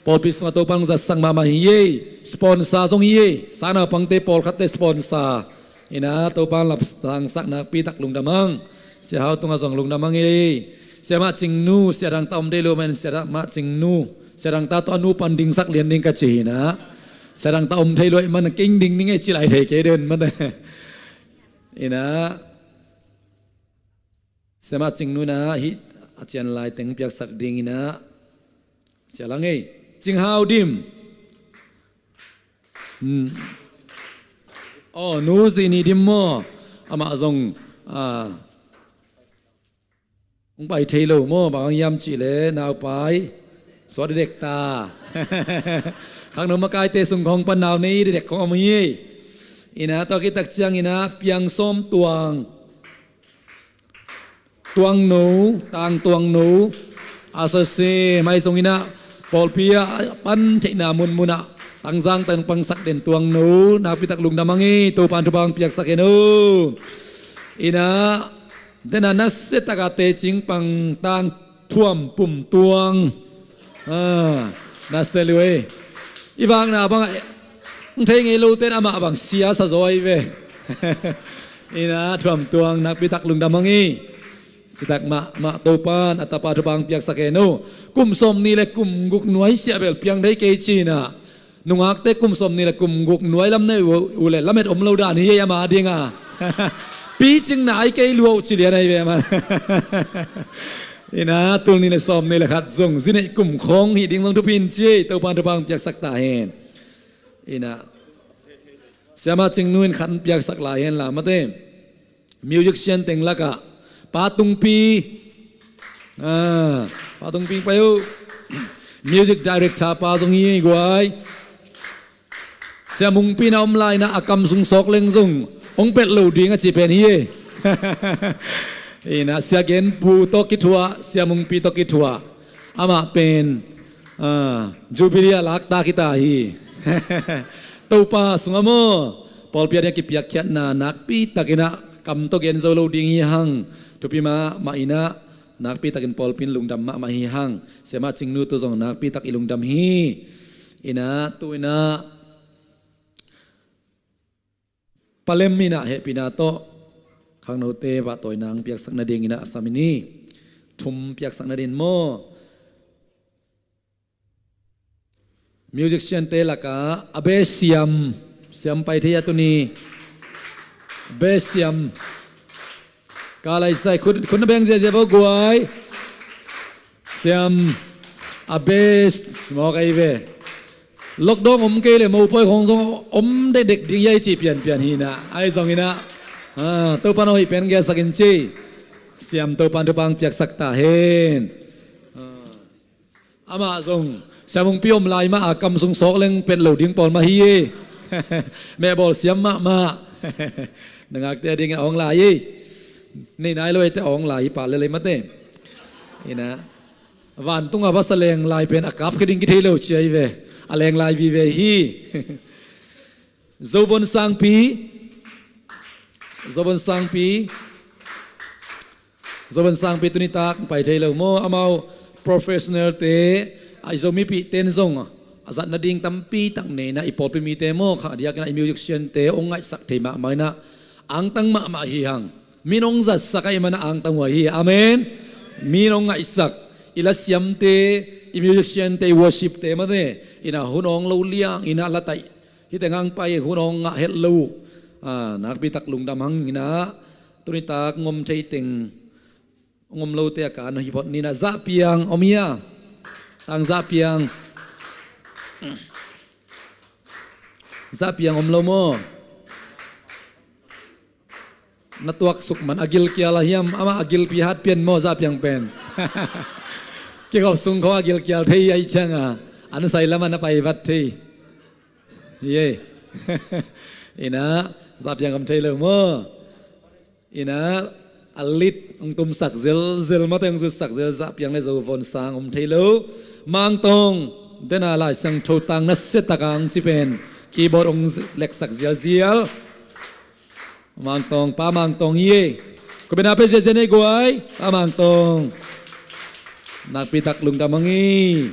pawlpi sungah Topa hong zatsak mahmah hi ei. Sponsor zong hi ei. Sang naupangte pawlkhatte sponsor. Inah Topa lapsangsak nakpi tak lungdam hang. Sia Hau tungah zong lungdam hang ei. Siamah Cingnu, sia dangta om thei lo man, Siamah Cingnu, sia dangta tawh a nu pan dingsak lian ding ka ci hi inah. Sia dangta om thei lo ahih man kei ding ning ei ci lai thei kei den man. Inah Siamah Cingnu inah hih a cian lai teng piaksak ding inah. Cia lang ei. Cing Hau Dim. Hmm. Oh, Nu Zi Ni Dim maw? Amah zong, ah, hong pai thei lo maw? Bang hang hiam cih leh naupai suak dekdek ta. Khangno makaite sung khawng pan nau nei dekdek khawng om hi. Inah tua khit tak cianginah Piang Sawm Tuang, Tuangno, Tang Tuangno, a sase mai zonginah pawlpi ah pan theihna munmunah tangzang tang pangsak den Tuangno, nakpi tak lungdam hang ei. Topan thupha hong piaksak hen o. Inah dena nasia taka tecing pang Tang Thuam Pum Tuang. Ah, na sia lua ei. I vakna bang hong thei ngei lote in amah bang sia sa zaw ei ve. Inah Thuam Tuang, nakpi tak lungdam hang ei. Citak mahmah, Topan a tapa thupha hong piaksak hen o. Kum sawm nih le kum guk nuai siah bel piang thei kei ci inah. Nungakte kum sawm nih le kum guk nuai lam nei uh, uh le lamet om lo dan hi ei ama dinga. Picing nai kei lua uh ci lian ahi ve ama. Inah tul nih le sawm nih le khat zong zi neih kum khawng hih ding zong thupi in ci ei. Topan thupha hong piaksak ta hen. Inah Siamah Cingnu in khat hong piaksak lai hen la mate. Musician teng lakah Pa Tungpi. Ah, Pa Tungpi pai uh. Music director pa zong hi ei guai. Sia Mungpi na om lai inah a kam sung sawk leng zong hong pelh lo ding a ci pen hi ei. Inah Sia Gen Pu tawh kithuah, Sia Mungpi tawh kithuah. Amah pen, ah, Jubilee ah laktak hi ta hi. Topa sungah maw, pawlpi ah ding a kipiakkhiatna nakpi takinah kam tawh gen zo lo ding hi hang. Thupi mahmah inah nakpi takin pawlpi in lungdam mahmah hi hang. Siamah Cingnu tawh zong nakpi tak i lungdam hi. Inah tu inah Palem inah hehpihna tawh khangnote vahtawina hong piaksak nadinginah a sam in hi. Thum piaksak nading maw? Musician te lakah a best siam, siam pai thei a tuni. Best siam. Ka lai sai khut, khut na beng ziazia vo guai. Siam a best mawk ahi ve. Lockdown om kei le mopawi khawng zong om dekdek ding hi a i cih pianpian hi inah. Ahi zonginah, ah, Topan a hoih pen gelsak in ci. Siam Topan thupha hong piaksak ta hen. Ah. Amah zong Sia Mungpi om lai mah a kam sung sawk leng pelh lo ding pawl mah hi e. Mehbawl siam mahmah. Nungakte a dingin a hong lai e. Nei nai lo eite a hong lai hi pah lelei mate. Inah vantung a vasa leng lai pen a kap khe ding kithei lo ci ahi ve. A leng lai vive hi. Zovon Sangpi. Zovon Sangpi. Zovon Sangpi tuni tak pai thei lo maw? Amau professional te, a i Zomipih ten zong a zat nading tampi tak nei inah, i pawlpi mite maw, kha diakin ah i musician te hong ngaihsak thei mahmah inah, angtang mahmah hi hang. Min hong zatsak ahih manin angtang uh ahi hi. Amen. Min hong ngaihsak. I lasiamte, i musician te, i worship te mate, inah hun hong lo liang inah lataih. Hih teng hong pai, hun hong ngah het lo uh. Ah, nakpi tak lungdam hang inah. Tuni tak hong om thei teng, hong om lote a kan hi phot ni inah. Zahpiang om hia? Tang Zahpiang. Zahpiang om lo maw? Na tuaksuk man a gilkial a hiam? Amah a gilpi hat pian maw, Zahpiang pen? Kikhop sung khawng a gilkial thei ahih ciangin, an sai lamah na pai vat thei. Ye. Inah, Zahpiang om thei lo maw? Inah, a lit hong tumsak zelzel, mate hong zutsak zel, Zahpiang le Zovon Sang om thei lo. Mangtawng, dena Lai Siangtho tang nasia tak a hong ci pen, keyboard hong leksak zialzial. Mangtawng, Pa Mangtawng hi e. Ko bena pe ziazia nei guai, Pa Mangtawng. Nakpi tak lungdam hang hi.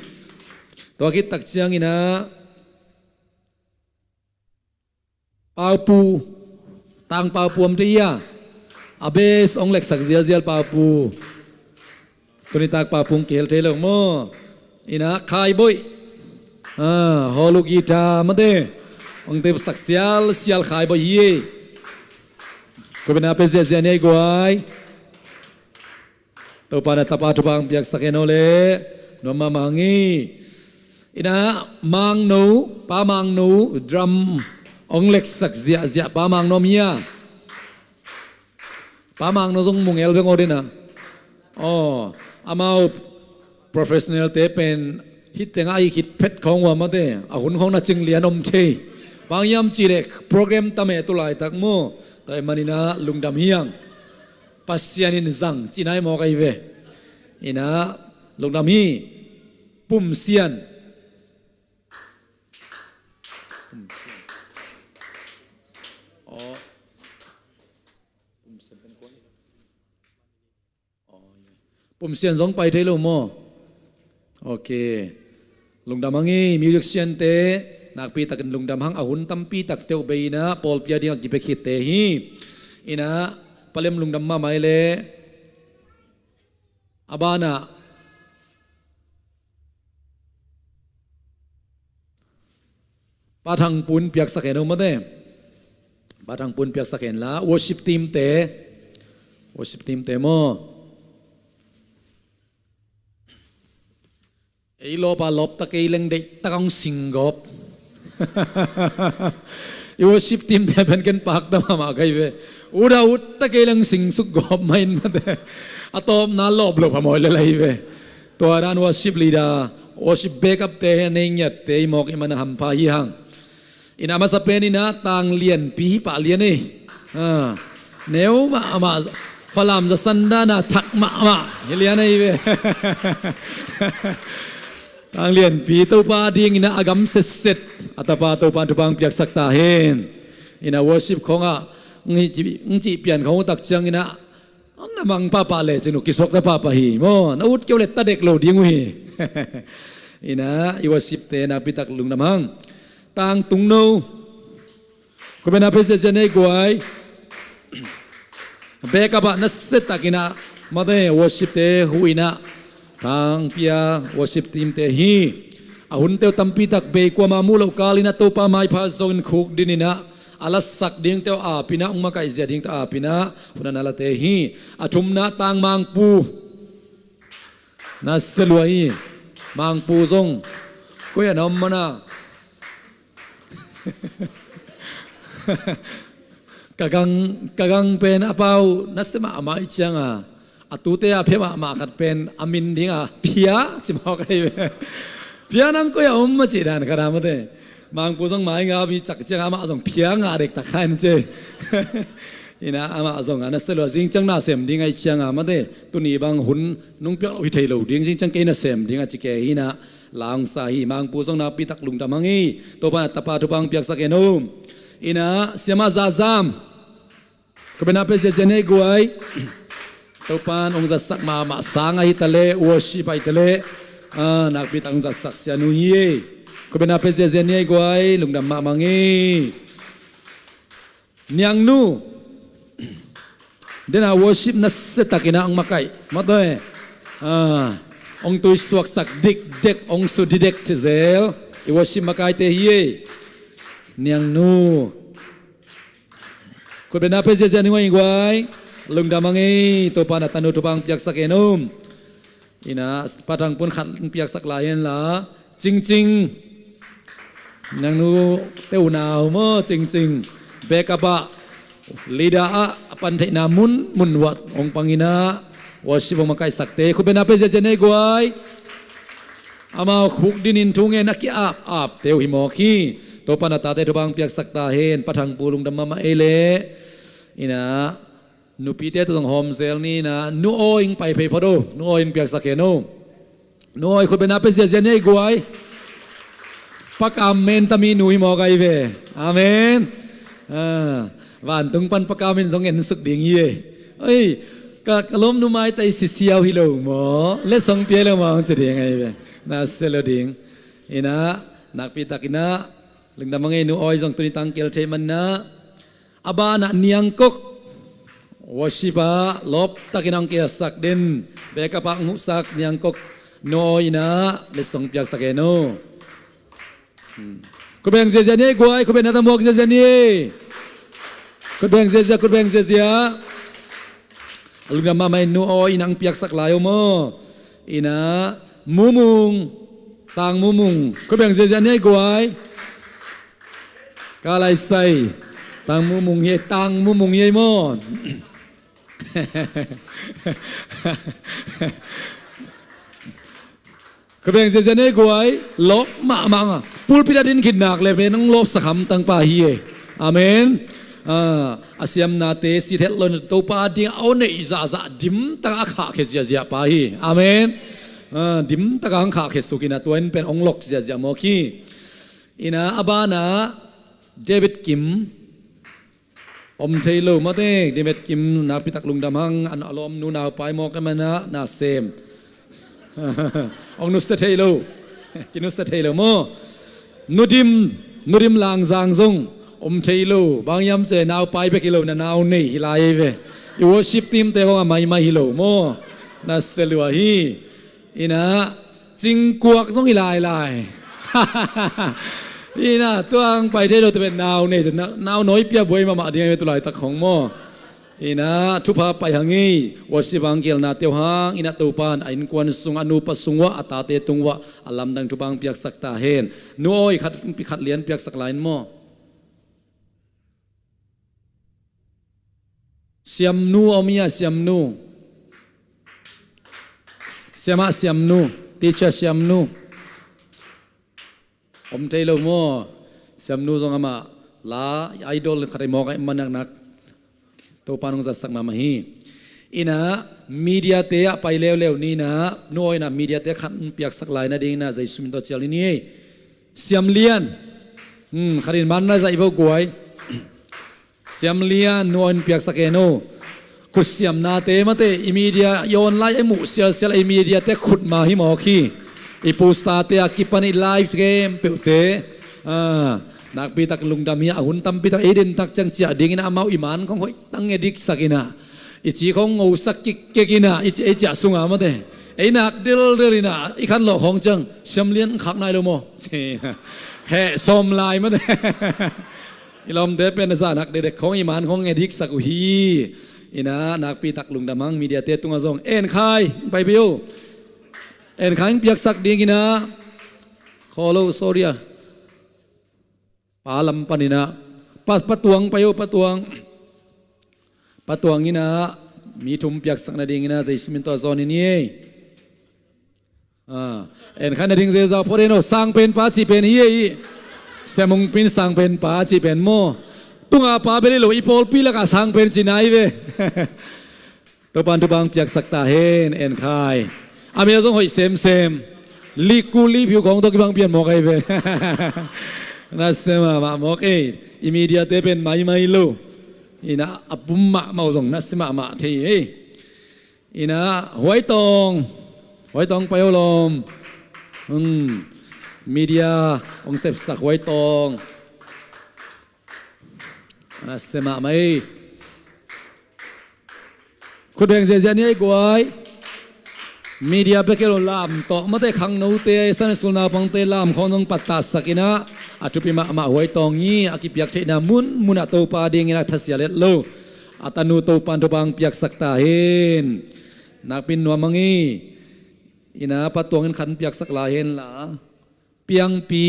Tua khit tak ciangin ah, Paupu, Tang Paupu om thei hia? A bass hong leksak zialzial Paupu. Tuni tak Paupu hong kihel thei lo maw? Inah Khai Boih. Ah, holu guitar mate. Hong tepsak sialsial Khai Boih hi. Ko bena pe ziazia nei guai. Topa na tapa thupha hong piaksak hen aw le. Nuam mahmah hang hi. Inah Mangno, Pa Mangno, drum hong leksak ziahziah Pa Mangno om hia? Pa Mangno zong mungel veng aw dena. Aw, amau professional te pen hih tengah a i khit phet khawng uh a mate, a hun khawng na cing lian om thei. Bang hiam cihleh program tam e tu laitak maw? Tua ahih manin ah lungdam hi hang. Pasian in zang cihna hi mawk ahi ve. Inah lungdam hi. Pum Sian. Aw. Pum Sian zong pai thei lo maw? Ok. Lungdam hang hi, musician te, nakpi takin lungdam hang, a hun tampi takte uh bei inah pawlpi a dingah kipia khitte hi. Inah, Pa Lem lungdam mahmah hi leh, a banah Pa Thang Pun piaksak hen aw mate. Pa Thang Pun piaksak hen la. Worship team te. Worship team te maw? Ei lawp a lawp ta kei leng deih tak hong sing gawp. I worship team te pen ken pakta mahmah ka hi ve. Ut a ut ta kei leng sing suk gawp mah in mate. A tawpna lawp lo phamawh lel ahi ve. Tua dan worship leader, worship backup te, a nei ngiatte i mawk i man a hampha hi hang. Inah masa pen inah Tang Lianpi hi pah lian ei. Ah, neu mahmah, Falam za sandana thak mahmah hi lian ei ve. Tang Lianpi Topa ding inah a gam setset a tapa Topa thupha hong piaksak ta hen. Inah worship khawngah ng cih pian khawng uh tak ciang inah na mang pahpah lecin uh kisuakta pahpah hi maw? Na ut keu le ta dek lo ding uh hi. Inah i worship te nakpi tak lungdam hang. Tang Tungno. Ko bena pe ziazia nei guai. Backup ah nasia tak inah mate worship te huh inah Tangpi a worship team te hi. A hunte uh tampi tak bei, kuamah muh loh kal inah Topa maipha zongin khukdin inah a lasak dingte uh ap inah, hong makaih zia dingte uh ap inah hun a na late hi. A thumna Tang Mangpu. Nasia lua hi. Mangpu zong koi a na om mana? Ka gang, ka gang pen a pau nasia mahmah i cianga, a tute a phia mahmah khat pen a min dinga Phia ci mawk ahi ve. Phia nang koi a om a cih dan khat a mate. Mangpu zong mai nga mi cak cianga amah zong Phia nga dektak kha in ci. Ina amah zong a na selua zingciang na sem ding a i cianga mate, tuni bang hun nung piak lo hi thei lo ding, zingciang kei na sem ding a ci kei hi ina. Langsa hi, Mangpu zong nakpi tak lungdam hang hi. Topa na tapa thupha ang piaksak en um. Ina siama zazam. Khutbetna pia ziazia ni ei guai. Topan ong zatsak mahmah sang ahi taleh, worship ahi taleh, ah, nakpi tak ong zatsak sianu hi ei. Khutbetna pia ziazia ni ei guai, lungdam mahmah ngei. Niangnu. Dena worship na setak ina ong makaih mate, ah, ong tui suaksak dikdek, ong su didek thizel. I worship makaite hi ei. Niangnu. Khutbetna pia ziazia ni ei guai. Lungdam hang ei, Topa na tanu thupha ang piaksak en um. Ina pathang pun khat ang piaksak lai hen la. Cingcing. Niangnu te unau maw Cingcing. Bekapa lida a pan theihna mun mun uah ong pang ina. Worship ong makaihsakte khutbetna pia ziazia ni ei guai. Amau khuk dinin thungen a ki-ap ap teu hi mawk hi. Topa na tate thupha ang piaksak ta hen, pathang pu lungdam mahmah ei leh. Ina nupite tawh zong hawm zel ni ina, Nu Awi ing pai phei phot o, Nu Awi ing piaksak hen o. Nu Awi khutbetna pia ziazia ni ei guai. Pakam men tami nu hi mawk ahi ve. Amen. Ah, vantung pan pakam in zong en suk ding hi ei. Oi, ka, ka lawmnu maitai sisiau hi lo maw, letsong pia lo maw ang ci ding ahi ve. Na sia lo ding. Ina, nakpi tak ina, lungdam hang ei Nu Awi zong tuni tang kel thei man ina. A banah Niangkok worship ah lawp takin ang kiasak den, bekapa ang huhsak Niangkok Nu Awi ina letsong piaksak en o. Khutbeng ziazia ni ei guai, khutbeng na tamuak ziazia ni ei. Khutbeng ziazia, khutbeng ziazia. Lungdam mahmah ei Nu Awi ina ang piaksak lai o maw. Ina Mumung, Tang Mumung. Khutbeng ziazia ni ei guai. Ka lai sai. Tang Mumung hi ei, Tang Mumung hi ei maw. Khutbeng ziazia ni ei guai, lawp mahmah a. Pulpit a din khit nak le pen ang lawpsak hamtang pa hi ei. Amen. Ah, a siamnate sit het lo ina Topa ding a aw neih zahzah dimtak a khahkhia ziazia pa hi. Amen. Ah, dimtak a ang khahkhia suk ina tua in pen ong lok ziazia mawk hi. Ina a banah David Kim. Om thei lo mate, David Kim nakpi tak lungdam hang, a lawmnu naupai mawk a mana na sem. Ong nusia thei lo. Kinusia thei lo maw. Nudim, Nudim Langzang zong om thei lo, bang hiam cih leh naupai bek hi lo, na nau nei hi lai ei ve. I worship team te khong a maimai hi lo maw. Na sia lua hi. Ina Cingkuak zong hi lailai. Ina tua ang pai thei lo te pen nau nei, nau nawi pia buai mahmah ding a hi tu laitak khong maw. Ina thupha pai hang ei, worship ang kielna teu hang ina Topan a innkuan sung, a nupa sung uah, a tate tung uah a lamdang thupha ang piaksak ta hen. Nu Awi khat, khat lian piaksak lai in maw. Siamnu om ia, siamnu. Siamah siamnu, teacher siamnu. Om thei lo maw. Siamnu zong amah la idol khat i mawk a i manaknak. Topa nong zatsak mahmah hi. Ina media te ah pai leuleu ni ina, Nu Awi ina media te khat piaksak lai nading ina Jesu min tawh cial ni ni ei. Siamlian. Hmm, khat in man na zaih vo guai. Siamlian, Nu Awi in piaksak en o. Khutsiamnate mate, i media i online a i muh sialsial a i media te khutma hi mawk hi. I poster te a kipan i live game peuhte. Ah, nakpi tak lungdam hi a, hun tampi tak ei den tak ciang ciah ding ina amau i man khong hoih tang ngediksak ina. I ci khong ngosak kikkek ina, i ci, ei ciah sunga mate. Ei nak deldel ina, i khanlawh khong ciang, Siamlian khak nai lo maw. Heh sawm lai mate. I lawmte pen a zahnak dekdek khong i man khong ngediksak uh hi. Ina nakpi tak lungdam hang media te tungah zong. En Khai, pai pei o. En Khai piaksak ding ina. Khaw lo, sorry a. Pa lam pan ina. Pa, Pa Tuang pai o, Pa Tuang. Pa Tuang ina mi thum piaksak nading ina Jesu min tawh zawn ni ni ei. Ah, en khan a ding zeuzau phot en o, sangpen pa cih pen hi ei. Semung pin sangpen pa cih pen maw. Tunga pa bel hi lo, i pawlpi lakah sang pen ci nai ve. Topan thupha piaksak ta hen, En Khai. A mi a zong hoih semsem. Liku liphiu khawng tawh kibang pian mawk ahi ve. Nasia mahmah mawk ei. I media te pen maimai lo. Ina a pum mahmah uh zong nasia mahmah thei ei. Ina Huai Tawng. Huai Tawng pai o lawm. Hmm. Media hong sepsak Huai Tawng. Nasia mahmah ei. Khut beng ziazia ni ei guai. Media bek hi lo, lam tawh mate, khangnote, Sunday school naupangte lam khawng zong pattahsak ina, a thupi mahmah Huai Tawng hi. A kipiak theihna munmun ah Topa dingin a thasia let lo a tanu Topan thupha piaksak ta hen. Nakpin nuam ang hi. Ina Pa Tuang in khat piaksak lai hen la. Piangpi,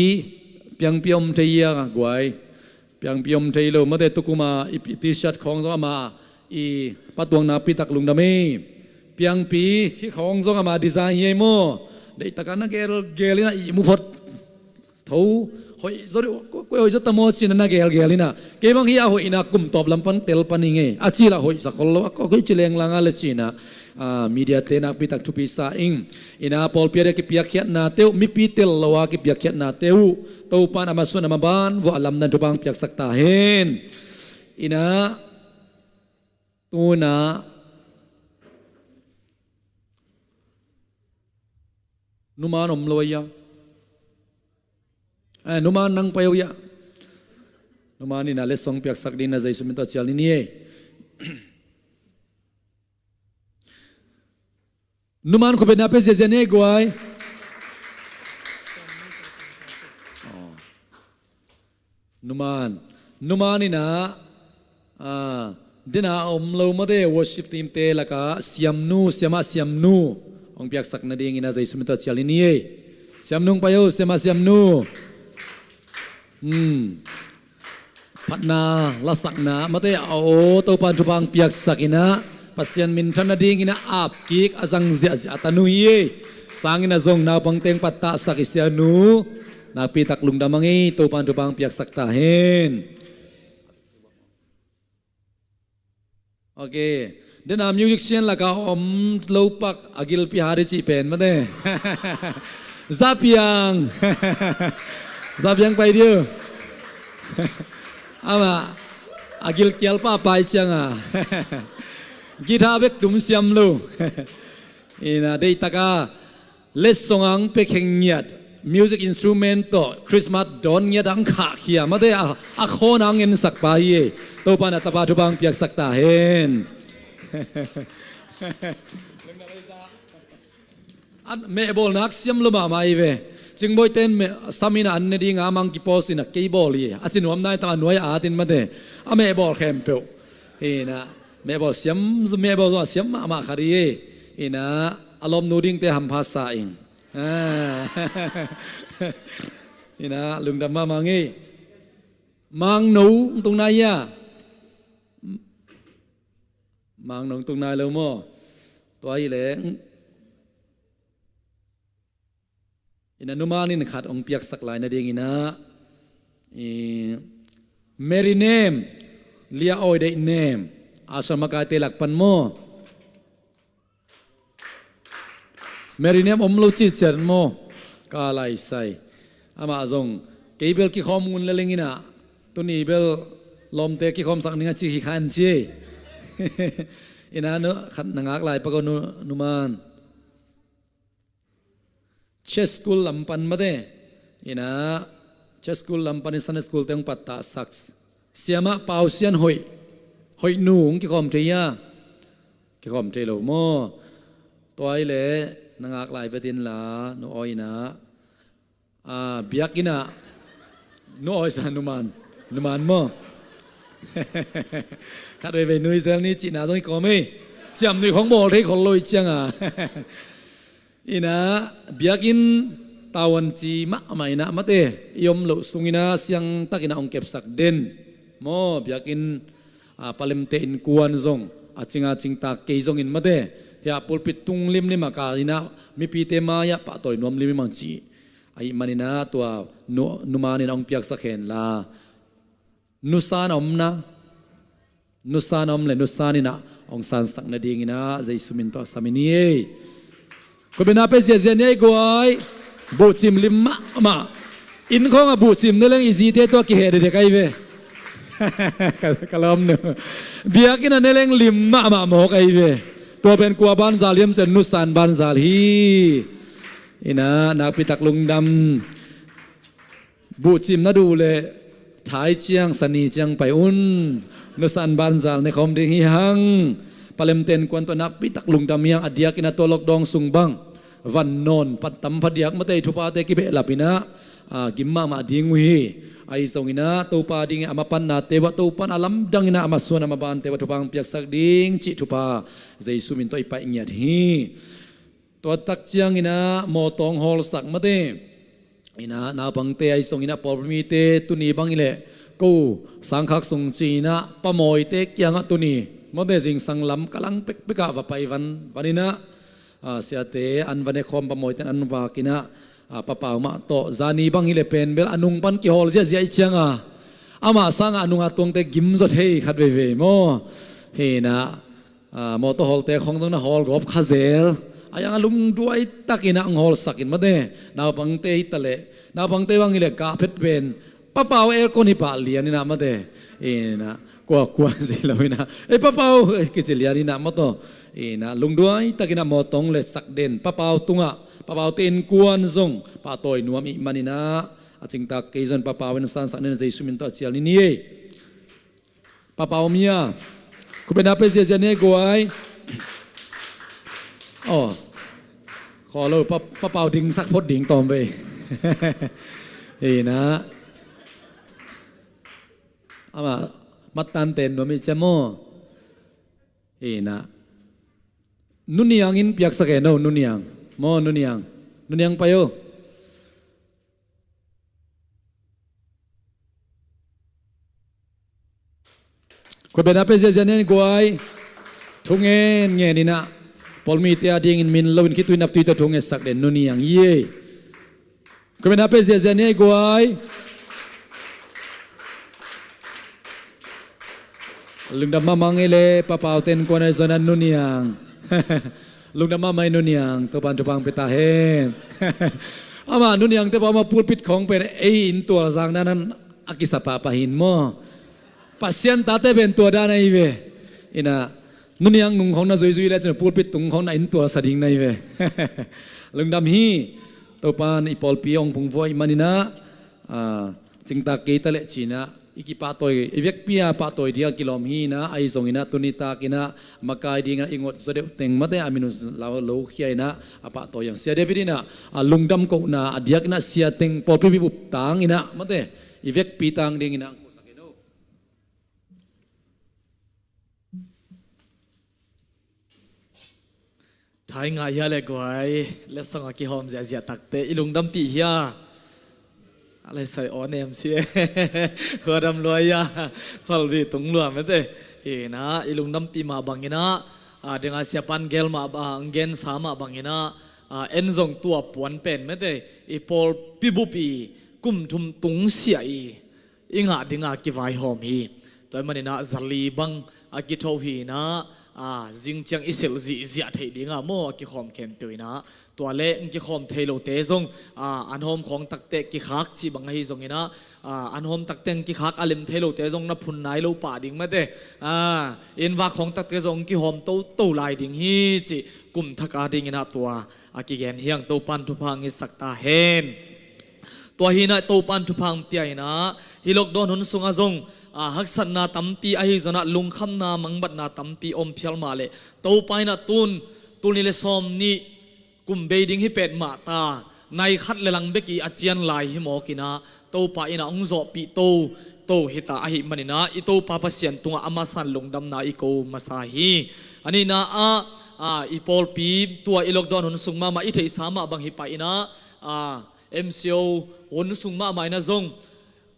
piangpi om thei hia guai? Piangpi om thei lo mate, tukuma i t-shirt khawng zong ama i Pa Tuang nakpi tak lungdam ei. Piangpi hih khawng zong ama design hi ei maw? Deihtakin na gelgel ina i mu phot. Tho, hoih zaw dih, koi hoih zaw ta maw ci-in na gelgel ina. Kei bang hi a hoihna kum tawp lam pan tel pan ing ei. A ci la hoih sa khol lo, a koi ci leng langa le ci ina. Ah, media te nakpi tak thupi sa ing. Ina pawlpi a dia kipiakkhiatnate uh, mipi tel lo a kipiakkhiatnate uh, Topan a masuan a maban vuah lamdang thupha piaksak ta hen. Ina tuna numan om lo a ia. Eh, numan nang pai o ia. Numan ina letsong piaksak ding na Jesu min tawh cial ni ni ei. Numan khupetna pe ziazia ni ei guai. Numan, numan ina, ah, dena om lo mate, worship team te laka siamnu, siamah siamnu hong piaksak nading ina Jesu min tawh cial ni ni ei. Siamnu hong pai o, siamah siamnu. Hmm. Phatna lasakna mate a aw Topan thupha piaksak ina, Pasian minthan nading ina apkik a zang ziahziah a tanu hi ei. Sangin a zong naupang teng pattahsak i sianu nakpi tak lungdam ang ei, Topan thupha piaksak ta hen. Ok. Dena musician laka om lo pak a gilpi ha di cih pen mate. Zapiang. Zapiang pai diu. Ama a gilkial pa pai cianga. Guitar bek tum siam lo. Ina deihtaka letsong ang pekkheng ngiat, music instrument tawh Christmas dawn ngiat ang khahkhia mate a, a khawn ang ensak pa hi ei. Topan a tapa thupha piaksak ta hen. An mehbawl nak siam lo mahmah hi ve. Cingbawi ten samin a an ne dinga amang kipawl sina kei bawl hi. A ci nuam nai taka nuai a atin mate. A mehbawl khempeuh. Ina mehbawl siam, mehbawl zong a siam mahmah khat hi. Ina a lawmnu dingte hampha sa ing. Ah. Ina lungdam mahmah ngei. Mangno tung nai hia? Mangno tung nai lo maw? Tua hi leh. Ina numan in khat hong piaksak lai nading ina. I, Mary Nem, Lia Awi Deih Nem, a sawm a kaite lak pan maw? Mary Nem om lo ciciat maw? Ka lai sai. Amah zong kei bel kikhawm ngun le leng ina. Tuni bel lawmte kikhawmsak ning a ci hi khan ci. Ina nu khat na ngak lai pak o nu, numan. Church school lam pan mate. Ina church school lam pan in Sunday school te hong pattahsak. Siamah Pau Sian Hoih. Hoih nu hong kikhawm thei hia? Kikhawm thei lo maw? Tua hi leh na ngak lai vet inla, nu Awi ina. Ah, biakinn ah. Nu Awi sa numan. Numan maw? Khat veivei nui zel ni cihna zong hi kawm ei. Ciamnuih khong bawl thei khol lo hi cianga. Ina biakinn tavuan ci mahmah ina mate i om loh sung ina siangtak ina hong kepsak den maw? Biakinn, a, palemte innkuan zong a cinga cingtak kei zongin mate, hiah pulpit tung limlim a ka ina mipite mai-ah pahtawi nuam limlim ang ci ahih man ina tua nu, numan ina hong piaksak hen la. Nusan a om na, nusan a om le nusan in ah hong sansak nadingin ah Jesu min tawh a sam i ni ei. Kua bena pe ziazia ni ei guai. Buhcim lim mahmah. Inn khawng a buhcim ne leng i zite tawh a kiheh dedek ahi ve. Ka, ka lawm nu. Biakinn a ne leng lim mahmah mawk ahi ve. Tua pen kua banzal hiam cih leh nusan banzal hi. In ah nakpi tak lungdam. Buhcim na duh leh thai ciang, sani ciang pai un. Nusan banzal ne khawm ding hi hang. Palem ten kuan tawh nakpi tak lungdam hi hang, a diakin a tua lockdown sung bang van nawn pan tam phadiak mate i thupate kibehlap in ah, a, gim mahmah ding uh hi. Ahi zongin ah Topa dingin a mapannate uah Topa in a lamdang in ah a masuan a mabante uah thupha hong piaksak ding cih thupha Jesu min tawh i paih ngiat hi. Tua tak ciangin ah mawtaw hong hawlsak mate. In ah naupangte ahi zongin ah pawlpi mite tuni bang hi leh ko sangkhak sung ci-in ah pamawite kiangah tuni mate zingsang lam ka lang pekpek ah va pai van, van in ah, a, siate an va ne khawm, pamawite an vak in ah, a, Pa Pau mah tawh zani bang hi leh pen bel a nung pan kihawl ziahziah i ciang a, amah sangah a nung a tuangte gim zaw thei khat veivei maw. Hi in ah, a, mawtaw hawlte khawng zong na hawl gawp kha zel. A yang a lungduai takin ah hong hawlsak in mate. Naupangte hi ta leh, naupangte bang hi leh kah phet pen Pa Pau aircon hi pah lian in ah mate. In ah kua kua ci lo in ah, ei Pa Pau, eh, kici lian in ah mawtaw. In ah lungduai takin ah mawtaw hong letsak den Pa Pau tungah, Pa Paute innkuan zong pahtawi nuam ih manin ah, a cingtak kei zong Pa Pau in sansak den, Jesu min tawh a cial ni ni ei. Pa Pau om hia? Kua bena pe ziazia ni ei guai. Aw. Khaw lo, Pa, Pa Pau dingsak phot ding tawm vei. Hi in ah. Amah mattan ten nuam i ciam maw. Hi in ah. Nu Niang in piaksak e no, Nu Niang. Maw, Nu Niang. Nu Niang pai o. Kua bena pe ziazia ni ei guai. Thu ngen ngen in ah, pawlmite a dingin min lo in khitui naptui tawh thu ngetsak den Nu Niang hi ei. Kua bena pe ziazia ni ei guai. Lungdam mahmah ing ei leh, Pa Pau ten kuan ahi zongin ah Nu Niang. Lungdam mahmah ing ei Nu Niang, Topa'n thupha hong pia ta hen. Amah Nu Niangte pau mah pulpit khawng pen ei inn tual zang dan a kisa pahpah hi maw. Pasian tate pen tua dan ahi ve. In ah Nu Niang nung khawng na zuizui lecin pulpit tung khawng na inn tual sa ding na hi ve. Lungdam hi. Topa'n i pawlpi hong phungvuah ih manin ah, a, cingtak kei ta leh ci-in ah i kipahtawi, i vekpi a pahtawi ding a kilawm hi in ah, ahi zongin ah tuni takin ah makai dingin ah i ngot zaw deuh teng mate a min uh lo, lokhia in ah a pahtawi hi hang. Sia David in ah, a, lungdam kohna a diakin ah sia teng pawlpi vibup tangin ah mate i vekpi tang dingin ah. Thai ngah hia le guai, letsong a kihawm ziahziah takte i lungdampih hia? A le sai aw nem si e. Khuadam lua hia? Phalbi tung lua mete. Hi na, i lungdampih mah bangin ah, a, ding a siapan gel mah ba, ang gensa mah bangin ah, a, en zong tua puan pen mete. I pawlpi bup i kum thum tung sia i i ngah ding a kivaihawm hi. Tua ahih manin ah zali bang a kitho hi na, a, zing ciang i silh zihziah theih ding a maw a kikhawm khempeuh in ah. Tua le ang kikhawm thei lote zong, a, an hawm khawng takte kikhak cih bang ahi zongin ah, a, an hawm takte ang kikhak a lem thei lote zong na phun nai lo pah ding mate. A, inn vak khawng takte zong ang kihawm toto lai ding hi cih kum thak a dingin ah tua a kigen hi hang. Topa'n thupha hong ngetsak ta hen. Tua hi na Topa'n thupha hong pia hi na, hih lockdown hun sungah zong, a, haksatna tampi ahi zongin ah lungkhamna mangbatna tampi om phial mah leh Topa in ah tun, tul nih le sawm nih kum bei ding hi pet mah ta, nai khat le lang bek i a cian lai hi mawk in ah Topa in ah hong zawhpih toto hi ta ahih manin ah i Topa Pasian tungah a masa in lungdamna i ko masa hi. A nihna ah, a, i pawlpi tua i lockdown hun sung mahmah i theihsa mah bang hi pah in ah, a, M C O hun sung mahmah in ah zong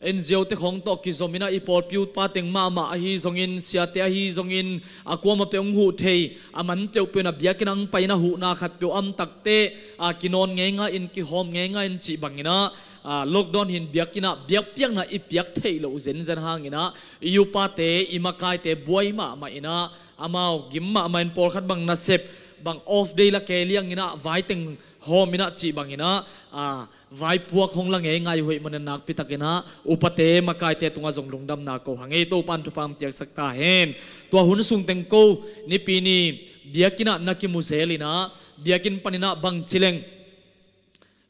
N G O te khawng tawh kizom inah i pawlpi upa teng mahmah ahi zongin, siate ahi zongin, a kuamah peuh hong huh thei, a man peuhpeuh inah biakinn ah hong pai inah huhna khatpeuh a om takteh, a kinawn ngeingai in, kihawm ngeingai in cih bang inah, a, lockdown hi-in biakinn ah biakpiakna i piak theih loh zenzen hang inah i upate, i makaite buai mahmah inah, amau gim mahmah in pawlkhat bang nasep, bang off day la kei liang inah, vaiteng hawm inah cih bang inah, a, vaipuak hong la ngeingai uh ahih manin nakpi tak inah upate, makaite tungah zong lungdamna ko hang ei. Topa'n thupha hong piaksak ta hen. Tua hun sung teng ko, Nipi ni biakinn ah na kimu zel inah, biakinn pan inah bangci leng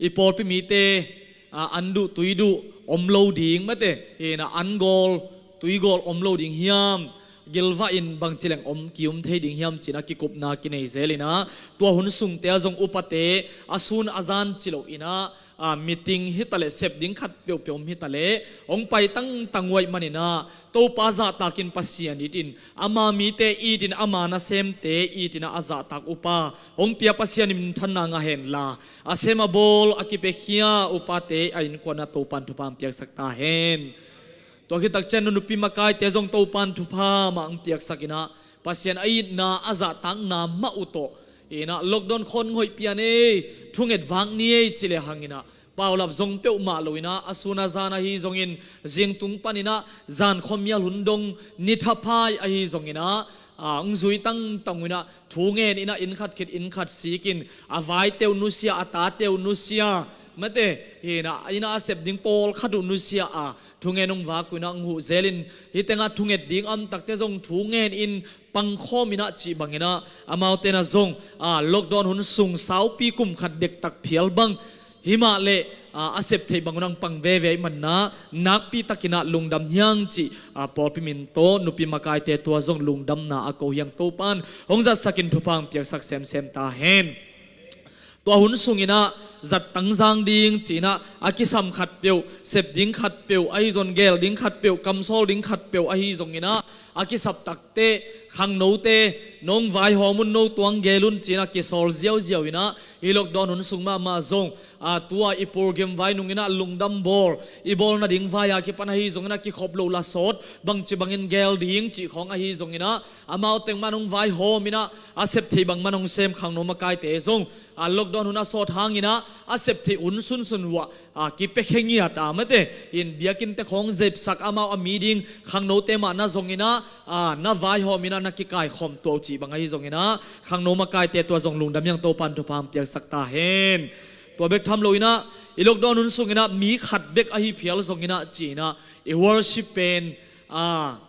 i pawlpi mite, a, an duh tui duh om lo ding, mate, hi inah an gawl tui gawl om lo ding hiam, gilvah in bangci leng om, ki-um thei ding hiam ci inah kikupna kinei zel inah, tua hun sungte ah zong upate a sun a zan ci lo inah, a, meeting hi taleh, sep ding khat peuhpeuh om hi taleh, hong pai tangtang uh ahih man inah Topa zahtak in, Pasian it in, ama mite it in, ama nasemte it inah a zahtak upa hong pia Pasian in minthanna ngah hen la, a sem a bawl a kipiakhia upate a innkuan ah Topa'n thupha hong piaksak ta hen. Tua khit tak ciang nupi makaite zong Topa'n thupha mah hong piaksak inah, Pasian a itna, a zahtakna mah uh tawh inah lockdown khawng hoih pian ei, thunget vak ni ei ci le hang inah, paulap zong peuhmah lo inah, a sun a zan ahi zongin, zingtung pan inah zan khuamial hun dong, ni thapai ahi zong inah, a, hong zui tangtang uh inah, thu ngen inah, inn khat khit inn khat sik in, a vaite uh nusia, a tate uh nusia, mate, hi inah, inn ah a sep ding pawlkhat uh nusia a, thu ngen hong vak uh inah hong huh zel in, hih tengah thunget ding a om takteh zong thu ngen in pangkhawm inah cih bang inah, amaute inah zong, a, lockdown hun sung saupi kum khat dektak phial bang, himahleh, a, a sep theih bang un hong pang veve ahih man inah, nakpi tak inah lungdam hi hang cih, a, pawlpi min tawh nupi makaite tua zong lungdamna a ko hi hang. Topa'n hong zatsak in, thupha hong piaksak semsem ta hen. Tua hun sung inah zat tangzang ding ci inah a kisam khatpeuh, sep ding khatpeuh ahi zong, gel ding khatpeuh, kamsawl ding khatpeuh ahi zong inah, a kisap takteh khangnote, nong vaihawm un, no tuang gel un ci inah kisawl ziauziau inah, hih lockdown hun sung mahmah zong, a, tua i program vai nung inah lungdam bawl, i bawl nading vai a kipan ahi zong inah kikhop loh la sawt, bangci bangin gel ding cih khawng ahi zong inah, amau teng mah hong vaihawm inah, a sep theih bang mah hong sem khangno makaite zong, a, lockdown hun a sawt hang inah a sep theih hun sunsun uh ah, a, kipiakhia ngiat a, mate, in biakinnte khawng zepsak, amau a mi ding khangnote mah na zong inah, a, na vaihawm inah, na kikaikhawm tuah uh cih bang ahi zong inah, khangno makaite tua zong lungdam hi hang. Topa'n thupha hong piaksak ta hen. Tua bek tham lo inah, i lockdown hun sung inah mi khat bek ahi phial zong inah ci inah, i worship pen, a,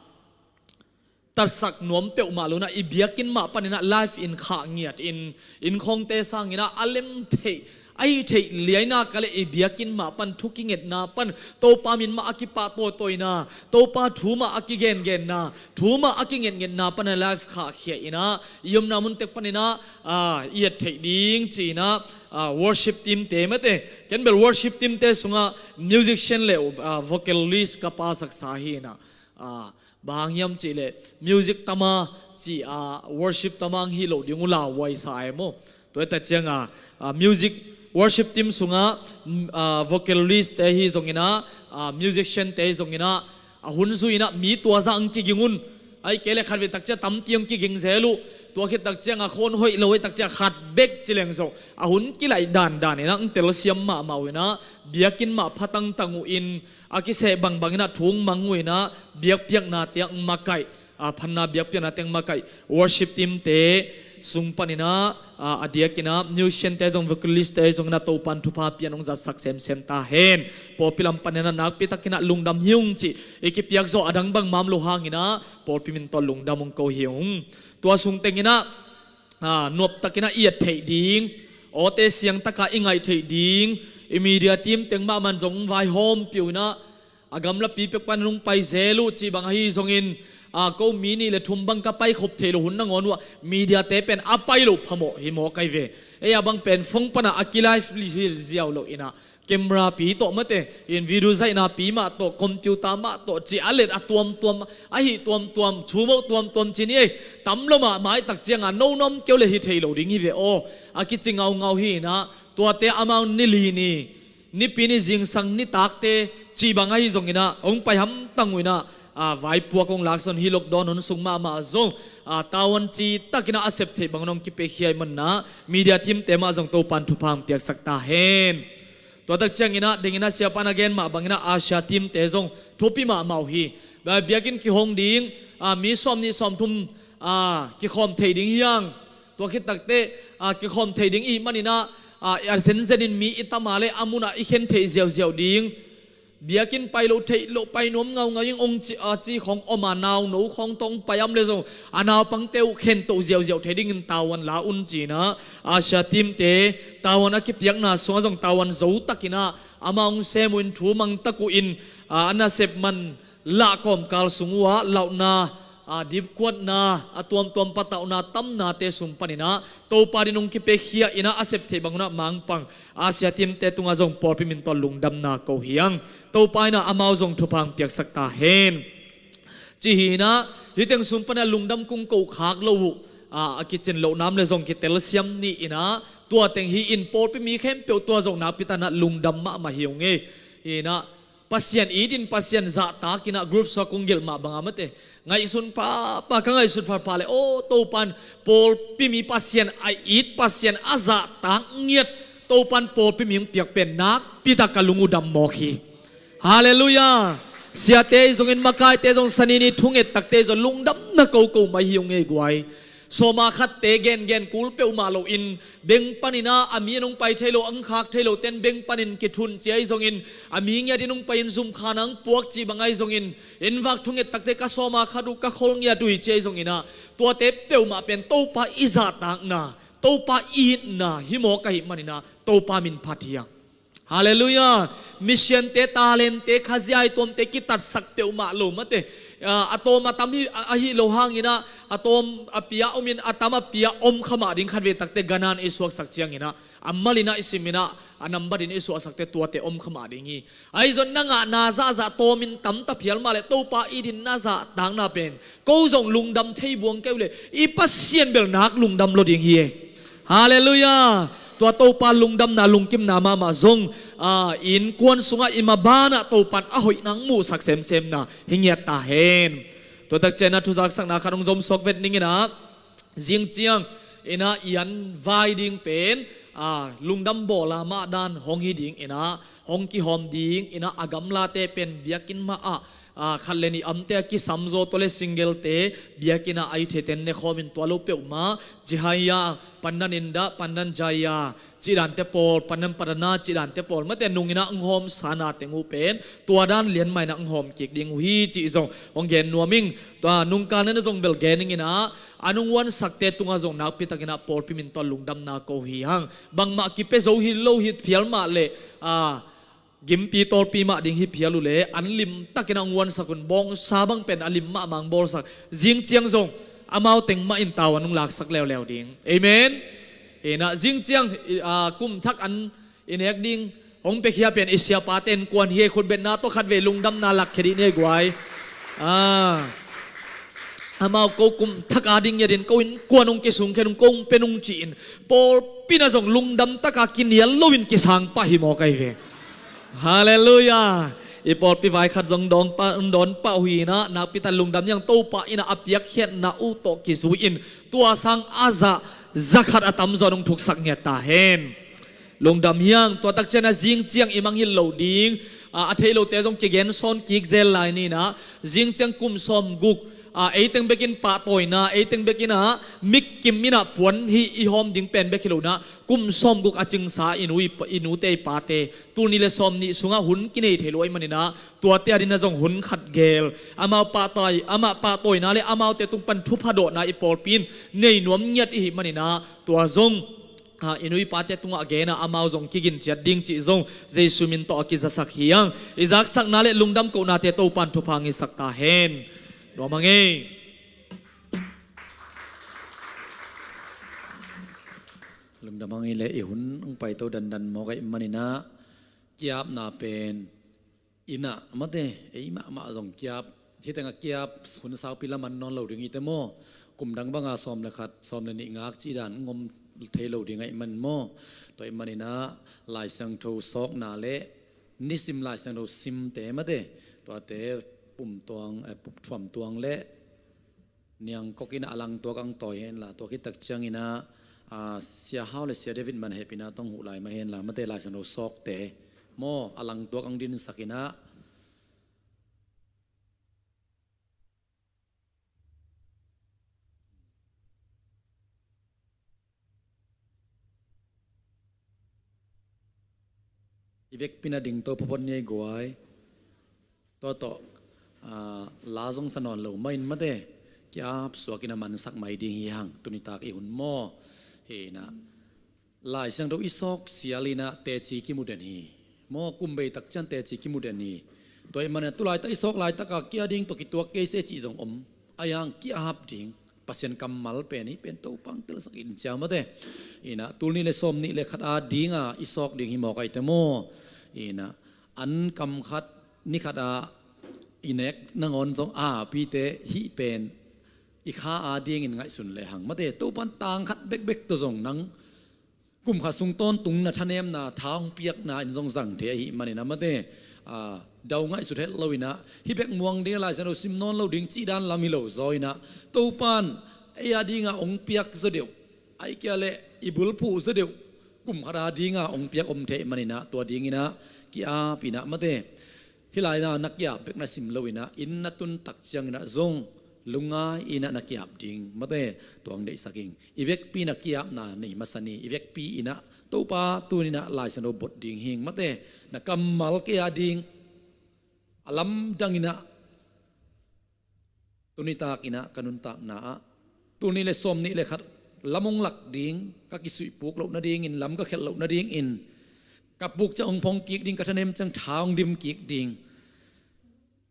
tatsak nuam peuhmah lo inah, i biakinn mah pan inah live in khah ngiat in, inn khawngte sang inah a lem theih, a hih theih liai nak leh i biakinn mah pan thu kingetna pan, Topa min mah a kipahtawitawina, Topa thu mah a kigengenna, thu mah a kingetngetna pan a live khahkhia inah, i omna mun tek pan inah, a, i et theih ding ci inah, a, worship team te, mate, ken bel worship team te sungah musician le, a, vocalist ka pasaksa hi inah, a, bang hang hiam cih leh music tam a, ci a, worship tam a hong hi loh ding uh lauhuaisa e maw. Tua hi tak ciang a, a, music, worship team sungah, mm, a, vocalist te hi zong inah, a, musician te hi zong inah, a hun zui inah mi tua zah hong kiging un. Ahih kei leh khatvei tak ciang tampi hong kiging zel uh. Tua khit tak ciang a khawng hoih lo ahih tak ciang khat bek ci leng zong, a hun kilaih dandan inah hong telsiam mahmah uh inah, biakinn mah pha tangtang uh in, a kiseh bangbang inah thu hong mang uh inah, biakpiaknate ah hong makaih, a, phatna biakpiaknate ah hong makaih worship team te sung pan inah, a, a diak inah musician te zong, vocalist te zong inah Topa'n thupha pia in, hong zatsak semsem ta hen. Pawlpi lam pan inah nakpi tak inah lungdam hi ung cih i kipiak zawh, a dang bangmah om lo hang inah pawlpi min tawh lungdam hong ko hi ung. Tua sung teng inah, a, nuam tak inah i et theih ding, awte siang tak a i ngaih theih ding, i media team teng mahmah in zong hong vaihawmpih uh inah, a gamlapi pek pan hong pai zel uh cih bang ahi zongin, a, ko mi nih le thum bang ka paikhop theih loh hun nangawn uh ah, media te pen a pai loh phamawh hi mawk ahi ve. Ei a bang pen phone pan a a ki-live ziau lo inah, camera pi tawh, mate, in video zaihna pi mah tawh, computer mah tawh, ci a let a tuamtuam, a hih tuamtuam, thu mawh tuamtuam ci ni ei. Tam lo mahmah ahih tak ciang a, no na om kei uh leh hi thei lo ding hi ve aw, a kici ngaungau hi inah, tuate amau ni li ni Nipi ni zingsang nitakte cih bang ahi zongin ah hong pai hamtang uh in ah, vaipuak hong lakson hi lockdown hun sung mahmah zong, tavuan ci takin ah a sep theih bangin hong kipiakhia ahih manin ah media teamte mah zong Topan thupha hong piaksak ta hen. Tua tak ciangin ah dingin ah siapa in a gen mah bangin ah Asia teamte zong thupi mahmah uh hi. Biakinn kihong ding, mi sawm nih sawm thum kikhawm thei ding hi hang. Tua khit takteh kikhawm thei ding i hih manin ah, a zenzenin mi i tam a leh a munah i khen theih ziauziau ding. Biakinn pai lo theih loh pai nuam ngaungau ing hong ci, a ci khawng om a, nauno khawng tawh hong pai a om leh zong a naupangte uh khentoh ziauziau thei dingin tavuan la un ci-in ah Asia teamte tavuan a kipiakna sungah zong tavuan zo takin ah amau hong sem uh in thu mang tak uh in, a nasep man lah kawmkal sung uhah lauhna, dipkuatna, a tuamtuam patauhna tamnate sung panin ah Topa din hong kipiakhia in ah a sep theih bang un ah mangpang Asia teamte tungah zong pawlpi min tawh lungdamna ko hi hang. Topa in ah amau zong thupha hong piaksak ta hen. Ci hi in ah hih teng sung panin ah lungdam kong ko khak lo uh, a kicin loh nam leh zong kitelsiam ni in ah tua teng hi in pawlpi mi khempeuh tua zong nakpi takin ah lungdam mahmah hi ung ei. Hi in ah Pasian itin Pasian zahtak in ah group sungah kong gelh mah bangin ah mate ngaihsun pahpah ka ngaihsut phatphat leh, aw Topan pawlpi mi Pasian a it, Pasian a zahtak ngiat, Topan pawlpi mi hong piak pen nakpi tak ka lung uh dam mawk hi. Halleluiah. Siate zongin makaite zong sanini thunget takte zong lungdamna koko mai hi ung ei guai. Sawma khatte gengen kul peuhmah loin beng panin ah a mi an hong pai thei lo, an khak thei lo ten beng panin kithun ci ahi zongin, a mi ngiatin hong pai in zumkhan ang puak cih bang ahi zongin, inn vak thunget takte ka sawma khat uh ka khol ngiat uh hi ci ahi zongin ah tuate peuhmah pen Topa i zahtakna, Topa i itna hi mawk ahih manin ah Topa min phat hi hang. Halleluiah. Misiante, talentte, khaziai tuamte kitatsak peuhmah lo mate, a tawm a tam hi, ahi lo hangin ah a tawm a pia omin a tam a pia om kha mah ding, khatvei takte ganan i suaksak ciangin ah a malin ah i simin ah a nambat in i suahsakte tuate om kha mah ding hi. Ahi zong na ngah na zahzah tawmin tamta phial mah leh Topa itin na zahtakna pen ko zong lungdam thei buang kei uh leh i Pasian bel nak lungdam lo ding hi ei. Halleluiah. Tua Topa lungdamna lungkimna mahmah zong, a innkuan sungah i mabanah Topan a hoih nang muhsak semsemna hi ngiat ta hen. Tua tak ciangin ah thuzaksakna khat hong zomsuak vet ning in ah, zing ciang in ah i an vai ding pen, a lungdam bawla mah dan hong hi ding in ah hong kihawm ding in ah a gamlate pen biakinn mah ah, a khat le nih amte a kisam zaw tua leh singlete biakinn ah a i theiten nekhawmin tua lo peuhmah Jihaya, Pandan Indah, Pandan Jaya cih dante pawl, Pandan Padana cih dante pawl mate nungin ah hong hawmsa na teng uh pen tua dan lianmah in ah hong hawm kik ding uh hi cih zong hong gen nuam ing. Tua nungkal na zong bel gen ning in ah a nung uansakte tungah zong nakpi takin ah pawlpi min tawh lungdamna ko hi hang. Bangmah kipia zo hi lo hi phial mah leh, a gimpi tawlpi mah ding hi phial uh leh an limtakin ah hong uansak un, bawngsa bang pen a lim mahmah hong bawlsak. Zing ciang zong amau teng mah in tavuan hong laksak leuleu ding. Amen. Hi in ah zing ciang, a kum thak an i nek ding hong piakhia pen i siapate innkuan hi ei. Khutbetna tawh khatvei lungdamna lakkhia dih ni ei guai. A amau ko kum thak a ding ngiatin ko innkuan hong kisungkhen ung, ko hong pia ung ci-in pawlpi in ah zong lungdam taka kinial loin kisang pah hi mawk ahi ve. Halleluiah. I pawlpi vai khat zong dawn pah, dawn pah uh hi in ah nakpi takin lungdam hi hang. Topa in ah a piakkhiatna uh tawh kizui-in tua sang a zah za khat a tamzaw in hong thuksak ngiat ta hen. Lungdam hi hang. Tua tak ciangin ah zing ciang i mangngilh loh ding, a, a thei lote zong kigen sawn kik zel lai ni in ah, zing ciang kum sawmguk, a, ei teng bekin pahtawina, ei teng bekin ah mikkim in ah puan hi i hawm ding pen bek hi lo in ah kum sawmguk a cingsa i nu i pa, i nute i pate tul nih le sawmnih sungah hun kinei thei lo ahih manin ah tuate adingin ah zong hun khat gel, amau pahtawi, amah pahtawina le amaute tung pan thupha dawhna i pawlpi in nei nuam ngiat i hih manin ah tua zong, a, i nu i pate tungah gen a, amau zong kigin ciat ding cih zong Jesu min tawh a kizasak hi hang. I zaksakna le lungdam kohnate Topan thupha hong hisak ta hen. Nuam hang ei. Lungdam hang ei leh i hun hong paito dandan mawk ahih manin ah kiapna pen in ah mate, ei mahmah zong kiap, hih tengah kiap hun saupi lam an nawn lo ding hi te maw. Kum dang banga sawm le khat, sawm le nih ngak cih dan hong om thei lo ding ahih man maw. Tua ahih manin ah Lai Siangtho sawkna le nisim Lai Siangtho simte mate, tuate pumtuang, eh, thuamtuang le niangkok in a langtuak ang tawi henla, tua khit tak ciangin ah, ah, Sia Hau le Sia David man hehpihna tawh huh lai mah henla, mate, Lai Siangtho sawkte maw, a langtuak ang dinsak in ah, i vekpi-in a dingto phawphaw ni ei guai. Tua tawh, ah, la zong sa nawn lo mah in mate, ki-ap suak in a mansak mai ding hi hang, tuni tak i hun maw. Hi in ah Lai Siangtho i sawk sial in ah teci kimu den hi. Maw, kum bei tak ciang teci kimu den hi. Tua ahih manin ah tu laitak i sawk laitak a ki-ap ding, tua kituak kei se cih zong om. Ahi hang ki-ap ding, Pasian kammal pen hi pen Topa hong telsak in cia mate. Hi in ah tul nih le sawm nih le khat a ding a i sawk ding hi mawk ahih teh maw. Hi in ah an kam khat ni khat a i nek nangawn zong a pite hih pen i kha a dingin ngaihsun lehang mate, Topa'n tang khat bekbek tawh zong nang kum khat sung tawntung na thanemna, tha hong piakna in zong zang thei ahih manin ah mate, ah, dau ngaihsut het lo in ah, hih bek muang ding a Lai Siangtho sim nawn lo ding cih dan lam hi lo zaw in ah, Topa'n ei a ding a hong piak zaw deuh, ahih kei leh i bulphuh zaw deuh, kum khat a ding a hong piak om thei ahih manin ah, tua ding in ah ki-ap in ah mate. Hih lai-in ah na ki-ap bek na sim lo in ah, inn na tun tak ciangin ah zong lungngai in ah na ki-ap ding mate, tua hong deihsak ing. I vekpi-in ah ki-apna nei masa ni. I vekpi-in ah Topa tuni-in ah Lai Siangtho bot ding hi ing mate. Na kammal kei a ding a lamdang in ah tuni tak in ah ka nuntakna ah tul nih le sawm nih le khat lam hong lak ding, ka kisuihpuk loh nadingin, lam ka khelh loh nadingin, ka puk ciang hong phong kik ding, ka thanem ciang tha hong dim kik ding,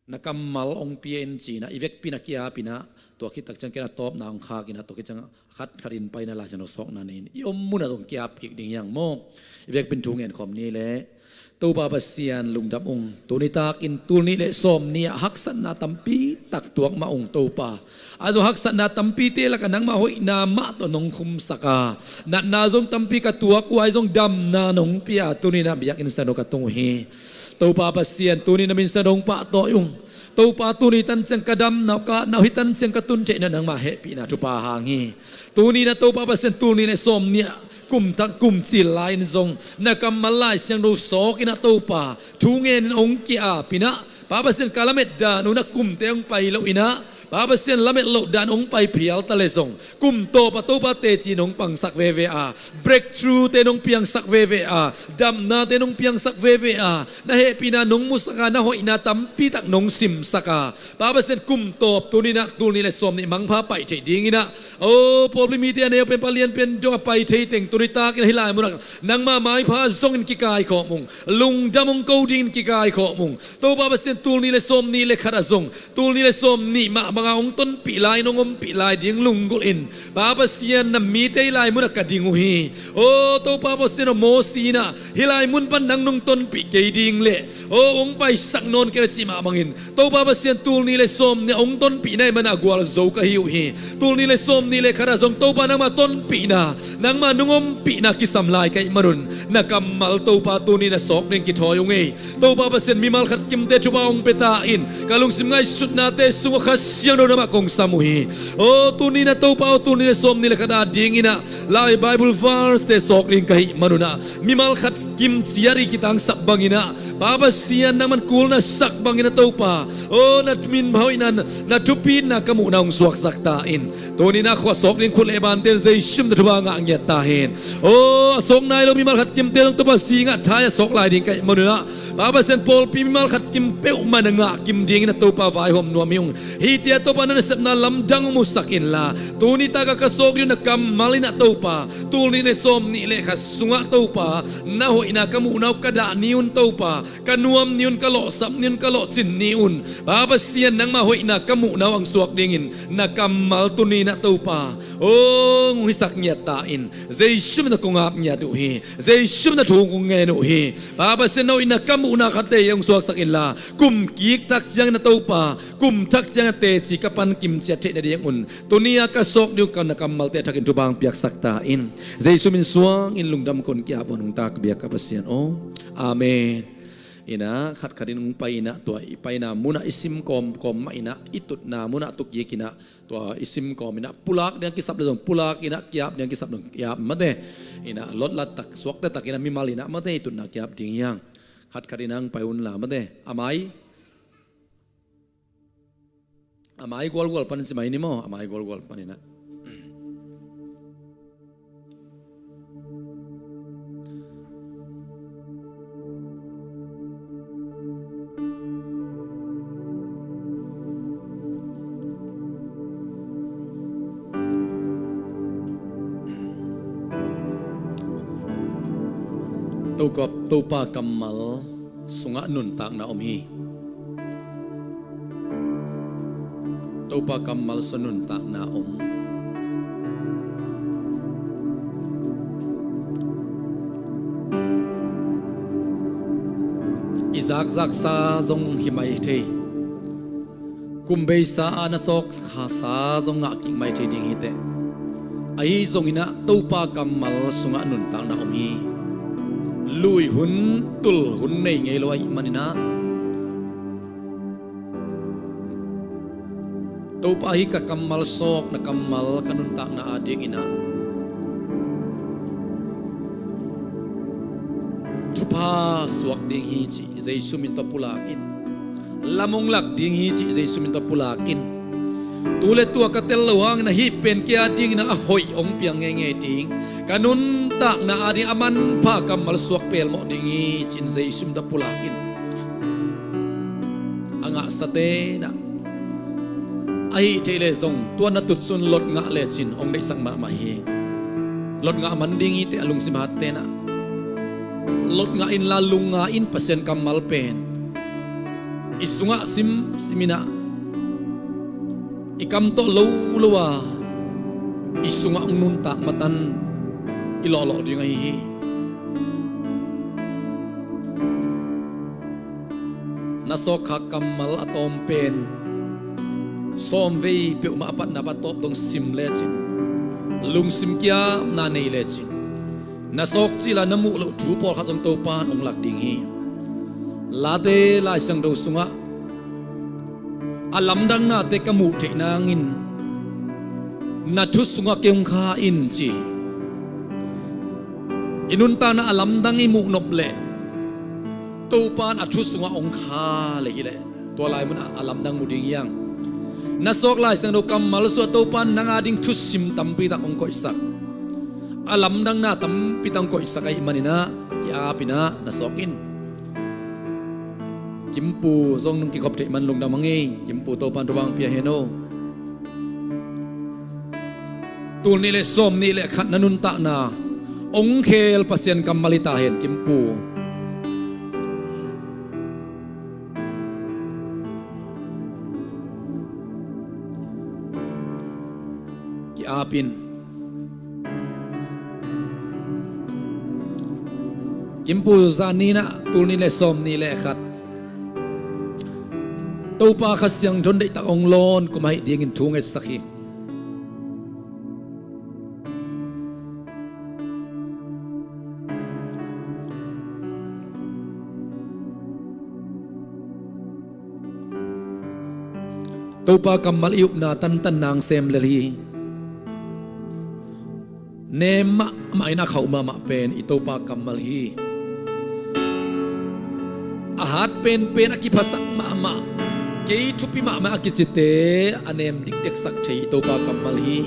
na kammal hong pia in ci-in ah i vekpi-in ah ki-ap in ah, tua khit tak ciang ken a tawpna hong khak in ah, tua khit ciang khat khat in pai in ah Lai Siangtho sawkna nei in, i om mun ah zong ki-ap kik ding hi hang maw. I vekpi-in thu ngen khawm ni leh. Topa Pasian lungdam ung, tuni takin tul nih le sawm nih ah haksatna tampi tak tuak mah ung Topa. A zong haksatna tampite lakah nangmah hoihna mah tawh nong khumsak a, natna zong tampi ka tuak uh a, ahi zong damna nong pia a, tuni-in ah biakinn Siangtho ka tung uh hi. Topa Pasian, tuni na min Siangtho hong pahtawi ung. Topa, tuni tan ciang ka damna uh, ka atna uh, hih tan ciang ka tun theihna nangmah hehpihna thupha hang hi. Tuni-in ah Topa Pasian, tul nih le sawm nih ah kum thak kum cil lai-in zong na kammal Lai Siangtho sawk in ah Topa, thu ngen in hong ki-ap in ah, Pa Pasian, ka lamet dan uh na kumte hong pai loh in ah, Pa Pasian, lamet loh dan hong pai phial ta leh zong, kum tawp a Topa teci nong pangsak veve a, breakthrough-te nong piangsak veve a, damnate nong piangsak veve a, na hehpihna nong musak a, na hoihna tampi tak nong simsak a, Pa Pasian, kum tawp tuni-in ah tul nih le sawm nih mangpha pai theih dingin ah, o, pawlpi mite a neu pen, palian pen dong a pai thei teng tuni takin ah hih lai munah nangmah maipha zongin kikaikhawm ung, lungdam ung ko dingin kikaikhawm ung. Topa Pasian, tul nih le sawm nih le khat ah zong, tul nih le sawm nih mah banga hong tonpih lai, nong ompih lai ding lunggulh in, Pa Pasian, na mite hih lai munah ka ding uh hi. O Topa Pasian aw, Mosi in ah hih lai mun pan nang nong tonpih kei ding leh, o, hong paisak nawn kei na cih mah bangin, Topa Pasian, tul nih le sawm nih hong tonpihna ahih manin a gualzo ka hi uh hi. Tul nih le sawm nih le khat ah zong Topa nangmah tonpihna, nangmah nong ompihna kisam lai ka hih manun, na kammal Topa tuni-in ah sawk ding kithawi ung ei. Topa Pasian, mimal khat kimte thupha hong pia ta in, ka lungsim ngaihsutnate sungah Kha Siangtho nangmah kong sam uh hi. O tuni-in ah Topa aw, tul nih le sawm nih le khat a dingin ah lai Bible verse-te sawk ding ka hih manun ah, mimal khat kim ciat i kitangsap bangin ah, Pa Pasian, nangman kul na sak bangin ah Topa, o, na min hoihna, na thupitna ka muhna hong suaksak ta in. Tuni-in ah khua sawk ding khut le bante in Jesu min tawh thupha ngah ngiat ta hen. O, a sawk nai lo mimal khat kimte zong Topa, singah thai a sawk lai ding ka hih manun ah, Pa Pasian, pawlpi mimal khat kim peuhmah na ngah kim dingin ah Topa vaihawm nuam hi ung. Hihte ah Topa na nasepna lamdang hong musak inla, tuni takah ka sawk ding uh na kammal in ah Topa, tul nih le sawm nih le khat sungah Topa, na hoih Hoihna ka muhna uh ka dah ni un Topa, ka nuam ni un, ka lawhsap ni un, ka lawhcin ni un. Pa Pasian, nangmah hoihna ka muhna uh hong suak dingin na kammal tuni-in ah Topa, hong hisak ngiat ta in. Jesu min tawh kong ap ngiat uh hi. Jesu min tawh thu kong ngen uh hi. Pa Pasian, na hoihna ka muhna khatte hong suaksak inla, kum kik tak ciangin ah Topa, kum thak ciangin ah teci ka pan kimciat theih nadingun tuni-a ka sawk ding uh ka na kammalte a thakin thupha hong piaksak ta in. Jesu min suangin lungdam kong ki-ap uh, nungta ka biak ka Pasian aw. Amen. In ah khatkhat in hong pai in ah, tua i paina munah i sim kawmkawm mah in ah, i tutna munah tu kik in ah, tua i sim kawm in ah, pulak ding a kisap le zong pulak in ah, ki-ap ding a kisap le zong ki-ap mate. In ah lotlat tak, suakta tak in ah mimal in ah mate, i tutna ki-ap ding hi hang. Khatkhat in ah hong pai unla mate. A mai A mai gualgual panin ci mai ni maw, a mai gualgual panin ah. Topa, Topa kammal sungah nuntakna om hi. Topa kammal sungah nuntakna om. I zakzaksa zong hi mai thei. Kum beisa a na sawkkhasa zong ngah kik mai thei ding hi teh. Ahi zongin ah Topa kammal sungah nuntakna om hi. Lui hun, tul hun nei ngei lo ahih manin ah, Topa, hih ka kammal sawk, na kammal ka nuntakna adingin ah thupha suak ding hi cih Jesu min tawh pulak in. Lam hong lak ding hi cih Jesu min tawh pulak in. Tu le tua ka tel loh hangin ah hih pen kei adingin ah a hoih hong piang ngeingei ding, ka nuntakna ading a manpha kammal suak pelmawh ding hi ci-in Jesu min tawh pulak in. A ngahsate in ah, ahih theih leh zong tua na tutsun lot ngah lecin hong deihsak mahmah hi. Lot ngah man ding hi teh, a lungsim hatte in ah. Lot ngah inla lungngai in, Pasian kammal pen i sungah simsim in ah, i kam tawh lo lo a i sungah hong nuntak matan i lawhlawh ding ahi hi. Na sawkkhak kammal a tawm pen sawmvei peuhmah a patna pan a tawp dong sim lecin, lungsim kiamna nei lecin, na sawk cil a na muh loh thu pawlkhat zong Topa in hong lak ding hi. Late Lai Siangtho sungah a lamdangnate ka muh theih nangin na thu sungah kei hong kha in ci. I nuntakna a lamdang i muh nop leh Topa in a thu sungah hong kha leh hi leh, tua lai munah a lamdang mu ding hi hang. Na sawk Lai Siangtho kammal sungah Topa in nang ading thusim tampi tak hong koihsak, a lamdangna tampi tak hong koihsak ahih manin ah ki-ap in ah na sawk in. Kimpu zong nung kikhop theih man lungdam hang ei. Kimpu, Topa in thupha hong pia hen aw. Tul nih le sawmnih le khat na nuntakna hong khel Pasian kammal hi ta hen, Kimpu. Ki-ap in. Kimpu, zan ni in ah tul nih le sawmnih le khat Topa Kha Siangtho in deihtak hong lawn kum ahih dingin thu ngetsak hi. Topa kammal i upna tantan nang sem lel hi. Nem mahmah in a khauh mahmah pen i Topa kammal hi. A hat penpen a kiphasak mahmah, kei thupi mahmah a kicite a nem dikdeksak thei i Topa kammal hi.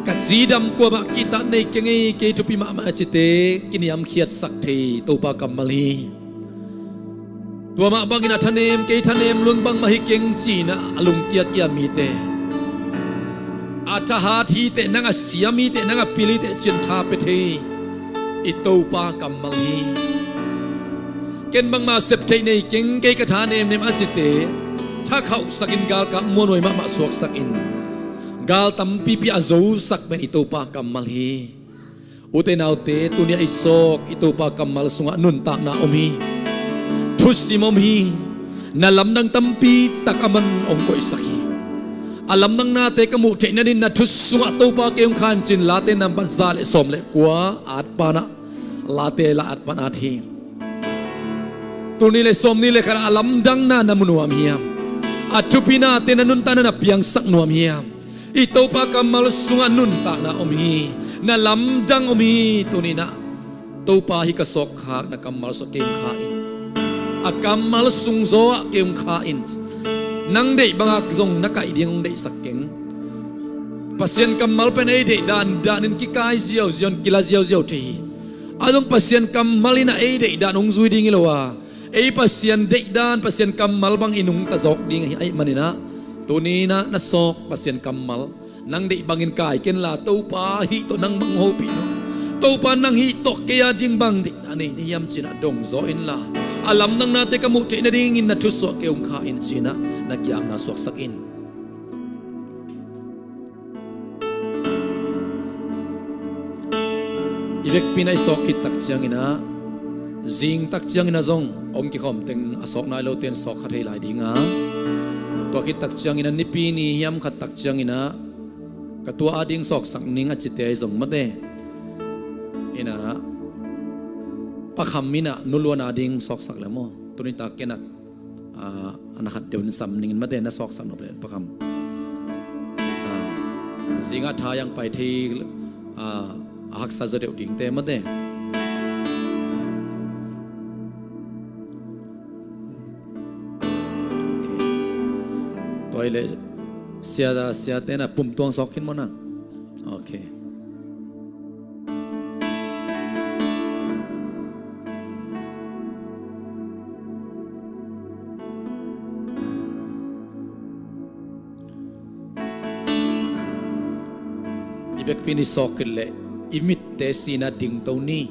Ka cidam kuamah kihtak nei keng ei, kei thupi mahmah a cite kiniamkhiatsak thei Topa kammal hi. Tua mah bangin a thanem, kei thanem lua bangmah hi keng ci-in ah a lungkia kia mite, a thahat hi teh, nang a siam hi teh, nang a pil hi teh ci-in tha pia thei I Topa kammal hi. Ken bangmah sep theih nei keng, kei ka tha nemnem a cite thakhauhsakin galkap muanhuai mahmah suaksakin gal tampipi a zosak pen i Topa kammal hi. Ute naute, tuni a i sawk i Topa kammal sungah nuntakna om hi. Thusim om hi. Na lamdang tampi tak a man hong koihsak hi. A lamdangnate ka muh theih nadin na thu sungah Topa kei hong kha in cin, Late nambat za le sawm le kua atpanah, Late la atpan at hi. Tul nih le sawm nih le khat a lamdangna na mu nuam hiam? A thupinate na nuntakna na piangsak nuam hiam? I Topa kammal sungah nuntakna om hi. Na lamdang om hi. Tuninah Topa hi ka sawkkhak, na kammal sungah kei hong kha in. A kammal sung zawah kei hong kha in. Nang deih bangak zong na kaih ding hong deihsak keng. Pasian kammal pen ei deih dan danin kikai ziauziau in kila ziauziau thei hi. A zong Pasian kammal inah ei deih dan hong zui ding hi lo a, ei Pasian deih dan, Pasian kammal bang i nungta zawk ding ahi maninah, tuninah na sawk Pasian kammal nang deih bangin kai kenla, Topa hih tawh nang bang hopih lo, Topa nang hih tawh kei a ding bang deihna nei na hiam cinah dong zaw inla, a lamdangnate ka muh theih nadingin na thusuah kei hong kha in cinah na kiamna suaksak in. I vekpi in a i sawk khit tak cianginah, zing tak cianginah zong hong kikhawm teng a sawk nai lote in sawk kha thei lai dinga, tua khit tak cianginah nipi ni hiam khat tak cianginah ka tua ading sawksak ning a cite ahi zong mate inah, Pa Kham inah Nu Luan ading sawksak le maw? Tuni tak kenah a, a na khat deuh in sam ningin mate, na sawksak nop le Pa Kham. Zingah tha yang pai thei, a, a haksa zaw deuh dingte mate. Okay. Tua hi le sia, siate na pumtuang sawk khin maw na? Okay. I vekpi in i sawk khit leh i mitte sina dingto ni.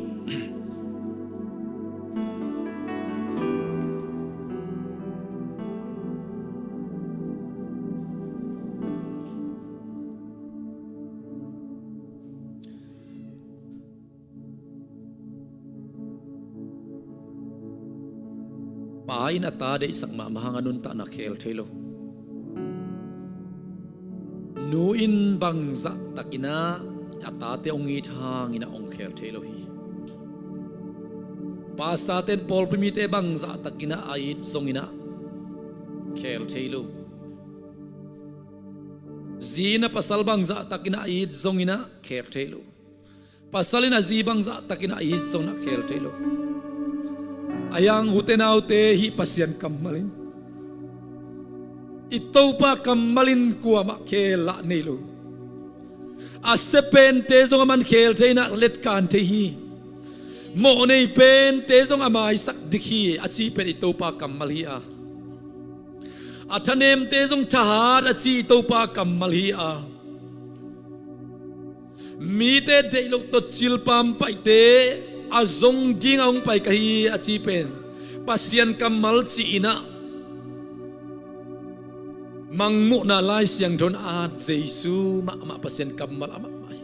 Pa in a ta deihsak mahmah hang a nuntakna khel thei lo. Nu in bangzah takinah a tate hong it hanginah hong khel thei lo hi. Pastor ten pawlpi mite bangzah takinah a it zonginah khel thei lo. Zi in a pasal bangzah takinah a it zonginah khel thei lo. Pasal in a zi bangzah takinah a it zonginah khel thei lo. A yang ute naute, hih Pasian kammal in, i Topa kammal in kuamah khel lah nei lo. A sia pente zong a man khel thei inah letkan thei hi. Mawhnei pente zong a maisak dik hi a ci pen i Topa kammal hi a, a thanemte zong thahat a ci i Topa kammal hi a, mite deih loh tawh cilpam paihte a zong ding a hong pai ka hi a ci pen Pasian kammal ci-inah, Mangmuhna Lai Siangtho in a at Jesu mahmah Pasian kammal a mahmah hi.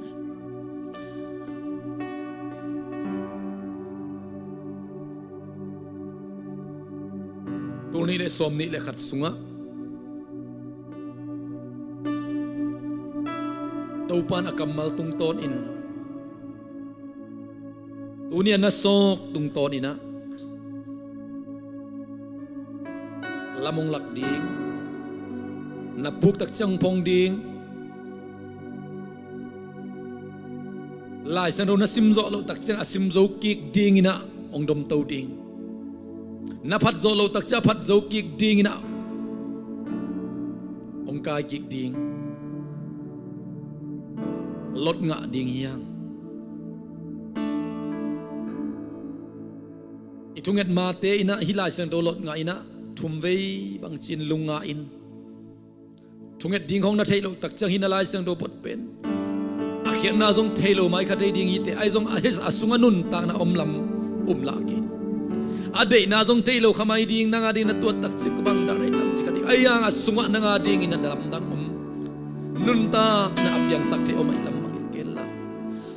Tul nih le sawm nih le khat sungah Topa in a kammal tungtawnin, tuni a na sawk tungtawninah lam hong lak ding, na puk tak ciang hong phong ding, Lai Siangtho na simzawh loh tak ciang a simzo kik dinginah hong domto ding, na phatzawh loh tak ciang a phatzo kik dinginah hong kai kik ding, lot ngah ding hi hang. I thunget mate inah hih Lai Siangtho lot ngah inah thumvei bangci-in lung ngah in. Thunget ding khawng na theih loh tak ciang hih na Lai Siangtho bot pen a Etna zong thei lo mai kha thei ding hi teh, ahi zong a, a sungah nuntakna om lam um lah kei. A deihna zong thei lo kha mai ding, nang a ding na tuat takciang kua bang dah na hi tam ci kha ding. Ahi hang a sungah nang a dingin a lamdang om, nuntakna a piangsak thei om ahi lam mangngilh kei inla,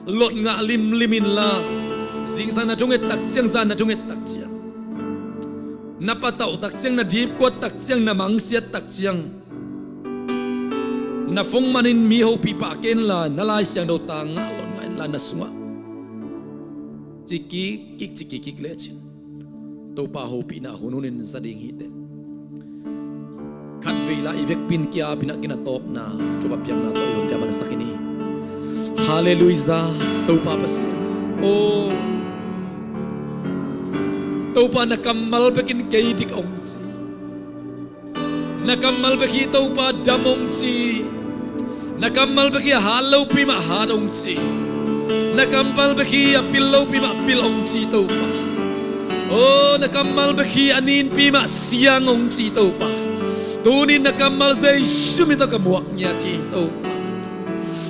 lot ngah limlim inla, zingsang na thunget takciang, zan na thunget takciang, na patauh takciang, na dipkuat takciang, na mangsiat takciang, na phone manin mi hopih pah kei inla, na Lai Siangtho tang ngah lot ngah inla, na sungah ci kik kik, ci kik kik lecin Topa hopihna hun hunin za ding hi teh. Khatvei la i vekpi in ki-ap in a, kinatawpna thupha piakna tawh i hong kia mansak in hi. Halleluiah, Topa Pasian. O Topa, na kammal bekin kei dik hong ci. Na kammal bek hi Topa dam hong ci. Na kammal bek hi a hat lopi mah hat hong ci. Na kammal bek hi a pil lopi mah pil hong ci Topa. O, na kammal bek hi a ninpi mah siang hong ci Topa. Tunin na kammal Jesu min tawh ka muak ngiat hi Topa.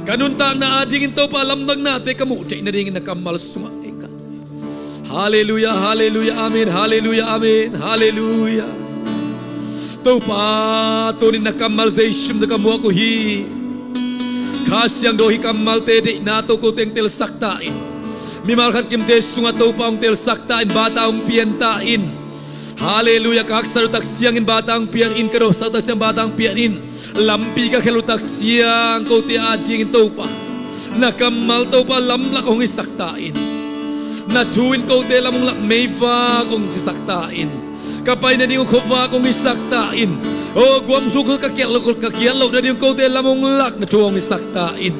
Ka nuntakna adingin Topa lamdang nate ka muh theih nadingin na kammal sungah kei ka. Halleluiah, halleluiah, amen, halleluiah, amen, halleluiah. Topa, tunin na kammal Jesu min tawh ka muak uh hi. Kha Siangtho hih kammalte deihna tawh kote hong telsak ta in. Mimal khat kimte sungah Topa hong telsak ta in, bata hong pian ta in. Halleluiah, ka haksa uh takciangin bata hong pian in, ka dopsa uh takciang bata hong pian in. Lampi ka khelh uh takciang kote adingin Topa, na kammal Topa lamlak hong hisak ta in. Na thu in kote lam hong lak meivak hong hisak ta in. Ka pai nading uh khuavak hong hisak ta in. O, guam thuk ka kiat loh, ka kiat loh nading uh kote lam hong lak na thu hong hisak ta in.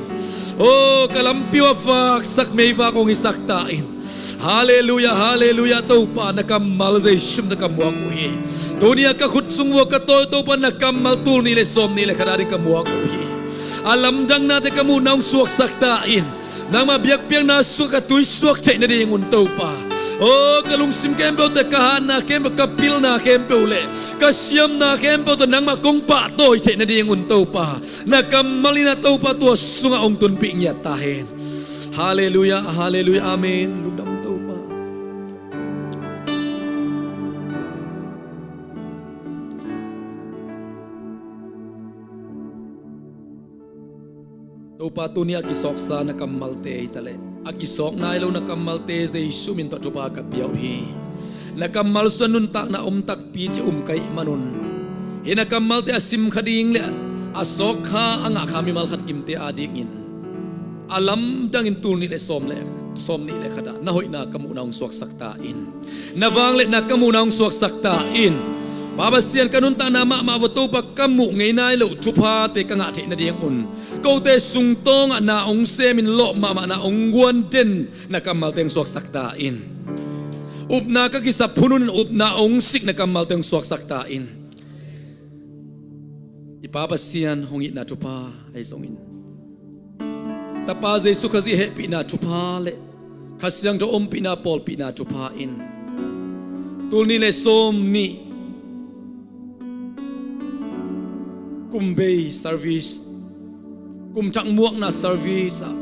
O, ka lampi uh a vaksak meivak hong hisak ta in. Halleluiah, halleluiah, Topa na kammal Jesu min tawh ka muak uh hi. Tuni a ka khut sung uh a ka tawi uh Topa na kammal tul nih le sawm nih le khat ading ka muak uh hi. A lamdang nate ka muhna hong suaksak ta in. Nangmah biakpiakna sungah ka tuisuak theih nadingun Topa. O, ka lungsim khempeuh tawh, ka hatna khempeuh, ka pilna khempeuh le ka siamna khempeuh tawh nangmah kong pahtawi theih nadingun Topa, na kammal in a Topa tua sungah hong tunpih ngiat ta hen. Halleluiah, halleluiah, amen. Lungdam Topa. Topa, tuni a kisawksa na kammalte hi taleh a kisawk nai lo na kammalte Jesu min tawh thupha ka pia uh hi. Na kammal sungah nuntakna om takpi ci um ka hih manun, hih na kammalte a sim kha ding le a sawk kha, a ngah kha mimal khat kimte adingin a lamdangin tul nih le sawm le, sawm nih le khat ah na hoihna ka muhna hong suaksak ta in. Na vangliatna ka muhna hong suaksak ta in. Pa Pasian, ka nuntakna mahmah uh a Topa ka muh ngei nai loh thuphate ka ngah theih nadingun kote sungtawngah na hong semin lawp mahmah na hong guan den na kammalte hong suaksak ta in. Upna ka kisap hunhun upna hong sik na kammalte hong suaksak ta in. I Pa Pasian hong itna thupha ahi zongin, Tapa Jesu Khazih hehpihna thupha le Kha Siangtho ompihna pawlpihna thupha in tul nih le sawm nih kum bei service, kum thak muakna service ah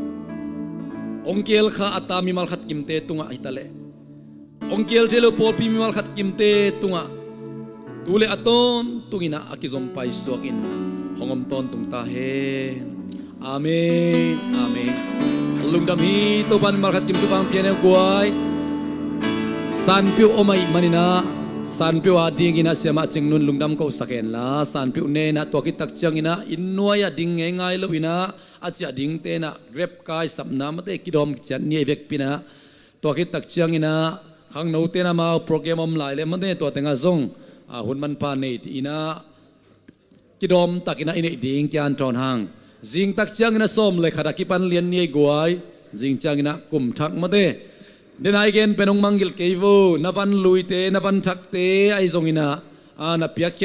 hong keel kha a ta mimal khat kimte tungah hi taleh, hong keel thei lo pawlpi mimal khat kimte tungah tu le a tawntung in ah a kizom paisuak in hong om tawntung ta hen. Amen, amen. Lungdam hi. Topa in mimal khat kim thupha hong pia ni ei guai. Sanpiuh om ahih manin ah, Sanpiuh adingin ah Siamah Cing Nun lungdam kohsak hen la, Sanpiuh ne in ah tua khit tak ciangin ah inn nuai ah ding ngeingai lo in ah, a ciah dingte in ah Grab kai sapna mate kidawm kiciat ni ei vekpi in ah, tua khit tak ciangin ah khangnote in ah amau program om lai le mate tua tengah zong, ah, hun manpha nei in ah kidawm takin ah i neih ding kian thawn hang. Zing tak ciangin ah sawm le khat ah kipan lian ni ei guai. Zing ciangin ah kum thak mate. Den a i gen pen hong mangngilh kei vo. Na van luite, na van thakte ahi zongin ah, ah, na piakkhiat